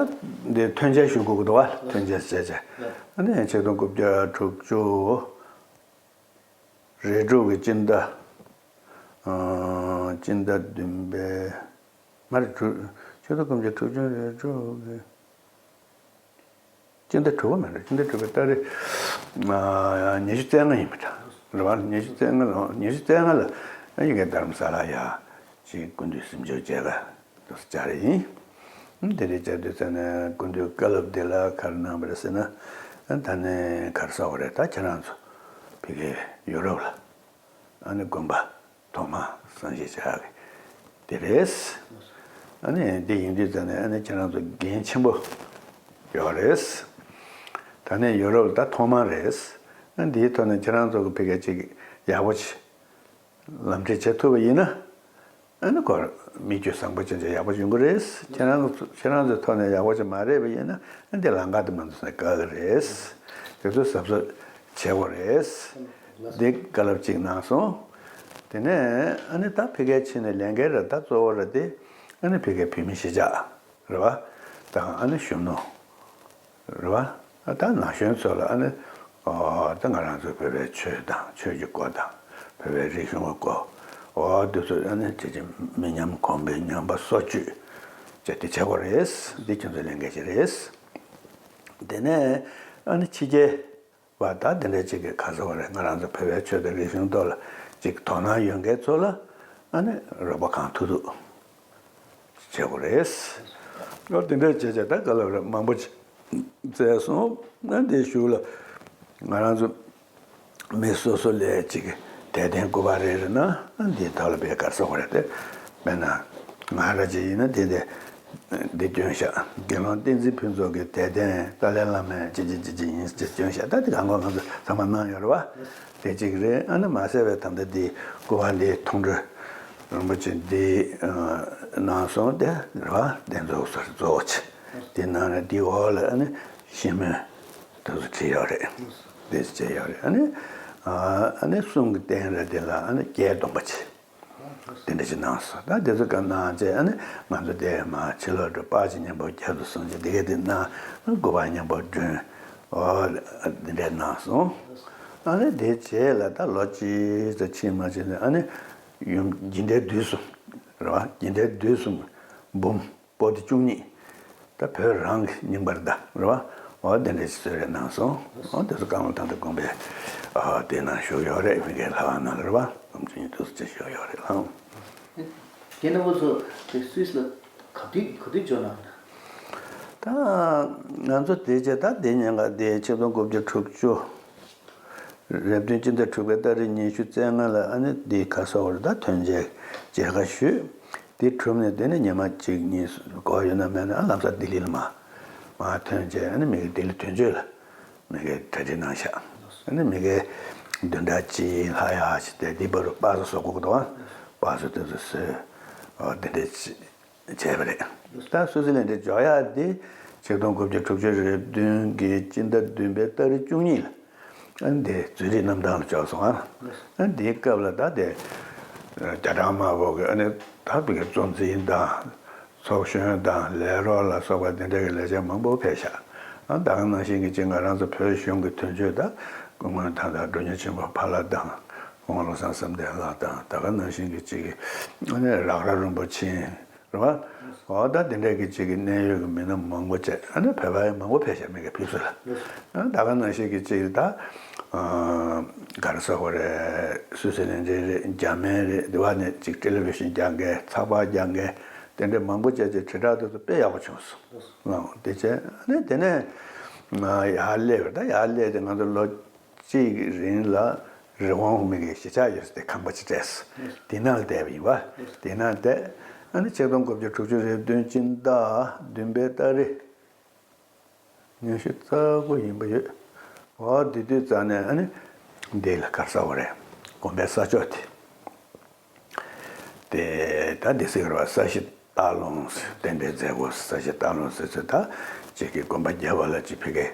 དེ་ཐོན་འབྱེད་ཞུ་དགོས་ཀྱི་འདུག་བ། ཐོན་འབྱེད་བྱས་བྱས། ཨ་ནི་ཆིག་སྟོང་དགུ་བརྒྱ་དྲུག་ཅུ་རེ་དྲུག་གི་སྤྱི་ཟླ་ཨ་སྤྱི་ཟླ་བདུན་པའི་མ་རེད་དྲུག་ཆིག་སྟོང་དགུ་བརྒྱ་དྲུག་ཅུ་རེ་དྲུག་གི་སྤྱི་ཟླ་དྲུག་པ་མ་རེད། སྤྱི་ཟླ་དྲུག་པའི་ཏ་རིག་ཨ་ཉི་ཤུ་རྩ་ལྔ་ཡིན་པ་འདྲ་རེད་བ། ཉི་ཤུ་རྩ་ལྔ་ལ་ཉི་ཤུ་རྩ་ལྔ་ལ་ཨ་ཡི་གེ་རྡ་རམ་ས་ལ་ཡ་ཅིག་སྐུ་མདུན་གཟིམ་ཆུང་མཇལ་ཁ་དུ་བཅར་ཡིན། དེ་རིང་བཅར་དུས་ཙམ་ནས་སྐུ་མདུན་བཀའ་སློབ་འདི་ལ་ག་རེ་གནང་བ་རེད་ཟེར་ན། ད་ནི་ག་རེ་ཟེར་བ་རེད། ད་ཁྱེད་རང་ཚོ་ཕ་གི་ཡུ་རོབ་ལ་ཨ་ནི་དགོན་པ་ཐོག་མ་གསར་བཞེངས་བྱ་གི་དེ་རེད། ཨ་ནི་དེ་ཡིན་དུས་ཙམ་ནས་ཨ་ནི་ཁྱེད་རང་ཚོ་འགན་ཆེན་པོ་ཡོད་རེད། ད་ནི་ཡུ་རོབ་ད་ཐོག་མ་རེད། ཨ་འདིའི་ཐོག་ནས་ཁྱེད་རང་ཚོ་གི་ཕ་གི་ཅིག་ཡག་པོ་ཅིག་ལམ་ཁྲིད་བྱེད་ཐུབ་པ་ཡིན་ན་ཨ་ནི་ཁོ་མི་རྒྱུ་བཟང་པོ་ཅན་ཅིག་ཡག་པོ་ཡོང་གི་རེད། ཁྱེད་རང་ཁྱེད་རང་ཚོའི་ཐོག་ནས་ཡག་པོ་ཅིག་མ་རེད་པ་ཡིན་ན་ཨ་འདི་ལམ་ཁ་དེ་མ་འདུག་ཟེར་ནས་བཀག་གི་རེད། དེ་ཚོ་གཟབ་གཟབ་བྱེད་དགོས་རེད། འདི་བཀའ་སློབ་ཅིག་གནང་སོང་། དེ་ནས་ཨ་ནི་ད་ཕ་གིར་ཕྱིན་ནས་ལས་འགན་རེད། ད་གཙོ་བོ་རེད་དེ་ཨ་ནི་ཕ་གིའི་བོད་མི་གཞིས་ཆགས་རེད་བ། དང་ཨ་ནི་གཞོན་ནུ་རེད་བ། ད་ན་གཞོན་ཚོ་ལ་ཨ་ནི་ཨོ་ད་ང་རང་ཚོ་བོད་པའི་ཆོས་དང་ཆོས་ཀྱི་སྐོར་དང་བོད་པའི་རིག་གཞུང་གི་སྐོར་ཨོ་འདི་ཚོ་ཨ་ནི་ཅི་ཅི་མི་ཉམས་གོང་འཕེལ་ཉམས་པ་སོར་ཆུད་བྱས་ཏེ་བྱེད་དགོས་རེད། འདི་ཁྱོད་ཚོའི་ལས་འགན་ཞིག་རེད། དེ་ནས་ཨ་ནི་ཕྱི་རྒྱལ་བ་ད་དེ་འདྲ་ཅིག་གི་ག་ཟེར་བ་རེད། ང་རང་ཚོ་བོད་པའི་ཆོས་དང་རིག་གཞུང་ཐོག་ལ་ཅིག་དོ་སྣང་ཡོད་མཁན་ཚོ་ལ་ཨ་ནི་རོགས་པ་གང་ཐུབ་ཐུབ་བྱེད་དགོས་རེད། ཨོ་དེ་འདྲ་བྱས་བྱས་ད་བཀའ་སློབ་རེ་མང་པོ་ཅིག་བསྩལ་སོང་། ཨ་འདིའི་གཞུག་ལ་ང་རང་ཚོ་མི་སོ་སོ་ལ་ཅིག་དད་ལྡན་སྐུ་པར་རེ་རེ་ན་ཨ་འདིའི་ཐོག་ལ་བས་ག་རེ་ཟེར་དགོས་རེད་དེ། དཔེར་ན་ང་རང་ཅིག་ཡིན་ན་དེ་དེ་འདི་བསྐྱོན་བཞག་དགེ་སློང་བསྟན་འཛིན་ཕུན་ཚོགས་ཀྱི་དད་ལྡན་ཏཱ་ལའི་བླ་མའི་ཅི་ཅི་ཅི་ཅི་ཡིན་ཅེས་བསྐྱོན་བཞག་ད་དེ་གང་གོ་ང་ཚོ་ཚང་མ་གནང་ཡོད་རེད་བ། དེ་གཅིག་རེད། ཨ་ནི་མ་ཟད་པའི་ད་ལྟ་འདི་སྐུ་པར་འདི་མཐོང་གྲོལ་རིན་པོ་ཆེ་འདི་གནང་སོང་། དེ་རེད་བ། དེ་རྫོགས་སོ་རྫོགས་ཆེ་དེ་ནང་ལ་འདི་འོག་ལ་ཨ་ནི་ཤིང་མོ་དེ་ཚོ་བྲིས་ཡོད་རེད། དེ་ཚོ་བྱས་ཡོད་རེད། ཨ་ནི་ཨ་ནི་གསུང་གི་རྟེན་རེད། དེ་ལ་ཨ་ནི་བརྒྱད་སྟོང་པ་ཆེ། དེ་འདྲ་ཞིག་གནང་སོང་། ད་དེ་ཚོ་ག་གནང་བྱས། ཨ་ནི་ང་ཚོ་དེ་མ་ཕྱི་ལོགས་འགྲོ། དཔལ་གྱི་སྙིང་པོ་བརྒྱ་དང་སུམ་ཅུ་དེ་ག་དེ་གནང་། སྐུ་པར་སྙིང་པོ་བསྒྲོན། འོ་དེ་འདྲ་གནང་སོང་། ཨ་ནི་དེ་རྗེས་ལ་ད་ལོ་གཅིག་ཙམ་ཕྱིན་མ་ཕྱིན་ནས། ཨ་ནི་ཡུམ་རྒྱུད་སྡེ་བདུན་གསུམ་རེད་བ། རྒྱུད་སྡེ་བདུན་གསུམ་འབུམ་པོ་ཏི་བཅུ་གཉིས། ད་བོད་རང་གི་རྙིང་པར་གདའ་རེད་བ། འོ་དེ་འདྲ་ཞིག་གསོལ་རས་གནང་སོང་། འོ་དེ་ཚོ་གང་ལ་ད་ལྟ་དགོན་པའི་ཨ་དེ་ནང་བཞུགས་ཡོད་རེད། མི་སྒེར་ལྷ་ཁང་ནང་ལ་རེད་བ། སྐུ་མཆེད་དུས་སུ་ཅིག་བཞུགས་ཡོད་རེད་ལགས། རྒན་རིན་པོ་ཆེ་དེ་སུད་སི་ལ་ག་དུས་ག་དུས་འབྱོར་གནང་། ད་ང་ཚོ་དེ་རྗེས་ད་དེ་ཉིན་ག་དེ་ཆིག་སྟོང་དགུ་བརྒྱ་དྲུག་ཅུ་རེ་བདུན་སྤྱི་ཟླ་དྲུག་པའི་ཏ་རིག་ཉི་ཤུ་རྩ་ལྔ་ལ། ཨ་ནི་འདི་ག་ས་བར་ད་ཐོན་མཇལ་མཇལ་ཁ་ཞུས། དེ་གྲུབ་ནས་དེ་ནས་ཉི་མ་གཅིག་གཉིས་འགོར་ཡོད་ན་མེད་ན། ཨ་ལམ་སང་ལྡི་ལི་ལ་མ་མ་ཐོན་བྱས། ཨ་ནི་མི་སྒེར་ལྡི་ལི་དོན་གཅོད་ལ་མི་སྒེར་གྲ་སྒྲིག་གནང་ཤག་ཨ་ནི་མི་སྒེར་བདུན་ཕྲག་གཅིག་ལྷག་ཡག་ཞིག་དེ་འདི་བར་དུ་པ་སེ་བཟོ་དགོས་འདུག་པ་སེ་དེ་ཚོ་བཟོས། འོ་དེ་འདྲ་བྱས་བྱས་པ་རེད། ད་སུད་སི་ལན་འདྲ་འཇོག་ཡག་དེ་ཆིག་སྟོང་དགུ་བརྒྱ་དྲུག་ཅུ་རེ་བདུན་གྱི་སྤྱི་ཟླ་བདུན་པའི་ཏ་རིག་བཅུ་གཉིས་ལ། ཨ་ནི་དེ་ཛུ་རིག་གནམ་ཐང་ལ་འབྱོར་སོང་ཨ། ཨ་ནི་དེའི་སྐབས་ལ་ད་དེ་རྒྱ་གྲམ་དམར་པོ་གི་ཨ་ནི་ད་བི་གི་གཙོ་འཛིན་དང་ཚོགས་གཞོན་དང་ལས་རོགས་ལ་སོགས་པ་དེ་འདྲ་གི་ལས་བྱེད་མང་པོ་ཕེབས་ཤག་ཨ་ད་ག་ནང་བཞིན་གྱི་ཅིག་ང་རང་ཚོ་བོད་གཞུང་གི་དོན་གཅོད་ད་སྐུ་ངོ་ད་ད་མགྲོན་གཉེར་ཆེན་པོ་ཕ་ལགས་དང་། སྐུ་ངོ་བློ་བཟང་བསམ་གཏན་ལགས་དང་། ད་ག་ནང་བཞིན་གྱི་ཅིག་ཨ་ནི་རག་ར་རིན་པོ་ཆེ་རེད་བ། འོ་ད་དེ་འདྲ་གི་ཅིག་གི་གནད་ཡོད་ཀྱི་མི་སྣ་མང་པོ་བྱས། ཨ་ནི་བོད་པ་ཡང་མང་པོ་ཕེབས་ཤག་མི་སྒེར་ཕེབས་བསུ་ལ། ཨ་ད་ག་ནང་བཞིན་གྱི་ཅིག་ད་ཨ་ག་རེ་ཟེར་དགོས་རེད། སུད་སི་ལན་འདྲ་རེད། འཇར་མན་རེད། དེ་བ་ནས་ཅིག་ཊེ་ལི་ཝི་ཤན་རྒྱག་མཁན། ཚགས་པར་རྒྱག་མཁན། དེ་འདྲ་མང་པོ་བྱས་བྱས་དྲིལ་བསྒྲགས་དེ་ཚོ་དཔེ་ཡག་པོ་བྱུང་སོང་། ལགས་དེ་བྱས། ཨ་ནི་དེ་ནས་ང་ཡར་སླེབས་པ་རེད། ད་ཡར་སླེབས་ཏེ་ང་ཚོ་ལོ་གཅིག་གི་རིང་ལ་རི་ཀོན་མི་སྒེར་གཞིས་ཆགས་ཡོད་ས་དེ་ཁང་པ་ཅིག་སྤྲད་སོང་། དེ་ནང་ལ་བསྡད་པ་ཡིན་པ། དེ་ནང་བསྡད། ཨ་ནི་ཆིག་སྟོང་དགུ་བརྒྱ་དྲུག་ཅུ་རེ་བདུན་སྤྱི་ཟླ་བདུན་པའི་ཏ་རིག་ཉི་ཤུ་རྩ་དགུ་ཡིན་པ་ཡོད། འོ་དེ་དུས་ཙམ་ནས་ཨ་ནི་འདི་ལ་ག་རེ་ཟེར་དགོས་རེད། དགོན་པའི་ས་ཕྱོགས་དེ། དེ་ད་འདི་ཟེར་གི་རེད་བ། ས་གཞི་སྟག་ལུང་ཟེར། རྟེན་འབྲེལ་མཛད་སྒོ་ས་གཞི་སྟག་ལུང་ཟེར་ཚོད། ད་ཅིག་གི་དགོན་པ་རྒྱབ་པ་ལ་ཅིག་ཕ་གི་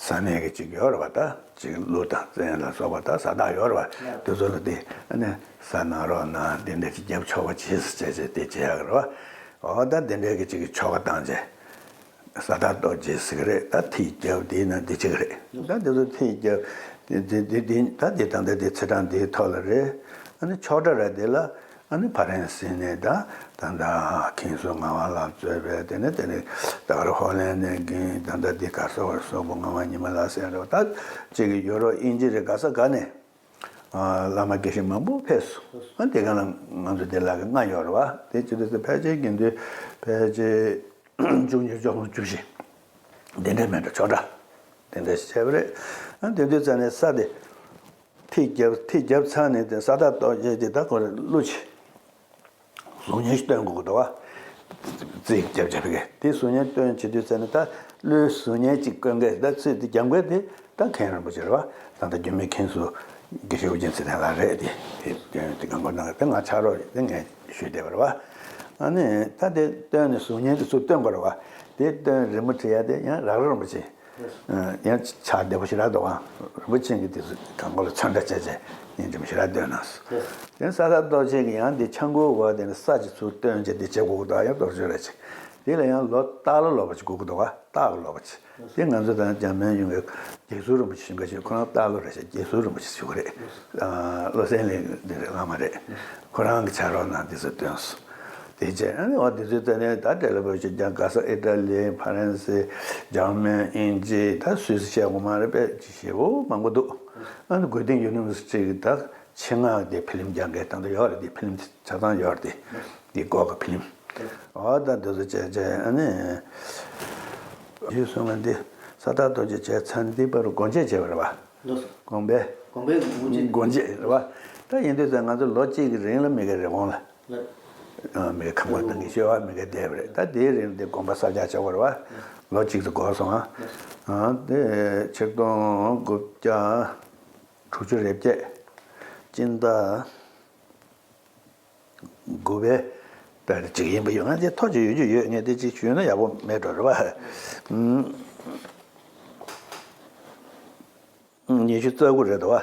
ས་གནས་ཀྱི་ཅིག་ཡོད་རེད་བ། ད་ཅིག་ཀླུ་དང་བཙན་ལ་སོགས་པ་ད་ས་བདག་ཡོད་རེད་བ། དེ་ཚོ་ལ་དེ་ཨ་ནི་ས་གནང་རོགས་གནང་། དེ་འདྲ་ཅིག་རྒྱབ་ཆོག་པ་བྱེད་ཟེར་བྱས་བྱས་དེ་བྱེད་ཡག་གི་རེད་བ། འོ་ད་དེ་འདྲའི་གི་ཅིག་གི་ཆོ་ག་བཏང་བྱས། ས་བདག་རྡོ་རྗེ་ཟེར་གི་རེད། ད་ཐིག་རྒྱབ་དེའི་ནང་འདི་བྱེད་གི་རེད། ད་དེ་ཚོ་ཐིག་རྒྱབ་དེ་དེ་དེ་དེ་ད་དེ་ད་ལྟ་དེ་ཚེས་གྲངས་འདིའི་ཐོག་ལ་རེད། ཨ་ནི་ཆོག་གྲྭ་ར་དེ་ལ་ཨ་ནི་ཕ་རན་སི་ནས་ད་ད་ད་མཁན་ཟུར་ངག་དབང་ལགས་གཙོས་པའི་དེ་ནས་དེ་ནས་ད་ག་རེ་ཧོ་ལན་ནས་རྒན། ད་ལྟ་འདི་ག་ས་བར་སོག་པོ་ངག་དབང་ཉི་མ་ལགས་ཟེར་རེད་བ། ད་ཅིག་གི་ཡོ་རོབ་དབྱིན་ཇི་རེད། ག་ས་ག་ནས་ཨ་བླ་མ་དགེ་བཤེས་མང་པོ་ཕེབས་སོང་། ཨ་དེ་ག་ལ་ང་ཚོ་དེ་ལ་གི་ལྔ་ཡོད་རེད་བ། དེ་ཅི་འདྲ་ཟེར། ཕལ་ཆེར་དགེ་འདུན་ཕལ་ཆེར་བཅུ་གཉིས་བཅུ་གསུམ་བཅུ་བཞི་དེ་འདྲ་མེད་འགྲོ། ཆོག་གྲྭ་དེ་འདྲ་ཞིག་བྱས་པ་རེད། ཨ་དེ་དུས་ཙམ་ནས་ས་དེ་ཐིག་རྒྱབ་ཐིག་རྒྱབ་ཚར་ནས་དེ་ས་བདག་རྡོ་རྗེ་དེ་ད་ཁོ་རང་གླུ་ཅིག་གཟུགས་བརྙན་ཞིག་སྟོན་དགོས་ཀྱི་འདུག་བ། རྩིས་རྒྱབ་བྱས་པ་གི་དེ་གཟུགས་བརྙན་སྟོན་བྱེད་དུས་ཙམ་ནས། ད་གླུའི་གཟུགས་བརྙན་ཅིག་སྐོན་མཁན་ད་ཚིག་དེ་རྒྱབ་མཁན་དེ་ད་མཁན་རིན་པོ་ཆེ་རེད་བ། ད་ལྟ་རྒྱུད་སྨད་མཁན་ཟུར་དགེ་བཤེས་ཨོ་རྒྱན་ཚེ་བརྟན་ལགས་རེད། དེ་དེ་སྐྱོན་དེ་གང་དགོས་གནང་། དེ་ང་ཕྱག་རོགས་རེད། དེ་ངས་ཞུས་བསྡད་པ་རེད་བ། ཨ་ནི་ད་དེ་བཏོན་ནས་གཟུགས་བརྙན་དེ་ཚུར་སྟོན་དགོས་རེད་བ། དེ་སྟོན་རི་མོ་བྲིས་ཡ་དེ་ཡང་རག་ར་རིན་པོ་ཆེ། ཡང་ཕྱག་བདེ་པོ་ཞེ་དྲག་འདུག་ཨང་། རིན་པོ་ཆེ་གིས་དེ་ཚོ་གང་གོ་ལ་ཚོན་ཁྲ་བྱས་བྱས་ཡིན་འདྲ་མོ་ཞེ་དྲག་སྟོན་གནང་སོང་། དེ་ས་བདག་རྡོ་རྗེ་གིས་ཡང་དེ་ཆང་ཁུའི་འོག་དེ་ནས་ས་ཅིག་ཚུར་བཏོན་བྱས་དེ་བྱེད་དགོས་ཀྱི་འདུག་ཡང་རྡོ་རྗེ་ར་ཅིག་དེ་ལ་ཡང་ལོ་སྟག་ལོ་ལོ་པ་ཅིག་དགོས་ཀྱི་འདུག་ག་སྟག་གི་ལོ་པ་ཅིག་དེ་ང་ཚོ་དང་འཇར་མན་ཡོང་བའི་དགེ་ཟུར་རིན་པོ་ཆེ་ཞིག་ཁོ་རང་སྟག་ལོ་རེད་ཤག་དགེ་ཟུར་རིན་པོ་ཆེ་ཞིག་རེད། བློ་གསལ་གླིང་འདི་རེད། བླ་མ་རེད། ཁོ་རང་གི་ཕྱག་རོགས་གནང་དེ་ཚོ་བཏོན་སོང་། དེ་རྗེས་ཨ་ནི་འོ་དེ་ཚོའི་རྩ་ནས་ད་ཊེ་ལི་ཝི་ཤན་རྒྱང་ག་ས་ཨི་ཊ་ལི། ཕ་རན་སི། འཇར་མན། དབྱིན་ཇི། ད་སུད་སི་བཤད་དགོས་མ་རེད། དཔེ་ཅིག་ཞེ་པོ་མང་པོ་འདུག་ཨ་ནི་དགོན་སྡེ་ཡུ་ནི་ཝར་སི་ཊི་གི་ད་ཆེད་མངགས་དེ་ཕི་ལིམ་རྒྱག་མཁན་ད་ལྟ་ཡོད་རེད། དེ་ཕི་ལིམ་ཆ་ཚང་ཡོད་རེད། དེ་དེ་སྐོར་གི་ཕི་ལིམ། འོ་ད་དེ་ཚོ་བྱས་བྱས་ཨ་ནི་རྗེས་སུ་ང་འདི་ས་བདག་རྡོ་རྗེ་བྱས་ཚར་འདི་བར་སྒོ་འབྱེད་བྱས་པ་རེད་བ། ལགས་སོ། དགོན་པའི་དགོན་པའི་སྒོ་འབྱེད། སྒོ་འབྱེད་རེད་བ། ད་ཡིན་དུས་ཙང་ང་ཚོ་ལོ་གཅིག་གི་རིང་ལ་མི་སྒེར་རི་ཀོན་ལ། ལགས། ཨ་མི་སྒེར་ཁང་པ་ནང་གི་ཤོད་བ་མི་སྒེར་བསྡད་པ་རེད། ད་དེའི་རིང་དེ་དགོན་པ་གསར་རྒྱག་བྱ་བ་རེད་བ། ལོ་གཅིག་ཙམ་འགོར་སོང་ཨ། ཨ་དེ་ཆིག་སྟོང་དགུ་བརྒྱ་དྲུག་ཅུ་རེ་བརྒྱད་སྤྱི་ཟླ་དགུ་པའི་ད་རེས་ཅིག་ཡིན་པ་ཡོད། ང་དེ་ཐོ་ཅིག་ཡོད་རྒྱུ་ཡོད། ངས་དེ་ཅིག་ཞུས་ན་ཡག་པོ་མེད་འགྲོ་རེད་བ། ཨུམ། ཉི་ཤུ་རྩ་དགུ་རེད་དོ།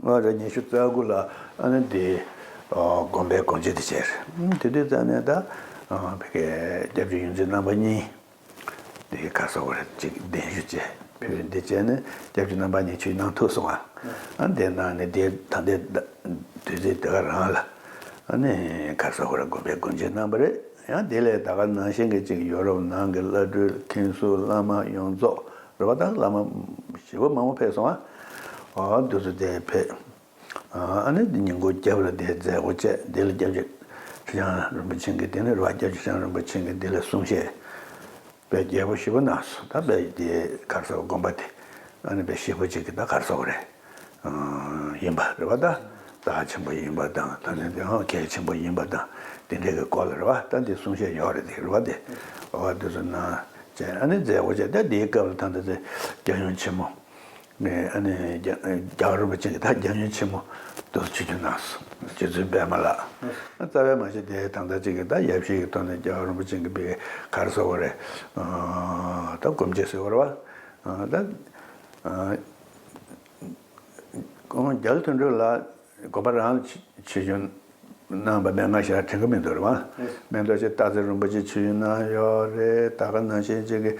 ང་རེ་ཉི་ཤུ་རྩ་དགུ་ལ་ཨ་ནི་དེ་ དགོན་པའི་དགོན་སྤྱི་དེ་བྱས་རེད། དེ་དུས་ཙམ་ནས་ད་ཕ་གི་སྐྱབས་རྗེ་ཡོངས་འཛིན་རྣམ་པ་གཉིས། དེ་ག་རེ་ཟེར་དགོས་རེད། ཅིག་གདན་ཞུ་བྱས་ཕེབས། འདི་བྱས་ནས་སྐྱབས་རྗེ་རྣམ་པ་གཉིས་ཆོས་གནང་ཐུབ་སོང་ང་། ཨ་འདི་གནང་ནས་དེ་ད་ལྟའི་དུས་ཚོད་དེ་ག་རང་ལ་ཨ་ནི་ག་རེ་ཟེར་དགོས་རེད། དགོན་པའི་དགོན་སྤྱི་གནང་བ་རེད། ཡང་དེ་ལས་ད་ག་ནང་བཞིན་གྱི་ཅིག་ཡོ་རོབ་ནང་གི་བླ་སྤྲུལ་མཁན་ཟུར་བླ་མ་ཡོངས་རྫོགས་རེད་པ། ད་བླ་མ་ཞེ་པོ་མང་པོ་ཕེབས་སོང་ང་། ཨོ་འདི་ཚོ་དེ་ཕེབས། ཨ་ནི་ཉིན་གུང་རྒྱབ་ལ་དེ་མཛད་སྒོ་བྱས། དེ་ལ་སྐྱབས་རྗེ་ཁྲི་བྱང་རིན་པོ་ཆེ་གིས་དེ་ནས་རེད་པ། སྐྱབས་རྗེ་ཁྲི་བྱང་རིན་པོ་ཆེ་གིས་དེ་ལ་གསུང་བཤད་དཔེ་རྒྱས་པོ་ཞེ་པོ་གནང་སོང་། ད་དཔེ་དེ་ག་རེ་ཟེར་དགོན་པ་དེ་ཨ་ནི་དཔེ་ཞེ་པོ་ཅིག་གི་ད་ག་རེ་ཟེར་དགོས་རེད། ཨ་ཡིན་པ་རེད་པ། ད་རྩ་ཆེན་པོ་ཡིན་པ་དང་། ད་ནི་དེ་ཡང་གལ་ཆེན་པོ་ཡིན་པ་དང་། དེ་འདྲའི་གི་སྐོར་ལ་རེད་པ། ད་འདི་གསུང་བཤད་ཡོད་རེད། དེ་རེད་པ། དེ་ཨོ་དེ་ཚོ་གནང་བྱས། ཨ་ནི་མཛད་སྒོ་བྱས། ད་དེའི་སྐབས་ལ་ད་ལྟ་དེ་རྒྱལ་ཡུམ་ཆེན་མོ། ཨ་ནི་རྒྱལ་རྒྱལ་བ་རིན་པོ་ཆེ་གིས་ད་རྒྱལ་ཡུམ་ཆེན་མོ་དུ་ཆིབས་བསྒྱུར་གནང་སོང་། རྗེ་བཙུན་པད་མ་ལགས། རྩ་བའི་མ་གཞི་དེ་ད་ལྟ་ཅིག་གི་ད་ཡབ་གཞིས་ཀྱི་ཐོག་ནས་རྒྱལ་བ་རིན་པོ་ཆེ་གིས་པའི་ག་རེ་ཟེར་དགོས་རེད། ད་དགོངས་བཞེས་ཟེར་དགོས་རེད་པ། ད་ཁོང་རྒྱ་ལོ་དོན་གྲུབ་ལགས་དགོན་པ་རང་ཆིབས་བསྒྱུར་གནང་བ་མེད། ང་ཞེ་དྲག་དྲན་གྱི་མི་འདུག་རེད་པ། མེ་ཏོག་ཅན་སྟག་འཚེར་རིན་པོ་ཆེ་ཆིབས་བསྒྱུར་གནང་ཡོད་རེད། ད་ག་ནང་བཞིན་ཅིག་གི་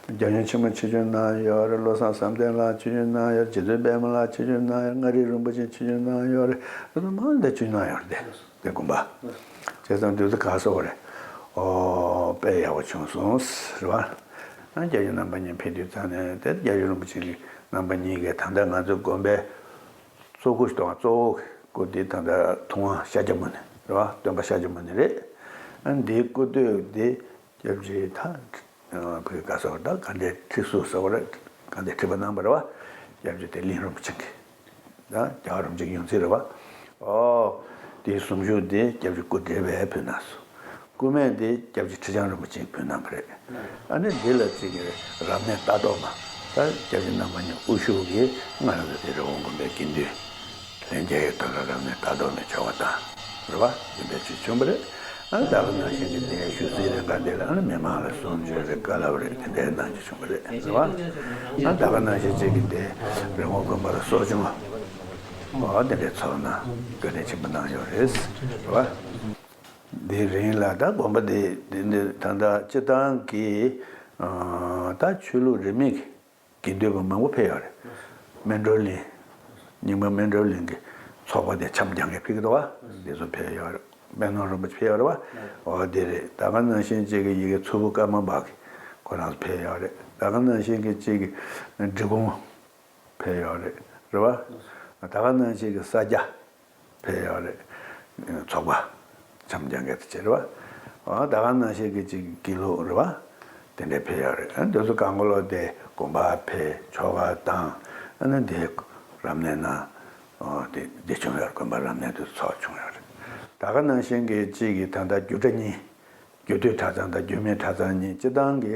རྒྱལ་ཡུམ་ཆེན་མོ་ཆིབས་བསྒྱུར་གནང་ཡོད་རེད། བློ་བཟང་བསམ་གཏན་ལགས་ཆིབས་བསྒྱུར་གནང་ཡོད་རེད། རྗེ་བཙུན་པད་མ་ལགས་ཆིབས་བསྒྱུར་གནང་ཡོད་རེད། མངའ་རིས་རིན་པོ་ཆེ་ཆིབས་བསྒྱུར་གནང་ཡོད་རེད། ད་མང་དེ་ཆིབས་བསྒྱུར་གནང་ཡོད་རེད་དེ། དེ་དགོན་པ། བྱས་ཙང་དུས་ཚོད་ག་རེ་ཟེར་དགོས་རེད། ཨོ་དཔེ་ཡག་པོ་བྱུང་སོང་རེད་པ། ཨ་སྐྱབས་རྗེ་རྣམ་པ་གཉིས་ཕེབས་དུས་ཙམ་ནས་དེ་རྒྱལ་བ་རིན་པོ་ཆེ་གི་རྣམ་པ་གཉིས་ཀྱི་ད་ལྟ་ང་ཚོའི་དགོན་པའི་གཙོ་སྐུ་ཞིག་དང་། གཙོ་བོ་གི་སྐུ་དེ་ད་ལྟ་ཐུབ་དབང་ཤཱཀྱ་མུ་ནེ་རེད་པ། སྟོན་པ་ཤཱཀྱ་མུ་ནེ་རེད། ཨ་འདིའི་སྐུ་སྟོད་དེ་སྐྱབས་རྗེ་ད་བོད་ག་ས་བ་ད་ག་འདྲའི་ཁྲི་ཟུར་ཟེར་བ་རེད། ག་འདྲའི་ཁྲི་པ་གནང་བ་རེད་པ། སྐྱབས་རྗེ་དེ་གླིང་རིན་པོ་ཆེ་གི་ད་རྒྱལ་བ་རིན་པོ་ཆེ་གི་ཡོངས་འཛིན་རེད་པ། ཨོ་དེའི་གཟུངས་གཞུག་དེ་སྐྱབས་རྗེ་སྐུ་བགྲེས་པས་ཕུལ་གནང་སོང་། སྐུ་སྨད་དེ་སྐྱབས་རྗེ་ཁྲི་བྱང་རིན་པོ་ཆེས་ཕུལ་གནང་བ་རེད། ཨ་ནི་འདི་ལ་ཅིག་གི་རབ་གནས་ལྟ་རྟོག་མ། ད་སྐྱབས་རྗེ་རྣམ་པ་གཉིས་དབུ་བཞུགས་ཀྱིས་སྔ་རབས་ལ་དེ་རི་བོང་དགོན་པའི་དགེ་འདུན་ལྷན་རྒྱས་ཀྱི་ཐོག་ལ་རབ་གནས་ལྟ་རྟོག་མའི་ཆོ་ག་དང་རེད་པ། འདི་འདྲ་ཅིག་བྱུང་བ་རེད། ཨ་ནི་ད་ག་ནང་བཞིན་གྱི་དེ་ཞུ་སྲིད་རེ་འགའ་དེ་ལ་ཨ་ནི་མི་མང་ལ་གསུང་ཆོས་རེ་བཀའ་སློབ་རེ་དེ་འདྲའི་གནང་རྒྱུ་བྱུང་བ་རེད། རེད་པ། ཨ་ནི་ད་ག་ནང་བཞིན་ཅིག་གི་དེ་རི་བོང་དགོན་པ་ལ་གསོ་སྦྱོང་འོ་དེ་འདྲའི་ཚོགས་གནང་། བཀའ་དྲིན་ཆེན་པོ་གནང་ཡོད་རེད། རེད་པ། དེའི་རིང་ལ་ད་དགོན་པ་དེ་དེ་འདི་ད་ལྟ་སྤྱིར་བཏང་གི་ཨ་ད་ཆོས་ལུགས་རིས་མེད་ཀྱི་དགེ་འདུན་པ་མང་པོ་ཕེབས་ཡོད་རེད། སྨིན་གྲོལ་གླིང་། རྙིང་མ་སྨིན་གྲོལ་གླིང་གི་ཚོགས་པ་དེ་འཆམ་རྒྱག་མཁན་ཕེབས་ཀྱི་འདུག་པ། དེ་ཚོ་ཕེབས་ཡོད་རེད། སྨན་སྣ་རིན་པོ་ཆེ་ཕེབས་ཡོད་རེད་པ། འོ་དེ་རེད། ད་ག་ནང་བཞིན་ཅིག་གི་ཡི་གེ་མཚུར་ཕུ་ཀརྨ་པ་གི་ཁོ་རང་ཚོ་ཕེབས་ཡོད་རེད། ད་ག་ནང་བཞིན་གྱི་ཅིག་གི་འབྲི་གུང་ཕེབས་ཡོད་རེད། རེད་པ། ད་ག་ནང་བཞིན་གྱི་ས་སྐྱ་ཕེབས་ཡོད་རེད། ཚོགས་པ་འཆམ་རྒྱག་མཁན་དེ་བྱས་རེད་པ། ཨ་ད་ག་ནང་བཞིན་གྱི་ཅིག་དགེ་ལུགས་རེད་པ། དེ་འདྲ་ཕེབས་ཡོད་རེད། ཨ་འདི་ཚོ་གང་ག་ལོ་དེ་དགོན་པ་ཕེབས། ཆོ་ག་བཏང་། ཨ་ནི་དེ་རབ་གནས་གནང་། ཨ་དེ་དེ་བྱུང་ཡོད་རེད། དགོན་པ་རབ་གནས་དེ་ཚོགས་བྱུང་ཡོད་རེད། ད་ག་ནང་བཞིན་གྱི་ཅིག་གི་ད་ལྟ་རྒྱུད་གྲྭ་གཉིས། རྒྱུད་སྟོད་གྲྭ་ཚང་དང་རྒྱུད་སྨད་གྲྭ་ཚང་གཉིས་སྤྱིར་བཏང་གི་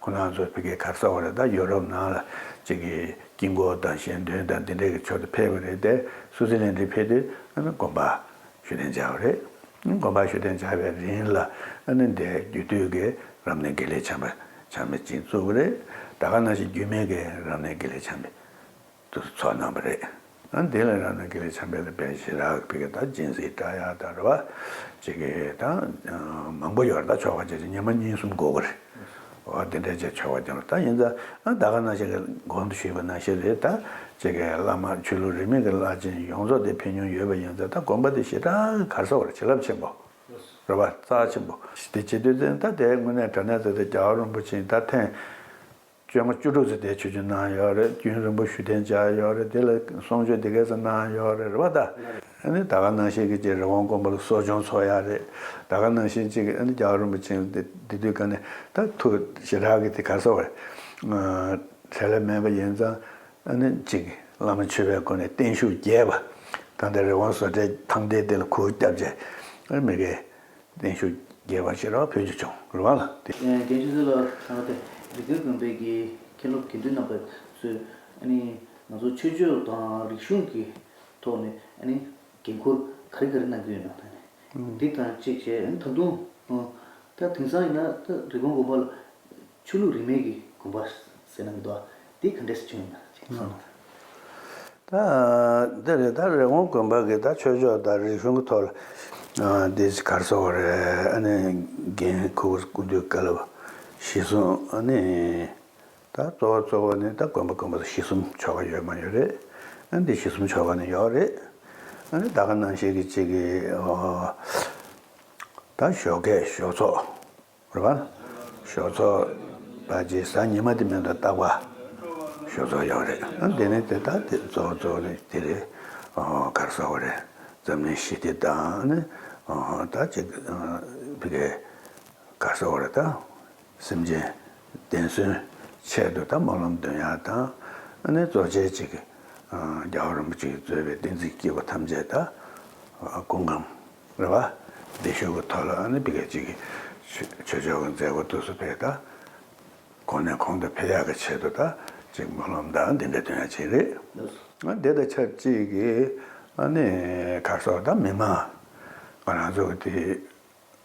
ཁོ་རང་ཚོ་ཕ་གི་ག་རེ་ཟེར་དགོས་རེད། ད་ཡོ་རོབ་ནང་ལ་ཅིག་གི་དཀྱིལ་འཁོར་དང་ཞལ་འདོན་དང་འདི་འདྲའི་གི་ཆེད་དུ་ཕེབས་པ་རེད་དེ། སུད་སི་ལན་ཌན་ཕེབས་དུས་ཨ་ནི་དགོན་པ་བཞུགས་གདན་འཇགས་པ་རེད། དགོན་པ་བཞུགས་གདན་འཇགས་པའི་རིང་ལ་ཨ་ནི་འདི་རྒྱུད་སྟོད་ཀྱི་རབ་གནས་དགེ་ལེགས་བྱམས་པ་བྱམས་པ་ཅིག་བཙུགས་པ་རེད། ད་ག་ནང་བཞིན་རྒྱུད་སྨད་ཀྱི་རབ་གནས་དགེ་ལེགས་བྱམས་པ་དུ་ཚོགས་གནང་བ་རེད། ཨ་དེ་ལ་རང་ན་དགེ་ལེགས་བྱམས་པའི་ལ་དཔེ་ཞེ་དྲག་ཕ་གི་ད་སྦྱིན་སྲེག་བསྲེག་ཡག་དང་རེད་པ། ཅིག་གི་ད་མང་པོ་ཡོད་རེད། ད་ཆོ་ག་བྱས་ཏེ་ཉི་མ་གཉིས་གསུམ་འགོར་གི་རེད། འོ་དེ་འདྲ་བྱས་ཆོ་ག་རྒྱག་རེད། ད་ཡིན་ཙང་ཨ་ད་ག་ནང་བཞིན་གི་གོང་དུ་ཞུས་པ་ནང་བཞིན་རེད། ད་ཅིག་གི་བླ་མ་ཆོས་ལུགས་རིས་མེད་ཀྱི་བླ་ཆེན་ཡོངས་རྫོགས་དེ་ཕེབས་མྱོང་ཡོད་པ་ཡིན་ཙང་ད་དགོན་པ་དེ་ཞེ་དྲག་གི་ག་རེ་ཟེར་དགོས་རེད། བྱིན་རླབས་ཆེན་པོ་རེད་པ། རྩ་ཆེན་པོ་དེ་བྱེད་དུས་ཙང་ད་དེ་དངོས་གནས་དྲང་གནས་ཟེར་ཏེ་རྒྱལ་བ་རིན་པོ་ཆེ་ད་ཐེངས་བཅོ་ལྔ་བཅུ་དྲུག་ཙམ་དེ་ཆིབས་བསྒྱུར་གནང་ཡོད་རེད། རྒྱུན་རིང་པོ་བཞུགས་གདན་འཇགས་ཡོད་རེད། དེ་ལ་གསུང་ཆོས་དེ་ག་ཚོད་གནང་ཡོད་རེད། རེད་པ། ད་ཨ་ནི་ད་ག་ནང་བཞིན་གྱི་ཅིག་རི་བོང་དགོན་པ་ལ་གསོ་སྦྱོང་ཚོགས་ཡག་རེད། ད་ག་ནང་བཞིན་ཅིག་ཨ་ནི་རྒྱལ་བ་རིན་པོ་ཆེ་དེ་དེ་དུས་ག་ནས་ད་ཐུགས་ཞེ་དྲག་གི་དེ་ག་རེ་ཟེར་དགོས་རེད། བྲེལ་བ་མེད་པ་ཡིན་ཙང་ཨ་ནི་ཅིག་བླ་མ་མཆོད་པའི་སྒོ་ནས་བརྟན་བཞུགས་རྒྱས་པ། ད་ལྟ་རི་བོང་བཟོ་གྲྭའི་ཐང་སྟེང་དེ་ལ་གུར་བརྒྱབ་བྱས་ཨ་ནི་མི་དགེ་བརྟན་བཞུགས་རྒྱས་པ་ཞེ་དྲག་ཕུལ་རྒྱུ་བྱུང་རེད་པ། ལགས་ཏེ། རྒན་ཁྱེད་ཚོ་ལ་ཚང་མ་དེ་རི་ཀོན་དགོན་པའི་གི་མཁན་སློབ་དགེ་འདུན་རྣམ་པ་ཚོས་ཨ་ནི་ང་ཚོ་ཆོས་ཕྱོགས་དང་རིག་གཞུང་གི་ཐོག་ནས་ཨ་ནི་འགན་འཁུར་ག་རེ་ག་རེ་གནང་གི་ཡོད་ན་ད་ནི་འདི་དང་གཅིག་བྱས། ཨ་ནི་ད་དུང་ད་དེང་སང་ཡིན་ན་ད་རི་ཀོན་དགོན་པ་ལ་ཆོས་ལུགས་རིས་མེད་ཀྱི་དགོན་པ་ཟེར་གནང་གི་འདུག་འདི་ག་འདྲས་བྱུང་ཡོད་ན་ཅིག་གསུངས་གནང་། ད་འདི་རེད། ད་རི་ཀོན་དགོན་པ་གི་ད་ཆོས་ཕྱོགས་དང་རིག་གཞུང་གི་ཐོག་ལ་འདི་ག་རེ་ཟེར་དགོས་རེད། ཨ་ནི་རྒན་ཁུ་བོ་སྐུ་མདུན་བཀའ་སློབ་གཞི་བཟུང་། ཨ་ནི་ད་གཙོ་བོ་གཙོ་བོ་ནི་ད་དགོན་པ་དགོན་པ་དུ་གཞི་གསུམ་ཆོ་ག་ཡོད་མ་ཡོད་རེད། ཨ་ནི་འདི་གཞི་གསུམ་ཆོ་ག་ནི་ཡོད་རེད། ཨ་ནི་ད་ག་ནང་བཞིན་གྱི་གཅིག་གི་ད་ཞོགས་ཀས་ཞོགས་ཚོགས། རེད་བ། ཞོགས་ཚོགས་པ་ཅིག་གཟའ་ཉི་མ་དེ་མིན་དུ་རྟག་པར་ཞོགས་ཚོགས་ཡོད་རེད། ཨ་འདི་ནི་དེ་ལྟར་དེ་གཙོ་བོ་གཙོ་བོ་ནི་དེ་རེད། ག་རེ་ཟེར་དགོས་རེད། འཛམ་གླིང་ཞི་བདེ་དང་ནི་ད་ཅིག་བི་གའི་ག་རེ་ཟེར་དགོས་རེད། ད་སེམས་ཅན་བདེན་གསོའི་ཆེད་དུ་ད་སྨོན་ལམ་འདོན་ཡག་དང་། ཨ་ནི་གཙོ་ཆེ་ཅིག་རྒྱལ་བ་རིན་པོ་ཆེས་གཙོས་པའི་བསྟན་འཛིན་སྐྱེས་བུ་ཐམས་ཅད་ད་སྐུ་ཁམས་རེད་བ། བདེ་མཆོག་གི་ཐོག་ལ་ཨ་ནི་བི་གའི་ཅིག་གི་ཆོས་ཕྱོགས་ཀྱི་མཛད་སྒོ་དུས་སུ་ཕེབས་ད་གོང་ནས་གོང་དུ་འཕེལ་ཡག་གི་ཆེད་དུ་ད་ཅིག་སྨོན་ལམ་ད་འདི་འདྲ་འདོན་ཡག་ཅིག་རེད། ཨ་འདི་དང་ཆབས་ཅིག་གི་ཨ་ནི་ག་རེ་ཟེར་ད་མི་མང་ང་རང་ཚོ་གི་དེ་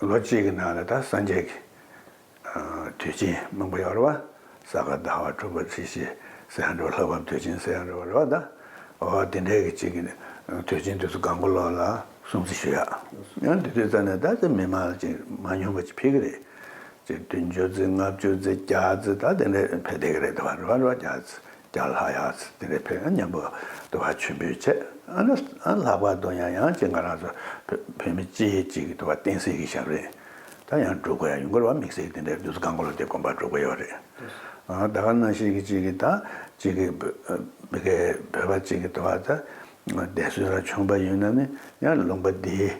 ལོ་གཅིག་གི་ནང་ལ་ད་སངས་རྒྱས་ཀྱི་དུས་ཆེན་མང་པོ་ཡོད་རེད་བ། ས་ག་ཟླ་བ་དྲུག་པ་ཁྲི་བཞི་ཟེར་ཡང་འགྲོ། ལྷ་བབས་དུས་ཆེན་ཟེར་ཡང་འགྲོ་རེད་བ། ད་འོ་དེ་འདྲའི་གི་གཅིག་གི་དུས་ཆེན་དུས་སུ་གང་གོ་ལོ་ལ་སྲུང་བརྩི་ཞུ་ཡག། ཡང་དེ་དུས་ཙམ་ནས་ད་དེ་མི་མང་ལ་ཅིག་མ་ཉུང་བ་ཅིག་ཕེབས་ཀྱི་རེད། ཅིག་བདུན་ཅུ་ཙམ་ལྔ་བཅུ་ཙམ་བརྒྱ་ཙམ་ད་དེ་འདྲ་ཕེབས་བསྡད་ཀྱི་རེད། ད་བ་རེད་བ་རེད་བ། བརྒྱ་ཙམ་བརྒྱ་ལྷག་ཡག་ཙམ་དེ་འདྲ་ཕེབས། མཉམ་པོ་དུ་བ་མཆོད་འབུལ་བྱས། ཨ་ནི་ཨ་ལྷག་པར་དུ་ཡང་ཡང་ཅིག་ང་རང་ཚོ་བོད་བོད་མི་སྤྱི་ཡི་ཅིག་གི་དུ་བ་བསྟན་སྲིད་ཀྱི་ཞབས་རིམ་ད་ཡང་སྒྲུབ་དགོས་ཡག་ཡོང་གི་རེད་བ། དམིགས་བསལ་དེ་འདྲའི་དུས་སུ་གང་གོ་ལོ་དེ་དགོན་པ་སྒྲུབ་དགོས་ཡོད་རེད། ཨ་ད་ག་ནང་བཞིན་གྱི་ཅིག་གི་ད་ཅིག་གི་བོད་བོད་བོད་པ་ཅིག་གི་དུ་བ་ད་བསྡད་སྲོལ་ར་བྱུང་པ་ཡིན་ན་ནི་ཡང་ལུང་པ་འདིའི་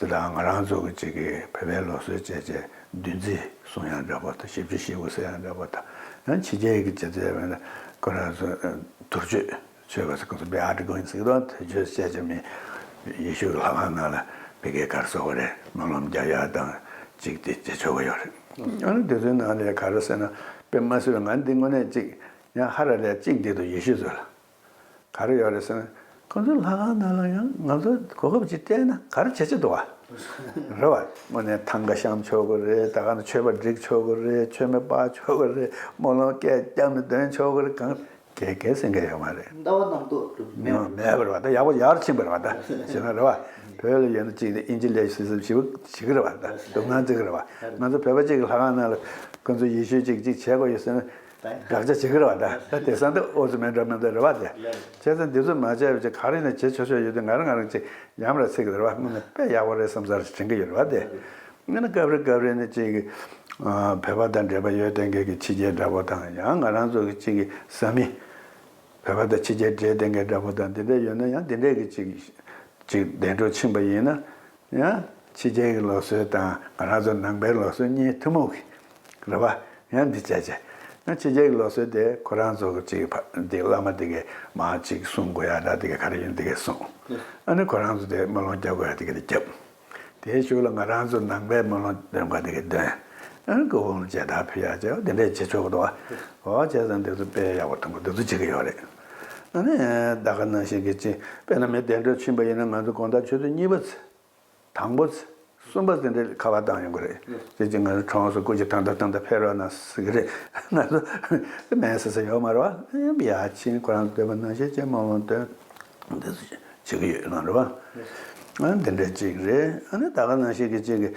དེ་དང་ང་རང་ཚོ་གི་ཅིག་གི་བོད་པའི་ལུགས་སྲོལ་བཅས་བཅས་བདུན་ཚིགས་སྲུང་ཡག་འདྲ་པོ་དང་། བཞི་བཅུ་ཞེ་དགུ་ཟེར་ཡག་འདྲ་པོ་དང་། ཡང་ཕྱི་རྒྱལ་གྱི་སྤྱི་ཚོགས་བས་ན་ཁོ་རང་ཚོ་དུར་མཆོད་མཆོད་པ་ཟེར། ཁོ་ཚོ་བི་ཨར་ཊི་གོ་ཡིན་ཟེར་གི་འདུག་དུར་མཆོད་བཤད་བྱ་མི་ཡེ་ཤུ་གི་ལྷ་ཁང་ནང་ལ་བི་གའི་ག་རེ་ཟེར་དགོས་རེད། སྨོན་ལམ་རྒྱག་ཡག་དང་ཅིག་དེ་བྱེད་ཆོག་གི་ཡོད་རེད། ཨ་ནི་དེ་ཚོའི་ནང་ལ་ག་རེ་ཟེར་ན་དཔེ་མ་སྲིད་པའི་ང་འདི་དངོས་གནས་ཅིག་ཡང་ཧ་ར་ལས་ཅིག་འདི་དུ་ཡེ་ཤུ་ཚོ་ལ། ག་རེ་ཡོད་རེད་ཟེར་ན། ཁོ་ཚོའི་ལྷ་ཁང་ནང་ལ་ཡང་ང་ཚོ་གོ་སྐབས་ཅིག་སྤྲད་ན་ག་རེ་བྱེད་ཆེད་འདུག་བ། རེད་བ། དངོས་གནས་ཐང་ག་བཤམས་ཆོག་གི་རེད། ད་ག་ནས་མཆོད་པ་སྒྲིག་ཆོག་གི་རེད། མཆོད་མེ་སྤར་ཆོག་གི་རེད། སྨོན་ལམ་སྐད་རྒྱབ་ནས་འདོན་ཆོག་གི་རེད། གང་གས་གས་ཟེར་མཁན་ཡོད་མ་རེད། ལྟ་བ་རྣམ་རྟོག་མེད་པ་མེད་པ་རེད་བ། ད་ཡག་པོ་ཡར་ཕྱིན་པ་རེད་བ། ད་བྱས་ན་རེད་བ། བོད་ལ་ཡོད་ན་གཅིག་དེ་ཨིན་ཇི་ལས་སི་སི་ཞིབ་པོ་བྱེད་ཀྱི་རེད་བ། ད་སྡུག་བསྔལ་བརྩི་གི་རེད་བ། ང་ཚོ་བོད་པ་གཅིག་གི་ལྷ་ཁང་ནང་ལ་ཁོ་ཚོ་ཡེ་ཤུ་གཅིག་གཅིག་བྱེད་དགོས་ཡོད་ཟེར་ན། དགག་བྱ་བྱེད་ཀྱི་རེད་བ། ད་ད་དེང་སང་འདི་ཨོ་ཙི་མེད་འགྲོ་མེད་འདི་རེད་བ། དེ་བྱས་ཙང་འདི་ཚོ་མ་བྱས་པ་ཅིག་ག་རེ་ནས་བྱེད་ཆོག་ཆོག་ཡོད་དུས་ང་རང་ང་རང་ཅིག་ཡམ་ར་ཚིག་གི་རེད་བ། དངོས་གནས་དཔེ་ཡག་པོ་རེད་བསམ་ས་རེ་དྲན་གྱི་ཡོད་རེད་བ། དེ་ང་ནི་སྐབས་རེ་སྐབས་རེ་ནས་ཅིག་བོད་པ་དང་འབྲེལ་བ་ཡོད་བསྡད་མཁན་གྱི་ཕྱི་རྒྱལ་འདྲ་པོ་དང་། ཡང་ང་རང་ཚོ་གི་ཅིག་གི་བཟའ་མི་བོད་པ་དང་ཕྱི་རྒྱལ་འབྲེལ་བསྡད་མཁན་འདྲ་པོ་དང་འདི་འདྲ་ཡོད་ན། ཡང་འདི་འདྲས་ཀྱི་ཅིག་ཅིག་གདན་དྲོངས་ཕྱིན་པ་ཡིན་ན། ཡང་ཕྱི་རྒྱལ་གྱི་ལུགས་སྲོལ་དང་ང་རང་ཚོ་ནང་པའི་ལུགས་སྲོལ་གཉིས་ཐུན་མོང་གི་རེད་བ། ཡང་འདི་བྱས་བྱས། ཡང་ཕྱི་རྒྱལ་གྱི་ལུགས་སྲོལ་དེ་ཁོ་རང་ཚོ་གི་ཅིག་ཕ་འདི་བླ་མ་དེ་གས་མར་ཅིག་གསུང་དགོས་ཡ་འདྲ་དེ་གས་ག་རེ་ཡིན་དེ་གས་གསུང་། ཨ་ནི་ཁོ་རང་ཚོ་དེ་སྨོན་ལམ་རྒྱག་དགོས་ཡ་དེ་གས་དེ་རྒྱབ། དེའི་གཞུག་ལ་ང་རང་ཚོ་ནང་པའི་སྨོན་ལམ་འདོན་དགོས་དེ་གས་འདོན། ཨ་ནི་སྐུ་ཕུང་ལ་མཇལ་དར་ཕུལ་ཡ་བྱས་པ་དེ་འདྲས་བྱེད་ཆོག་གི་འདུག་བ། འོ་བྱས་ཙང་འདི་ཚོ་དཔེ་ཡག་པོ་མཐོང་གི་འདུག་ཚོ་བྱེད་ཀྱི་ཡོད་རེད། ཨ་ནི་ད་ག་ནང་བཞིན་གྱི་ཅིག་དཔེར་ན་མི་གདན་དྲོངས་ཕྱིན་པ་ཡིན་ན། ང་ཚོ་དགོང་དག་ཆུ་ཚོད་གཉིས་པ་ཚེ། དང་པོ་ཚེ། གསུམ་པ་ཚེ་འདྲ་ཁ་པར་བཏང་ཡོང་གི་རེད། ཅེས་ཅིག་ང་ཚོ་གྲོངས་སོང་། སྐུ་མཁྱེན་ད་ལྟ་ད་ལྟ་ཕེབས་རོགས་གནང་ཟེར་གི་རེད། ང་ཚོ་མེད་ཟེར་ས་ཡོད་མ་རེད་བ། ཡ་ཕྱིན་ཁོ་རང་འདོད་པ་ནང་བཞིན་བྱས་སྨོན་ལམ་འདོན་འདི་ཚོ་བྱེད་ཀྱི་ཡོད་ན་རེད་བ། ཨ་འདི་འདྲ་ཅིག་རེད། ཨ་ནི་ད་ག་ནང་བཞིན་གྱི་ཅིག་གི་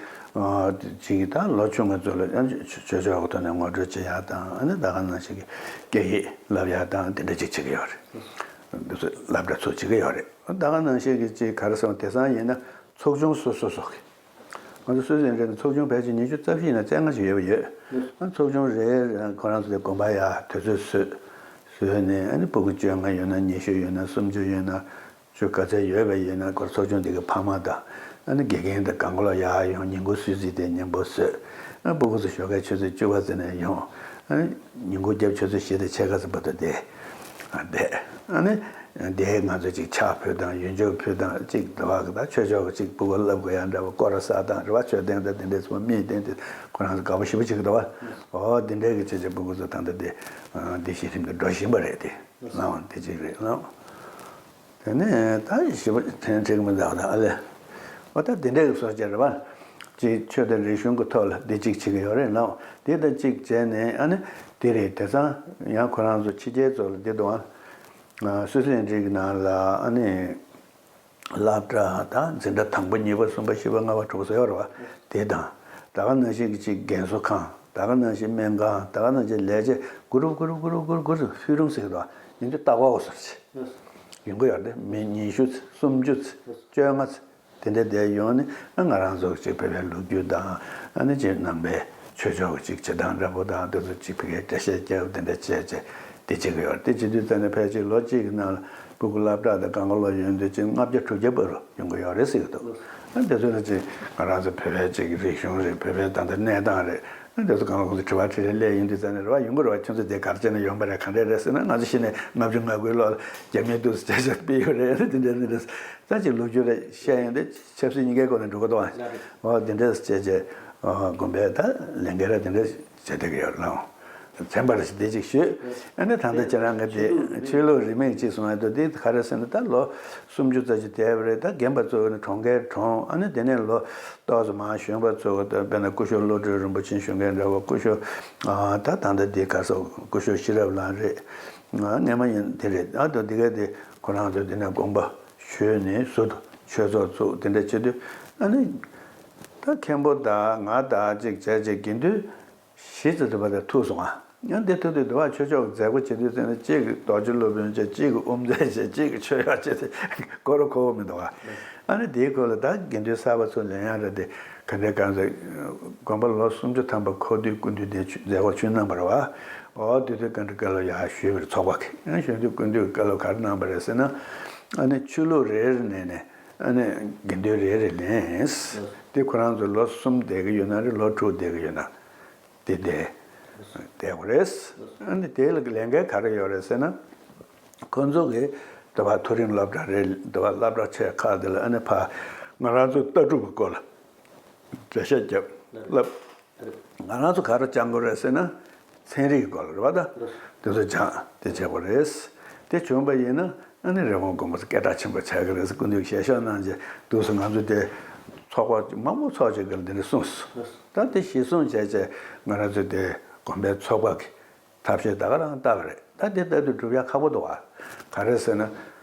ཅིག་གི་ད་ལོ་ཆུང་བ་ཚོ་ལ་ཡང་ཆོས་ཕྱོགས་ཀྱི་ཐོག་ནས་ངོ་སྤྲོད་བྱེད་ཡག་དང་། ཨ་ནི་ད་ག་ནང་བཞིན་གྱི་སྐད་ཡིག་བསླབ་ཡག་དང་འདི་འདྲ་ཅིག་བྱེད་ཀྱི་ཡོད་རེད། འདི་ཚོ་སློབ་གྲྭ་ཚུགས་བྱེད་ཀྱི་ཡོད་རེད། ད་ག་ནང་བཞིན་གྱི་ཅིག་ག་རེ་ཟེར་བ། དེང་སང་ཡིན་ན་ཚོགས་ཆུང་སོ་སོ་སོ་གི། ང་ཚོ་སུད་སི་འདྲ་ནས་ཚོགས་ཆུང་ཕལ་ཆེར་ཉི་ཤུ་རྩ་བཞི་ཡིན་ན་རྩ་ལྔ་ཞིག་ཡོད་པ་ཡོད། ཨ་ཚོགས་ཆུང་རེ་རེ་ཁོ་རང་ཚོ་དེ་དགོན་པ་ཡར་དུས་ཚོད་བཟོས། བཟོས་ནས་ཨ་ནི་སྤུ་གུ་བཅོ་ལྔ་ཡོད་ན་ཉི་ཤུ་ཡོད་ན་སུམ་ཅུ་ཡོད་ན་ཅུ་ག་ཚད་ཡོད་པ་ཡིན་ན། ཁོ་ཚོགས་ཆུང་དེ་གི་ཕ་མ་དང་ཨ་ནི་དགེ་རྒན་དང་གང་ག་ལ་ཡར་ཡོང་། ཉིན་གུང་གསོལ་ཚིགས་དེ་མཉམ་པོ་བཟོས། ཨ་སྤུ་གུ་ཚོ་ཞོགས་ཀའི་ཆུ་ཚོད་བཅུ་པ་ཙམ་ནས་ཡོང་། ཨ་ནི་ཉིན་གུང་རྒྱབ་ཆུ་ཚོད་བཞི་དང་ཕྱེད་ཀ་ཙམ་བར་དུ་བསྡད། ཨ་བསྡད། ཨ་ནི། དེའི་ང་ཚོ་ཅིག་ཕྱག་ཕུལ་དང་། ཡོན་ཆབ་ཕུལ་དང་། ཅིག་འདི་བ་གི་ད་ཆོས་ཕྱོགས་ཀྱི་ཅིག་སྤུ་གུ་བསླབ་དགོས་ཡ་འདྲ་བ། སྐོར་ར་ས་དང་རེད་བ། མཆོད་རྟེན་དང་དེ་འདྲའི་ཚོ་མིས་བསྟན་ཏེ་ཁོ་རང་ཚོ་དགའ་པོ་ཞེ་པོ་བྱེད་ཀྱི་འདུག་བ། འོ་དེ་འདྲའི་གི་ཅིག་ཅིག་སྤུ་གུ་ཚོ་ད་ལྟ་དེ་འདི་ཤེས་རིམ་གྱི་འགྲོ་བཞིན་པ་རེད། དེ་ལའང་དེ་ཅིག་རེད་ལའང་། དེ་ནས་ད་ཞེ་པོ་དྲན་འཁྲིག་མི་འདུག་ད་ཨ་ལས། འོ་ད་དེ་འདྲའི་གི་སོ་སྐྱེ་རེད་བ། ཅིག་ཆོས་དང་རིག་གཞུང་གི་ཐོག་ལ་འདི་ཅིག་བྱེད་ཀྱི་ཡོད་རེད་ལའང་། དེ་དང་ཅིག་བྱས་ནས་ཨ་ནི་དེ་རེད། དེང་སང་ཡང་ཁོ་རང་ཚོ་ཕྱི་རྒྱལ་ཚོ་ལ་འདི་འདུག་ཨ། སུད་སི་ལན་ཌན་གྱི་ནང་ལ་ཨ་ནི་སློབ་གྲྭ་དང་འཛིན་གྲྭ་དང་པོ་གཉིས་པ་གསུམ་པ་བཞི་པ་ལྔ་པ་དྲུག་པ་ཟེར་ཡོད་རེད་བ། དེ་དང་ད་ག་ནང་བཞིན་གྱི་ཅིག་རྒན་གསོ་ཁང་ད་ག་ནང་བཞིན་སྨན་ཁང་ད་ག་ནང་བཞིན་ལས་བྱེད་གུ་རུབ་གུ་རུབ་གུ་རུབ་གུ་རུབ་གུ་རུབ་ཕུལ་རུང་ཟེར་གི་འདུག་ཉིན་དུ་ལྟ་སྐོར་སོགས་ཡོང་གི་ཡོད་རེད། མི་ཉི་ཤུ་ཙམ་སུམ་ཅུ་ཙམ་བཅོ་ལྔ་ཙམ་དེ་འདྲ་བསྡད་ཡོང་ནས་ང་རང་ཚོ་ཅིག་བོད་པའི་ལོ་རྒྱུས་དང་ཨ་ནི་ཅིག་ནང་པའི་ཆོས་ཕྱོགས་ཀྱི་ཅིག་བྱེད་སྟངས་འདྲ་པོ་དང་དེ་ཚོ་ཅིག་བོད་སྐད་འགྲེལ་བཤད་རྒྱབ་དེ་འདྲ་བྱས་བྱས་དེ་བྱེད་ཀྱི་ཡོད་རེད། དེ་བྱེད་དུས་ཙམ་ནས་ཕལ་ཆེར་ལོ་གཅིག་གི་ནང་ལ་སྤུ་གུ་སློབ་གྲྭ་དང་སྒང་ག་སློབ་ཡོང་དུས་ཅིག་ལྔ་བརྒྱ་དྲུག་བརྒྱ་བར་ཡོང་གི་ཡོད་རེད་ཟེར་གྱི་འདུག་ཨ་དེ་ཚོ་ལ་ཅིག་ང་རང་ཚོ་བོད་པའི་ཅིག་རིག་གཞུང་རེད། བོད་པའི་ད་ལྟ་གནས་སྟངས་རེད། ཨ་དེ་ཚོ་སྒང་ག་ཁོང་ཚོ་དྲི་བ་དྲིས་ལན་སླེབས་ཡོང་དུས་ཙམ་ནས་རེ་བ་ཡོང་གི་རེད་བ། ཁྱོད་ཚོ་དེ་ག་རེ་བྱས་ནས་ཡོང་པ་རེད། ག་འདྲས་རེད་ཟེར་ན་ང་ཚོ་གཞི་ནས་ལྔ་བཅུ་ང་དགུའི་ལོ་ལ་རྒྱ་མིའི་དུས་སུ་བྱ་བྱ་སྤེལ་ཡོད་རེད། དེ་འདྲས་དེ་འདྲས་ད་ཅིག་ལོ་རྒྱུས་རེ་བཤད་ཡོང་དུས་ཆབ་སྲིད་གཉིས་ཀའི་སྐོར་ནས་འགྲོ་གི་འདུག་ཨ། འོ་དེ་འདྲས་བྱས་བྱས་དགོན་པའི་ད་ལས་འགན་ར་དེ་འདྲས་བྱས་བསྡད་ཀྱི་ཡོད་ལགས། མཚན་པར་ཞིག་དེ་ཅིག་ཞུས། ཨ་ནི་ད་ལྟ་ཁྱེད་རང་གི་དེ་ཆོས་ལུགས་རིས་མེད་ཅིག་གསུང་ཡ་འདུག་དེ་ག་རེ་ཟེར་ན་ད་ལོ་སུམ་ཅུ་ཙམ་ཅིག་བསྡད་པ་རེད། ད་རྒན་པ་ཚོ་ནི་གྲོངས་མཁན་གྲོངས། ཨ་ནི་དེ་ནས་ལོ་ཏོག་ཙམ་མར་གཞོན་པ་ཚོ་ད་དཔེར་ན་སྐུ་ཞབས་བློ་གྲོས་རིན་པོ་ཆེ་ཞུ་མཁན་འདྲ་བོ། སྐུ་ཞབས་ཨ་ད་ད་ལྟ་དེ་ག་ས་སྐུ་ཞབས་ཤེས་རབ་ལགས་རེད། ཨ་སྔས་མ་ཡིན་དེ་རེད། ཨ་ད་འདི་ག་དེ་ཁོ་རང་ཚོ་དེ་ནས་དགོངས་པ་ཞུས་ནས་ཟུར་དུ་ཆོས་ཚོགས་བཙུགས་དེ་འདྲ་བྱེད་དུས་ཨ་ནི་ད་མཁན་པོ་དང་ང་དང་ཅིག་བྱས་བྱས་དགེ་འདུན་བཞི་ཙམ་དུ་བ་དེ་ཐུག་སོང་ཨ། ཡང་དེ་ཐུག་དུས་དུ་བ་ཆོས་ཕྱོགས་མཛད་སྒོ་བྱེད་དུས་ཙམ་ནས་གཅིག་གིས་རྡོ་རྗེ་སློབ་དཔོན་བྱས། གཅིག་གིས་དབུ་མཛད་བྱས། གཅིག་གིས་ཆོས་གཡོག་བྱས་ཏེ་ཁོ་ར་ཁོ་བོ་མི་འདུག་ཨ། ཨ་ནི་དེའི་སྐོར་ལ་ད་དགེ་འདུན་གསར་པ་ཚོ་ལེན་ཡ་ར་དེ་ག་འདྲའི་གང་ཟེར་དགོན་པ་ལོ་སུམ་ཅུ་ཐམ་པ་འཁོར་དུས་སྐུ་མདུན་དེ་མཛད་སྒོར་ཆོས་གནང་བ་རེད་བ། འོ་དེ་དུས་བཀའ་འདྲི་བཀའ་སློབ་ཡག་ཞུས་པ་རེད་ཚོགས་པ་གིས། ཡང་གཞོན་དུས་སྐུ་མདུན་གྱིས་བཀའ་སློབ་ག་རེ་གནང་བ་རེད་ཟེར་ན། ཨ་ནི་ཆོས་ལུགས་རེ་རེ་ནས་ནས་ཨ་ནི་དགེ་འདུན་རེ་རེ་ལེན། དེ་ཁོ་རང་ཚོ་ལོ་གསུམ་བསྡད་ཀྱི་ཡོད་ན་རེད། ལོ་དྲུག་བསྡད་ཀྱི་ཡོད་ན། དེ་བསྡད་བསྡད་དགོས་རེད། ཨ་ནི་དེ་ལ་ལས་འགན་ག་རེ་ཡོད་རེད་ཟེར་ན། ཁོ་ཚོ་གིས་དེ་བ་མཐོ་རིམ་སློབ་གྲྭ་རེད། དེ་བ་སློབ་གྲྭ་ཆེ་ཁག་དེ་ལ་ཨ་ནི་ཕ་ང་རང་ཚོ་ལྟ་གྲུབ་ཀྱི་སྐོར་ལ་འགྲེལ་བཤད་རྒྱབ་བསླབ། ང་རང་ཚོ་ག་རེ་སྦྱང་དགོས་རེད་ཟེར་ན། ཚན་རིག་གི་སྐོར་ལ་རེད་བ། ད་དེ་ཚོ་སྦྱང་དེ་བྱེད་དགོས་རེད། དེ་བྱུང་བ་ཡིན་ན་ཨ་ནི་རི་བོང་མགོན་པོ་ཚོ་སྐད་གྲགས་ཆེན་པོ་ཆགས་ཀྱི་རེད་ཟེར་སྐུ་མདུན་གྱིས་ཞལ་བཞེས་གནང་རྗེས་འདུག་སེ་ང་ཚོ་དེ་ཚོགས་པ་མང་པོ་ཚོགས་བྱེད་ཀྱི་འདི་འདྲ་གསུངས་སོང་། ད་དེ་གཞི་བཟུང་བྱས་བྱས་ང་རང་ཚོ་དེ་དགོན་པའི་ཚོགས་པ་གི་ཐབས་ཤེས་ད་ག་རང་ལྟ་བ་རེད། ད་དེ་ལྟ་དུས་སྒྲུབ་ཡ་ཁག་པོ་འདུག་བ། ག་རེ་ཟེར་ན།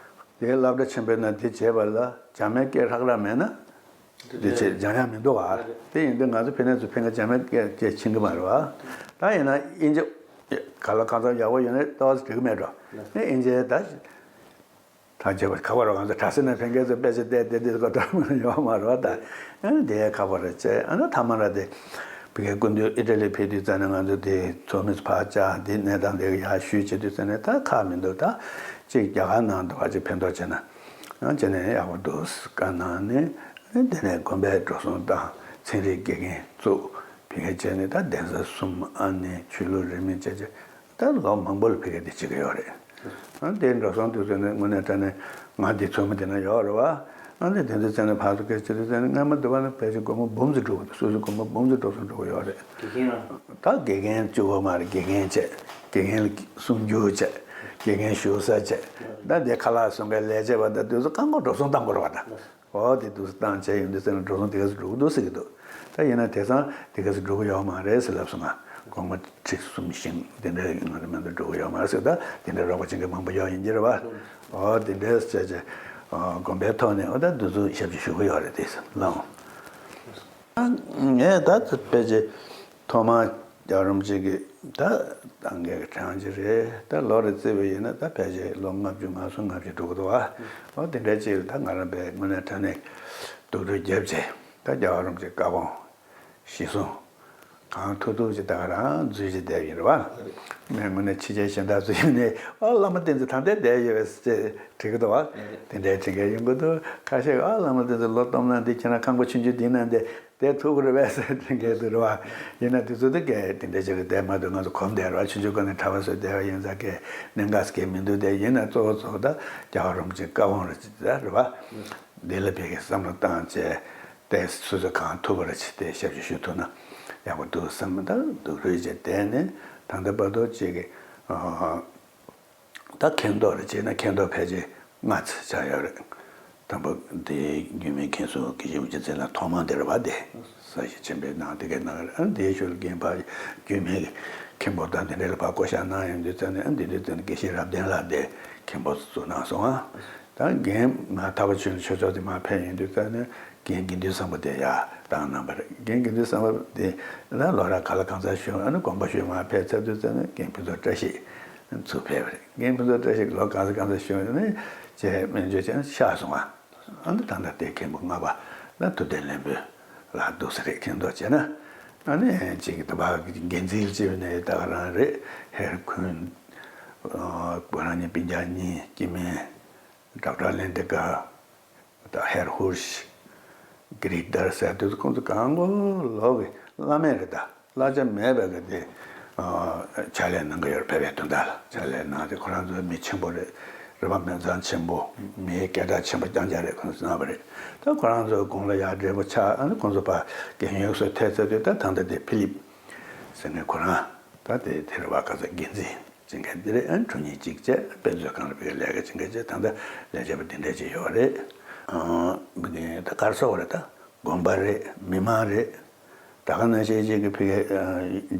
དེའི་སློབ་གྲྭ་ཆེན་པོའི་ནང་དེ་བྱས་པ་ལ་འཇམ་དབྱངས་སྐད་ཧྲག་ཧྲག་མེད་ན། དེ་བྱས་འཇམ་དབྱངས་མི་འདུག་བ། དེ་ཡིན་དུས་ང་ཚོ་ཕ་ནས་ཚུར་ཕ་གིར་འཇམ་དབྱངས་སྐད་སྐད་ཕྱིན་གི་མ་རེད་བ། ད་ཡིན་ན་དབྱིན་ཇི་ག་ལ་གང་འཚམ་ཡག་པོ་ཡོད་ན་ཏོག་ཙམ་འགྲིག་གི་མེད་འགྲོ། དེ་དབྱིན་ཇི་ད། ད་བྱས་པ་ཁག་པོ་རེད། ང་ཚོ་གྲྭ་ས་ནས་ཕ་གིར་ཚུར་དཔེ་ཆ་བལྟས་བལྟས་བལྟས་གོ་ཐོས་མ་ཡོད་མ་རེད་བ། ད་ཨ་ནི་དེ་ཁག་པོ་རེད་བྱས། ཨ་ནི་ཐ་མ་ར་དེ་ཕ་གིར་སྐུ་མདུན་ཨི་ཊ་ལི་ཕེབས་དུས་ཙམ་ནས་ང་ཚོ་དེ་ཚོགས་མི་ཚོ་ཕར་བཅར་དེ་གནས་སྟངས་དེ་ཡག་ཞུས་བྱེད་དུས་ཙམ་ནས་ད་ཁག་མི་འདུག་ད་ཅིག་རྒྱ་གར་ནང་དུ་ཕར་ཅིག་ཕན་ཐོགས་བྱས་ན་ཡང་བྱས་ནས་ཡག་པོ་འདུག་བཀའ་གནང་ནས། ཨ་ནི་དེ་ནས་དགོན་པའི་འགྲོ་སོང་བཏང་། ཚན་རིག་དགེ་རྒན་བཙུགས། ཕ་གིར་བྱས་ནས་ད་གདན་ས་གསུམ་ཨ་ནི་ཆོས་ལུགས་རིས་མེད་བྱས་བྱས། ད་ལོ་མང་པོ་ལ་ཕ་གིར་དེ་བྱེད་ཀྱི་ཡོད་རེད། ཨ་དེ་འགྲོ་སོང་དུས་ཚོད་ནི་དངོས་གནས་དྲང་གནས་ང་འདི་ཚོགས་མི་དེ་ན་ཡོད་རེད་བ། ཨ་ནི་དེ་ཚོ་བཙལ་ནས་ཕར་ཚུར་སྐད་ཆ་དུས་ཚོད་ནི་སྔ་མ་འདི་བ་ནི་ཕལ་ཆེར་སྒོར་མོ་འབུམ་ཙམ་འགྲོ་གི་འདུག་སོ་སོའི་སྒོར་མོ་འབུམ་ཙམ་འགྲོ་སོང་འགྲོ་གི་ཡོད་རེད། དགེ་རྒན་རང་། ད་དགེ་རྒན་གཅིག་པོ་མ་རེད། དགེ་རྒན་བྱས། དགེ་རྒན་ལ་གསུམ་འགྱུར་བྱས། དགེ་རྒན་བཞུགས་ས་བྱས། ད་དེ་ཁ་ལག་བཟོ་མཁན་ལས་བྱེད་པ་དང་དེ་ཚོ་རྐང་འཁོར་འགྲོ་སོང་བཏང་དགོས་རེད་བ་ད། འོ་དེ་འདུག་སེ་བཏང་བྱས་ཡོང་དུས་ཙམ་ལ་འགྲོ་སོང་དེ་ག་ཚོད་འགྲོ་གི་འདུག་ཟེར་གྱི་འདུག་ད་ཡིན་ན་དེང་སང་དེ་ག་ཚོད་འགྲོ་གི་ཡོད་མ་རེད་ཟེར་ལབ་སོང་ང་། སྒོར་མོ་ཁྲི་གསུམ་བཞི་དེ་འདྲ་ང་ཚོ་མཉམ་དུ་འགྲོ་གི་ཡོད་མ་རེད་ཟེར། ད་དེ་འདྲ་རོགས་པ་བྱེད་མཁན་མང་པོ་ཡོད་ཡིན་གྱི་རེད་བ། འོ་དེ་འདྲ་བྱས་བྱས་དགོན་པའི་ཐོག་ནས་འོ་ད་འདི་ཚོ་ཞབས་ཕྱི་ཞུ་གི་ཡོད་རེད་དེ་ལགས། ངས་ད་ཕལ་ཆེར་ཐོག་མར་རྒྱལ་བ་རིན་པོ་ཆེ་གི་ད་ད་སྔོན་གྱི་གྲངས་ཅིག་རེད། ད་ལོ་རེ་བརྩིས་པ་ཡིན་ན་ད་ཕལ་ཆེར་ལོ་ལྔ་བཅུ་ང་གསུམ་ལྔ་བཅུ་འགྲོ་གི་འདུག་ཨ། འོ་དེ་འདྲ་ཅིག་ལ་ད་ང་རང་དཔེ་དངོས་གནས་དྲང་གནས་སྡུག་རུས་བརྒྱབ་བྱས་ད་རྒྱལ་བ་རིན་པོ་ཆེའི་བཀའ་དགོངས་གཞི་བཟུང་གང་ཐུབ་ཐུབ་ཅིག་ད་ག་རང་འཛུལ་བྱས་བསྡད་ཡིན་རེད་བ། ངས་དངོས་གནས་ཕྱི་རྒྱལ་གཞན་དག་ཚོ་ཡིན་ནས་ཨ་བླ་མ་བསྟེན་ཚེ་ད་ལྟའི་བསྡད་ཡོད་པས་ཅེས་དྲི་གི་འདུག་བ། དེ་འདྲའི་དྲི་མཁན་ཡོང་གི་འདུག་ཁ་ཤས་ཨ་བླ་མ་བསྟེན་ཚེ་ལོ་སྟོང་ན་འདི་ཁྱེད་རང་ཁང་པ་ཆུང་ཆུང་འདི་ན་འདི་དེ་ཐུག་གི་རེད་པས་ཟེར་དྲན་གྱི་འདུག་རེད་བ། ཡིན་ན་དེ་ཚོ་དེ་གས་དེ་འདྲ་ཅིག་རེད་བསྡད་མ་འདུག་ང་ཚོ་གོམས་བསྡད་རེད་བ། ཆུང་ཆུང་སྒང་ནས་གྲྭ་པ་བཟོས་བསྡད་པ་ཡིན་ཙང་གས་གནད་འགག་ཟེར་གྱི་མི་འདུག་དེ་ཡིན་ན་གཙོ་བོ་གཙོ་བོ་ད་རྒྱལ་བ་རིན་པོ་ཆེའི་བཀའ་དགོངས་རེད་ཅིག་ད་རེད་བ། འདི་ལ་ཕ་གིར་བསམ་བློ་བཏང་བྱས་དེ་སོ་སོས་གང་ཐུབ་པ་རེ་བྱས་ཏེ་ཞབས་ཕྱི་ཞུ་ཐུབ་ན་ཡག་པོ་འདུག་བསམ། ད་སྡུག་རུས་བྱས་བསྡད་ནས་ད་ལྟ་བར་དུ་ཅིག་གི་ད་མཁན་ཐོག་ལ་བྱས་ན་མཁན་ཐོག་ཕལ་ཆེར་ལྔ་ཙམ་ཆགས་ཡོད་རེད། དང་པོ་དེ་རྒྱུད་སྨད་མཁན་ཟུར་དགེ་བཤེས་རིན་པོ་ཆེ་ཚེ་ལ་ཐོག་མ་དེ་རེད་བ། དེ་ས་གཞི་ཆེན་པོའི་ནང་དེ་གའི་ནང་རེད། ཨ་དེའི་ཤུལ་རྒན་པ་རྒྱུད་སྨད་ མཁན་པོ་དང་དེ་འདྲ་ལ་ཕར་བསྐོ་བཞག་གནང་ཡོང་དུས་ཙང་ནས། ཨ་འདི་དུས་ཙང་ནས་དགེ་བཤེས་རབ་བརྟན་ལགས་དེ་མཁན་པོ་བཙུགས་གནང་སོང་ཨ། ད་རྒན་མ་ཐར་པ་ཆོས་གླིང་ཆོས་ཚོགས་དེ་མར་ཕེབས་ཡོང་དུས་ཙང་ནས་རྒན་དགེ་འདུན་བཟང་པོ་དེ་ཡར་བཏང་གནང་བ་རེད། རྒན་དགེ་འདུན་བཟང་པོ་དེ་ལ་ལོ་རབས་ག་ལ་གང་འཚམ་བྱུང་། ཨ་ནི་དགོངས་པ་ཞུས་མར་ཕེབས་ཚར་དུས་ཙང་ནས་རྒན་ཕུན་ཚོགས་བཀྲ་ཤིས་ཚུར་ཕེབས་པ་རེད། རྒན་ཕུན་ཚོགས་བཀྲ་ཤིས་ལོ་གང་ཚ་གང་ཚ་བྱུང་ནས་ཅེས་སྨན་བཅོས་བྱས་ནས་གཤེགས་སོང་ཨ། ཨ་ནི་ད་ལྟ་དེ་མཁན་པོ་ལྔ་པ་ལ་ཐུབ་བསྟན་ལྷུན་པོ་ལགས་འདུག་ས་རེད། མཁྱེན་རྟོགས་བྱས་ན། ཨ་ནི་ཅིག་ད་བར་འགན་འཛིན་ཅིག་ནས་ད་ག་རང་རེད། ཧེར་ཁུན། ཨ་ཁོ་རང་གཉིས་སྤུན་ཀྱག་གཉིས་སྐྱེ་དམན། ཌོག་ཊར་ལེན་ཏི་ཀ་དང་ཧེར་ཧུར་ཤི། གྷི་རིག་དར་ཟེར་དུས་ཁོང་ཚོ་གང་གོ་ལོག་གི་བླ་མེད་རེད་ད། བསླབ་བྱ་མེད་པའི་གི་དེ། ཨ་ཕྱག་ལས་གནང་གི་ཡོད་རེད། བོད་པའི་དོན་དག་ལ་ཕྱག་ལས་གནང་སྟེ། ཁོ་རང་ཚོ་མི་ཆེན་པོ་རེད། རེད་པ། མི་ཚང་ཆེན་པོ། མིའི་སྐད་གྲགས་ཆེན་པོ་རྐྱང་རྐྱང་རེད། ཁོང་ཚོ་གནང་བ་རེད། ད་ཁོ་རང་ཚོའི་གོང་ལ་ཡར་བགྲེས་པོ་ཆགས། ཨ་ནི་ཁོང་ཚོ་ཕར་རྒན་ཡོལ་སོགས་ཐེབས་ཚར་དུས། ད་ད་ལྟ་དེ་ཕི་ལིབ་ཟེར་མཁན་ཁོ་རང་ད་དེ་དེ་རེད་པ། ག་ཚོད་འགན་འཛིན་བྱེད་མཁན་དེ་རེད། ཨ་ནི་ཕྲུ་གུ་གཉིས་གཅིག་བྱས། དཔེ་མཛོད་ཁང་ལ་ཕ་གིར་ལས་ཀ་བྱེད་མཁན་བྱས། ད་ལྟ་ལས་བྱེད་པ་འདི་འདྲ་ཅིག་ཡོད་རེད། ཨ་མི་ངན་ད་ག་རེ་ཟེར་དགོས་རེད། ད་དགོན་པ་རེད། མི་མང་རེད། ད་ག་ནང་བཞིན་ཅིག་གི་ཕ་གི་ཨ་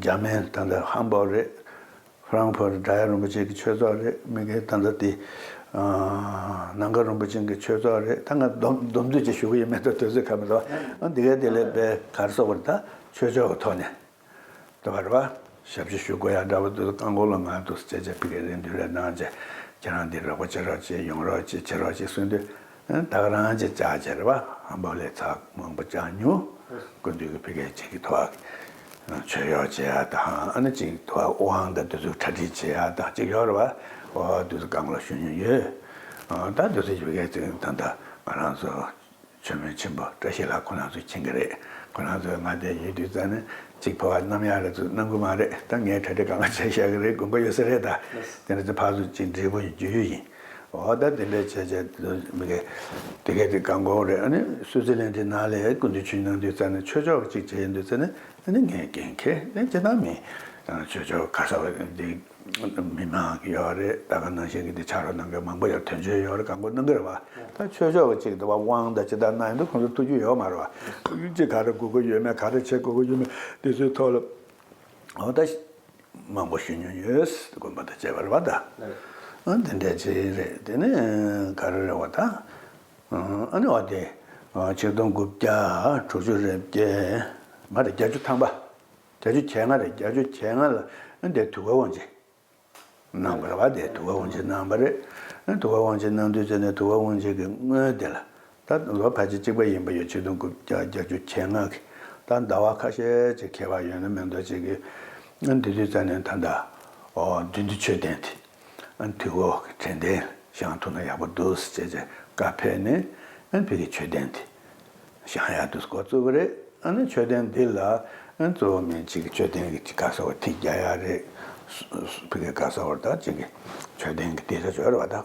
འཇར་མན་ད་ལྟ་ཧམ་བོག་རེད། ཧྥ་རང་ཕུར་ཌ་ཡར་རིན་པོ་ཆེ་གི་ཆོས་ཚོགས་རེད། མི་གི་ད་ལྟ་དེ་ཨ་ནམ་མཁའ་རིན་པོ་ཆེ་གི་ཆོས་ཚོགས་རེད། ད་ང་སྡོམ་སྡོམ་ཚིག་ཅིག་ཞུ་གི་ཡོད་མེད་ད་དུས་ཚོད་ཁ་མི་འདུག་ཨ་འདི་ག་དེ་ལས་དཔེ་ག་རེ་ཟེར་དགོས་རེད། ད་ཆོས་ཕྱོགས་ཀྱི་ཐོག་ནས། ད་བར་བ་ཞབས་ཕྱི་ཞུ་དགོས་ཡ་འདྲ་པོ་འདུག་རྐང་འཁོར་ལ་ང་འདུག་སེ་བྱས་བྱས་ཕ་གིར་རེ་འདུག་རེ་གནང་བྱས། ཁྱེད་རང་འདིར་རོགས་པ་བྱེད་རོགས་བྱེད། ཡོང་རོགས་བྱེད། བྱེད་རོགས་བྱེད་གསུངས་དུས། ད་ག་རང་ཅིག་བཅར་བྱས་རེད་པ། ཧམ་བོག་ལ་ཚར་མང་པོ་བཅར་མྱོང་། སྐུ་མདུན་གྱི་ཕ་གིར་ཅིག་གི་ཐོག་ཆོས་གཡོག་བྱེད་ཡ་དང་། ཨ་ནི་ཅིག་ཐོག་དབང་དང་དེ་ཚོ་གྲ་སྒྲིག་བྱེད་ཡ་དང་ཅིག་ཡོད་རེད་པ། འོ་དེ་ཚོ་རྐང་འཁོར་ཞུ་མྱོང་ཡོད། ད་དེ་ཚོ་ཕ་གིར་ཅིག་ད་ལྟ་ང་རང་ཚོ་མཆོད་མེ་ཆེན་པོ་བཀྲ་ཤིས་ལགས་ཁོ་རང་ཚོས་མཁྱེན་གྱི་རེད། ཁོ་རང་ཚོས་ང་དེར་ཡོད་དུས་ཙང་ནས་ཅིག་ཕོ་བ་རྣམ་གཡེང་རེ་ཚོ་གནང་གི་མ་རེད། ད་ངས་གྲ་སྒྲིག་གང་ག་བྱས་བཞག་གི་རེད། དགོངས་པ་ཡོད་ས་རེད་ད། དེ་འདྲ་ཚོ་ཕར་ཚུར་ཅིག་འབྲས་བུ་ཡིན་རྒྱུ་ཡོད་ཡིན། འོ་ད་དེ་འདྲ་བྱས་བྱས་མི་གི་དེ་གས་དེ་རྐང་འཁོར་རེད། ཨ་ནི་སུའུ་ཙི་ལན་ཌི་ནང་ལ་སྐུ་མདུན་ཆོས་གནང་དུས་ཙང་ནས། ཆོས་ཕྱོགས་ཅིག་བྱས་ཡོང་དུས་ཙང་ནས། ཨ་ནི་ངས་འགན་འཁྱེར་ནས་སྤྱིར་བཏང་མི་ཆོས་ཕྱོགས་ག་ས་བ་འདི། མི་མང་གི་ཡོད་རེད། ད་ག་ནང་བཞིན་གྱི་འདི་ཕྱག་རོགས་གནང་མཁན་མང་པོ་ཡོད། དོན་གཅོད་ཡོད་རེད། རྐང་འཁོར་གནང་གི་རེད་པ། ད་ཆོས་ཕྱོགས་ཀྱི་ཅིག་འདི་པ་དབང་དང་ཅི་ལྟར་གནང་ཡོང་དུས་ཁོང་ཚོ་ཐུགས་རྒྱུས་ཡོད་མ་རེད་པ། ཐུགས་རྒྱུས་ཅིག་ག་རེ་དགོས་ཀྱི་ཡོད་མེད། ག་རེ་བྱེད་དགོས་ཀྱི་ཡོད་མེད། དེ་ཚོའི་ཐོག་ལ་འོ་ད་མང་པོ་ཞུ་མྱོང་ཡོད། དགོན་པ་དང་བཅས་པ་རེད་པ་ད། ཨ་འདི་འདྲ་ཅིག་རེད། དེ་ནས་ག་རེ་རེད་པ་ད། ཨ་ནི་འོ་དེ་ཆིག་སྟོང་དགུ་བརྒྱ་དྲུག་ཅུ་རེ་བརྒྱད་མ་རེད། བརྒྱད་ཅུ་ཐམ་པ། བརྒྱད་ཅུ་གྱ་ལྔ་རེད། བརྒྱད་ཅུ་གྱ་ལྔ་ལ་ཨ་འདི་དུས་འཁོར་དབང་ཆེན་གནང་བ་རེད་པ། དེ་དུས་འཁོར་དབང་ཆེན་གནང་བ་རེད། དུས་འཁོར་དབང་ཆེན་གནང་དུས་ཙམ་ནས་དུས་འཁོར་དབང་ཆེན་གྱི་སྔོན་དེ་ལ། ད་ལོ་ཕལ་ཆེར་གཅིག་པ་ཡིན་པ་ཡོད། ཆིག་སྟོང་དགུ་བརྒྱ་བརྒྱད་ཅུ་གྱ་ལྔ་གི། ད་ཟླ་བ་ཁ་ཤས་ཅིག་ཁྱད་པར་ཡོད་ན་མེད་མདོག་ཅིག་གི། དེ་དུས་ཙམ་ནས་ད་ལྟ་འོ་བདུད་འདུལ་མཆོད་རྟེན་དེ། དུས་འཁོར་གྱི་དྲན་རྟེན་བཞེངས་ཐུབ་ན་ཡག་པོ་འདུག་ཟེར་བྱས་བཀའ་ཕེབས་ནས། ཨ་ནི་ཕ་གིར་མཆོད་རྟེན་དེ་བཞེངས་ཡག་འདུག་འགོ་བཙུགས་པ་རེད། ཨ་ནི་མཆོད་རྟེན་འདི་ལ་ཨ་ནི་གཙོ་བོ་མི་གཅིག་གི་མཆོད་རྟེན་གྱི་ག་ས་བ་ཐིག་རྒྱག་ཡག་རེད། ཕ་གིར་ག་ས་བར་ད་གཅིག་གི་མཆོད་རྟེན་གྱི་དེ་ལ་འབྱོར་བ་ད།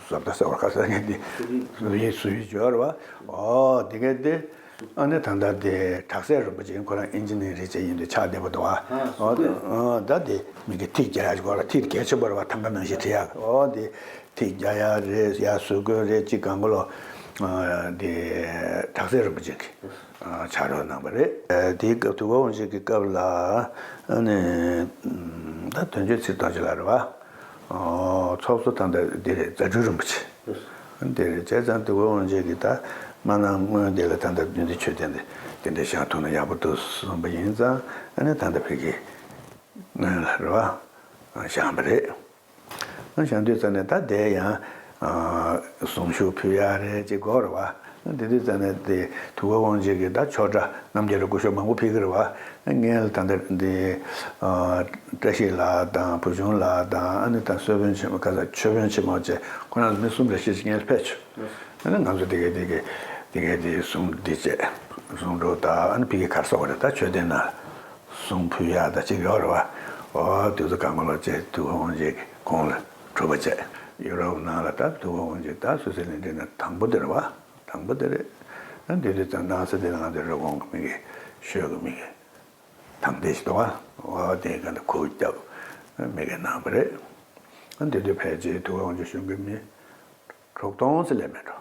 བཟོ་ལྟ་ཟེར་བ་ག་ས་ངས་དེ་བཟོ་ཡིག་བཟོ་ཡིག་འབྱོར་བ། འོ་དེ་གས་དེ། ཨ་ནི་ད་ལྟ་དེ་གྲགས་སེ་རིན་པོ་ཆེ་ཁོ་རང་ཨིན་ཇི་ནི་ཡར་བྱས་ཡིན་དུས་ཕྱག་བདེ་པོ་འདུག་བ། འོ་ད་དེ་མི་གི་ཐིག་རྒྱག་ཡག་ཅིག་དགོས་ར། ཐིག་གལ་ཆེན་པོ་རེད་བ། ཐང་ག་ནང་བཞིན་བྲིས་ཡག་འོ་དེ་ཐིག་རྒྱག་ཡག་རེད། ཡར་བཟོ་དགོས་རེད། ཅིག་གང་ག་ལོ། དེ་གྲགས་སེ་རིན་པོ་ཆེ་གི་ཕྱག་རོགས་གནང་བ་རེད། དེའི་སྐབས་དུས་འཁོར་དབང་ཆེན་གྱི་སྐབས་ལ་ཨ་ནི་ད་དོན་གཅོད་ཚེ་རིང་རྡོ་རྗེ་ལགས་རེད་བ། ཚོགས་གཙོ་ད་ལྟ་འདི་རེད། རྫ་སྤྲུལ་རིན་པོ་ཆེ། འདི་རེད། བྱས་ཙང་དུས་འཁོར་དབང་ཆེན་གྱིས་ད་མ་གནང་སྔོན་དེ་ལ་ད་ལྟ་བདུད་འདུལ་མཆོད་རྟེན་འདི་དེ་འདྲ་བཞེངས་ཐུབ་ན་ཡག་པོ་འདུག་གསུངས་པ་ཡིན་ཙང་། ཨ་ནི་ད་ལྟ་ཕ་གིར་སྔོན་ལ་རེད་བ། བཞེངས་པ་རེད། བཞེངས་དུས་ཙམ་ནས་ད་དེ་ཡང་གཟུངས་གཞུག་ཕུལ་ཡག་རེད། ཅིག་དགོས་རེད་བ། དེ་དུས་ཙམ་ནས་དེ་དུས་འཁོར་དབང་ཆེན་གྱིས་ད་ཆོས་གྲྭ་རྣམ་རྒྱལ་ལ་སྐུ་ཞབས་མང་པོ་ཕུལ་གྱི་རེད་བ། ངས་ད་ལྟ་འདི་བཀྲ་ཤིས་ལགས་དང་བུ་ཆུང་ལགས་དང་། ཨ་ནི་ད་གསོལ་དཔོན་ཆེན་མོ་ག་ས་མཆོད་དཔོན་ཆེན་མོ་བཅས་ཁོ་རང་ཚོ་མི་གསུམ་རེ་ཞིག་ངས་ཕེབས་བྱུང་། ཨ་ནི་ང་ཚོ་དེ་གས་དེ་གས་དེ་གས་དེ་གཟུངས་འདི་བཅས་གཟུངས་སྒྲུབ་དང་། ཨ་ནི་ཕ་གིར་ག་རེ་ཟེར་དགོས་རེད། ད་མཆོད་རྟེན་ནང་གཟུངས་ཕུལ་ཡག་ད་ཅིག་ཡོད་རེད་བ། འོ་དེ་ཚོ་གང་ག་ལོ་བཅས་དུས་འཁོར་དབང་ཆེན་གྱི་གོང་ལ་གྲུབ་པ་བཅས། ཡུ་རོབ་ནང་ལ་ད་དུས་འཁོར་དབང་ཆེན་ད་སུད་སི་ལན་ཌན་ནང་དང་པོ་དེ་རེད་བ། དང་པོ་དེ་རེད། ཨ་དེ་དུས་ཙམ་གནང་ས་དེ་ལ་ང་ཚོའི་རི་གོང་གི་མི་གི་ཤོད་གི་མི་གི་དམ་སྡེ་ཞིག་འདུག་བ། འོ་དེ་ག་ད་གུར་རྒྱབ་མི་གི་གནང་བ་རེད། ཨ་དེ་དུས་ཕལ་ཆེར་དུས་འཁོར་དབང་ཆེན་གཞུང་གི་མི་དྲུག་སྟོང་ཙམ་ལས་མེད་འགྲོ།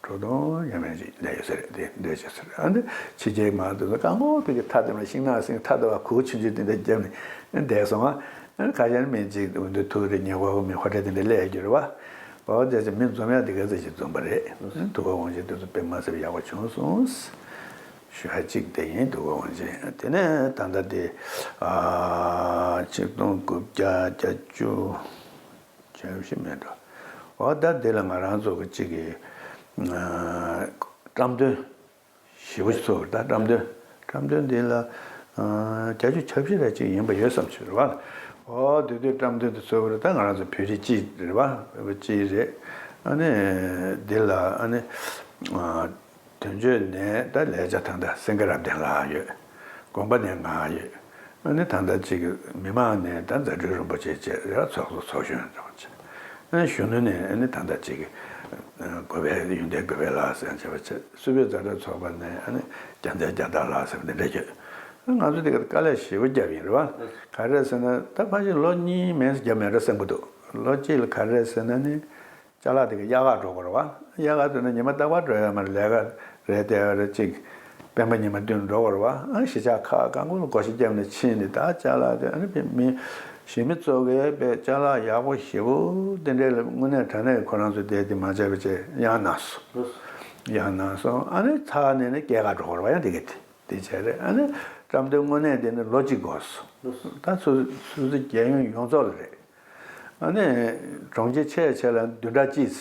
ཁྲོ་གདོང་ཡང་མེད་ཅིག་ལས་ཡོད་ས་རེད། དེ་འདོད་ཅེས་ཟེར། ཨ་འདི་ཕྱི་རྒྱལ་མང་དུ་རྐང་འཁོར་བི་གི་ཐ་དེ་མ་ཤིང་ནགས་སེང་ཐ་དེ་བ་གུ་ཆུང་ཆུང་དེ་འདྲ་བརྒྱབ་ནས་བསྡད་སོང་ཨ། ཁ་ཤས་ནི་མི་གཅིག་འོན་ཏེ་ཐུག་རེ་ཉེ་བ་མི་ཧོ་ཁྲ་དེ་འདྲ་སླེབས་ཡོད་རེད་བ། འོ་དེ་ཚོ་མི་འཛོམས་ཡ་དེ་ག་ཚོད་ཅིག་འཛོམས་པ་རེད། ཐུག་པ་འོང་ཅིག་དེ་ཚོ་དཔེ་མ་སྲིད་ཡག་པོ་བྱུང་སོང་། ཞུ་ཡ་གཅིག་དེ་ཡིན། ཐུག་པ་འོང་ཅིག་དེ་ནས་ད་ལྟ་དེ་ཨ་ཆིག་སྟོང་དགུ་བརྒྱ་བརྒྱད་ཅུ། བྱ་བཞི་མེད་འགྲོ། འོ་ད་འདི་ལ་ང་རང་ཚོ་གི་གཅིག་གི་བཀྲམ་སྟོན་ཞེ་པོ་ཞིག་ཚོགས་པ་རེད། ད་བཀྲམ་སྟོན་བཀྲམ་སྟོན་འདི་ལ་བརྒྱད་ཅུ་གྱ་བཞི་རེ་གཅིག་ཡིན་པ་ཡོད་བསམ་ཞིག་རེད་བ། འོ་དེ་དུས་བཀྲམ་སྟོན་དུ་ཚོགས་པ་རེད། ད་ང་རང་ཚོ་བོད་རིགས་གཅིག་རེད་བ། བོད་པ་གཅིག་རེད། ཨ་ནི་འདི་ལ་ཨ་ནི། དོན་གཅོད་ནས་ད་ལས་བྱ་ད་ལྟ་སེང་གེ་རབ་བརྟན་ལགས་ཡོད། དགོན་པ་ནས་ང་ཡོད། ཨ་ནི་ད་ལྟ་གཅིག་གི་མི་མང་ནས་ད་མཛད་གྲོས་རིན་པོ་ཆེ་བཅས་ཡར་ཚོགས་གཙོ་ཚོགས་གཞོན་འདྲ་བ་བྱས། ཨ་ནི་གཞོན་ནུ་ནས་ཨ་ནི་ད་ལྟ་གཅིག་གི་དགོན་པའི་ཡོན་ཏན་དགོན་པའི་ལགས་ཟེར་བྱས་པ་བྱས། སུ་བོད་ཛ་དྲག་ཚོགས་པ་ནས་ཨ་ནི་རྒྱལ་མཚན་རྒྱལ་དར་ལགས་ཟེར་བ་འདི་འདྲ་ཡོད། ང་ཚོ་དེ་ག་དཀའ་ལས་ཞེ་པོ་བརྒྱབ་ཡིན་རེད་བ། ག་རེ་ཟེར་ན་ད་ཕལ་ཆེར་ལོ་གཉིས་མིན་བརྒྱབ་མེད་འགྲོ་བསམ་གྱི་འདུག་ལོ་གཅིག་ལ་ག་རེ་ཟེར་ན་ནི། ཅ་ལག་དེ་ག་དབྱར་ཁ་འགྲོ་དགོས་རེད་བ། དབྱར་ཁ་དེ་ནི་ཉི་མ་རྟག་པར་འགྲོ་ཡོད་མ་རེད། ལས་ཀ་རེད་དེ་རེད། གཅིག་སྤེན་པ་ཉི་མ་བདུན་འགྲོ་དགོས་རེད་བ། ཨ་གཞིས་ཆགས་ཁག་གང་གོ་ལ་སྒོ་ཤེ་བརྒྱབ་ནས་ཕྱིན་ནས། ད་ཅ་ལག་དེ་ཨ་ནི་མི་གཞིས་མི་ཚོ་གས་པའི་ཅ་ལག་ཡག་པོ་ཞེ་པོ་དེ་འདྲས་ལ་དངོས་གནས་དྲང་གནས་ཁོ་རང་ཚོ་བསྡད་དེ་མ་བྱས་པ་བྱས་གཡང་གནང་སོང་། གཡང་གནང་སོང་། ཨ་ནི་ཚར་ནས་ནི་སྐྱེལ་ག་འགྲོ་དགོས་རེད་བ། ཡང་དེ་ག་དེ་དེ་བྱས་རེད། ཨ་ནི་བཀྲམ་སྟོན་དངོས་གནས་དེ་ནི་ལོ་གཅིག་འགོར་སོང་། ད་སོ་སོ་སོའི་རྒྱལ་ཡོངས་ཡོངས་རྫོགས་ལ་རེད། ཨ་ནི་གྲོང་ཁྱེར་ཆེ་ཆེ་ལ་བདུན་ཕྲག་གཅིག་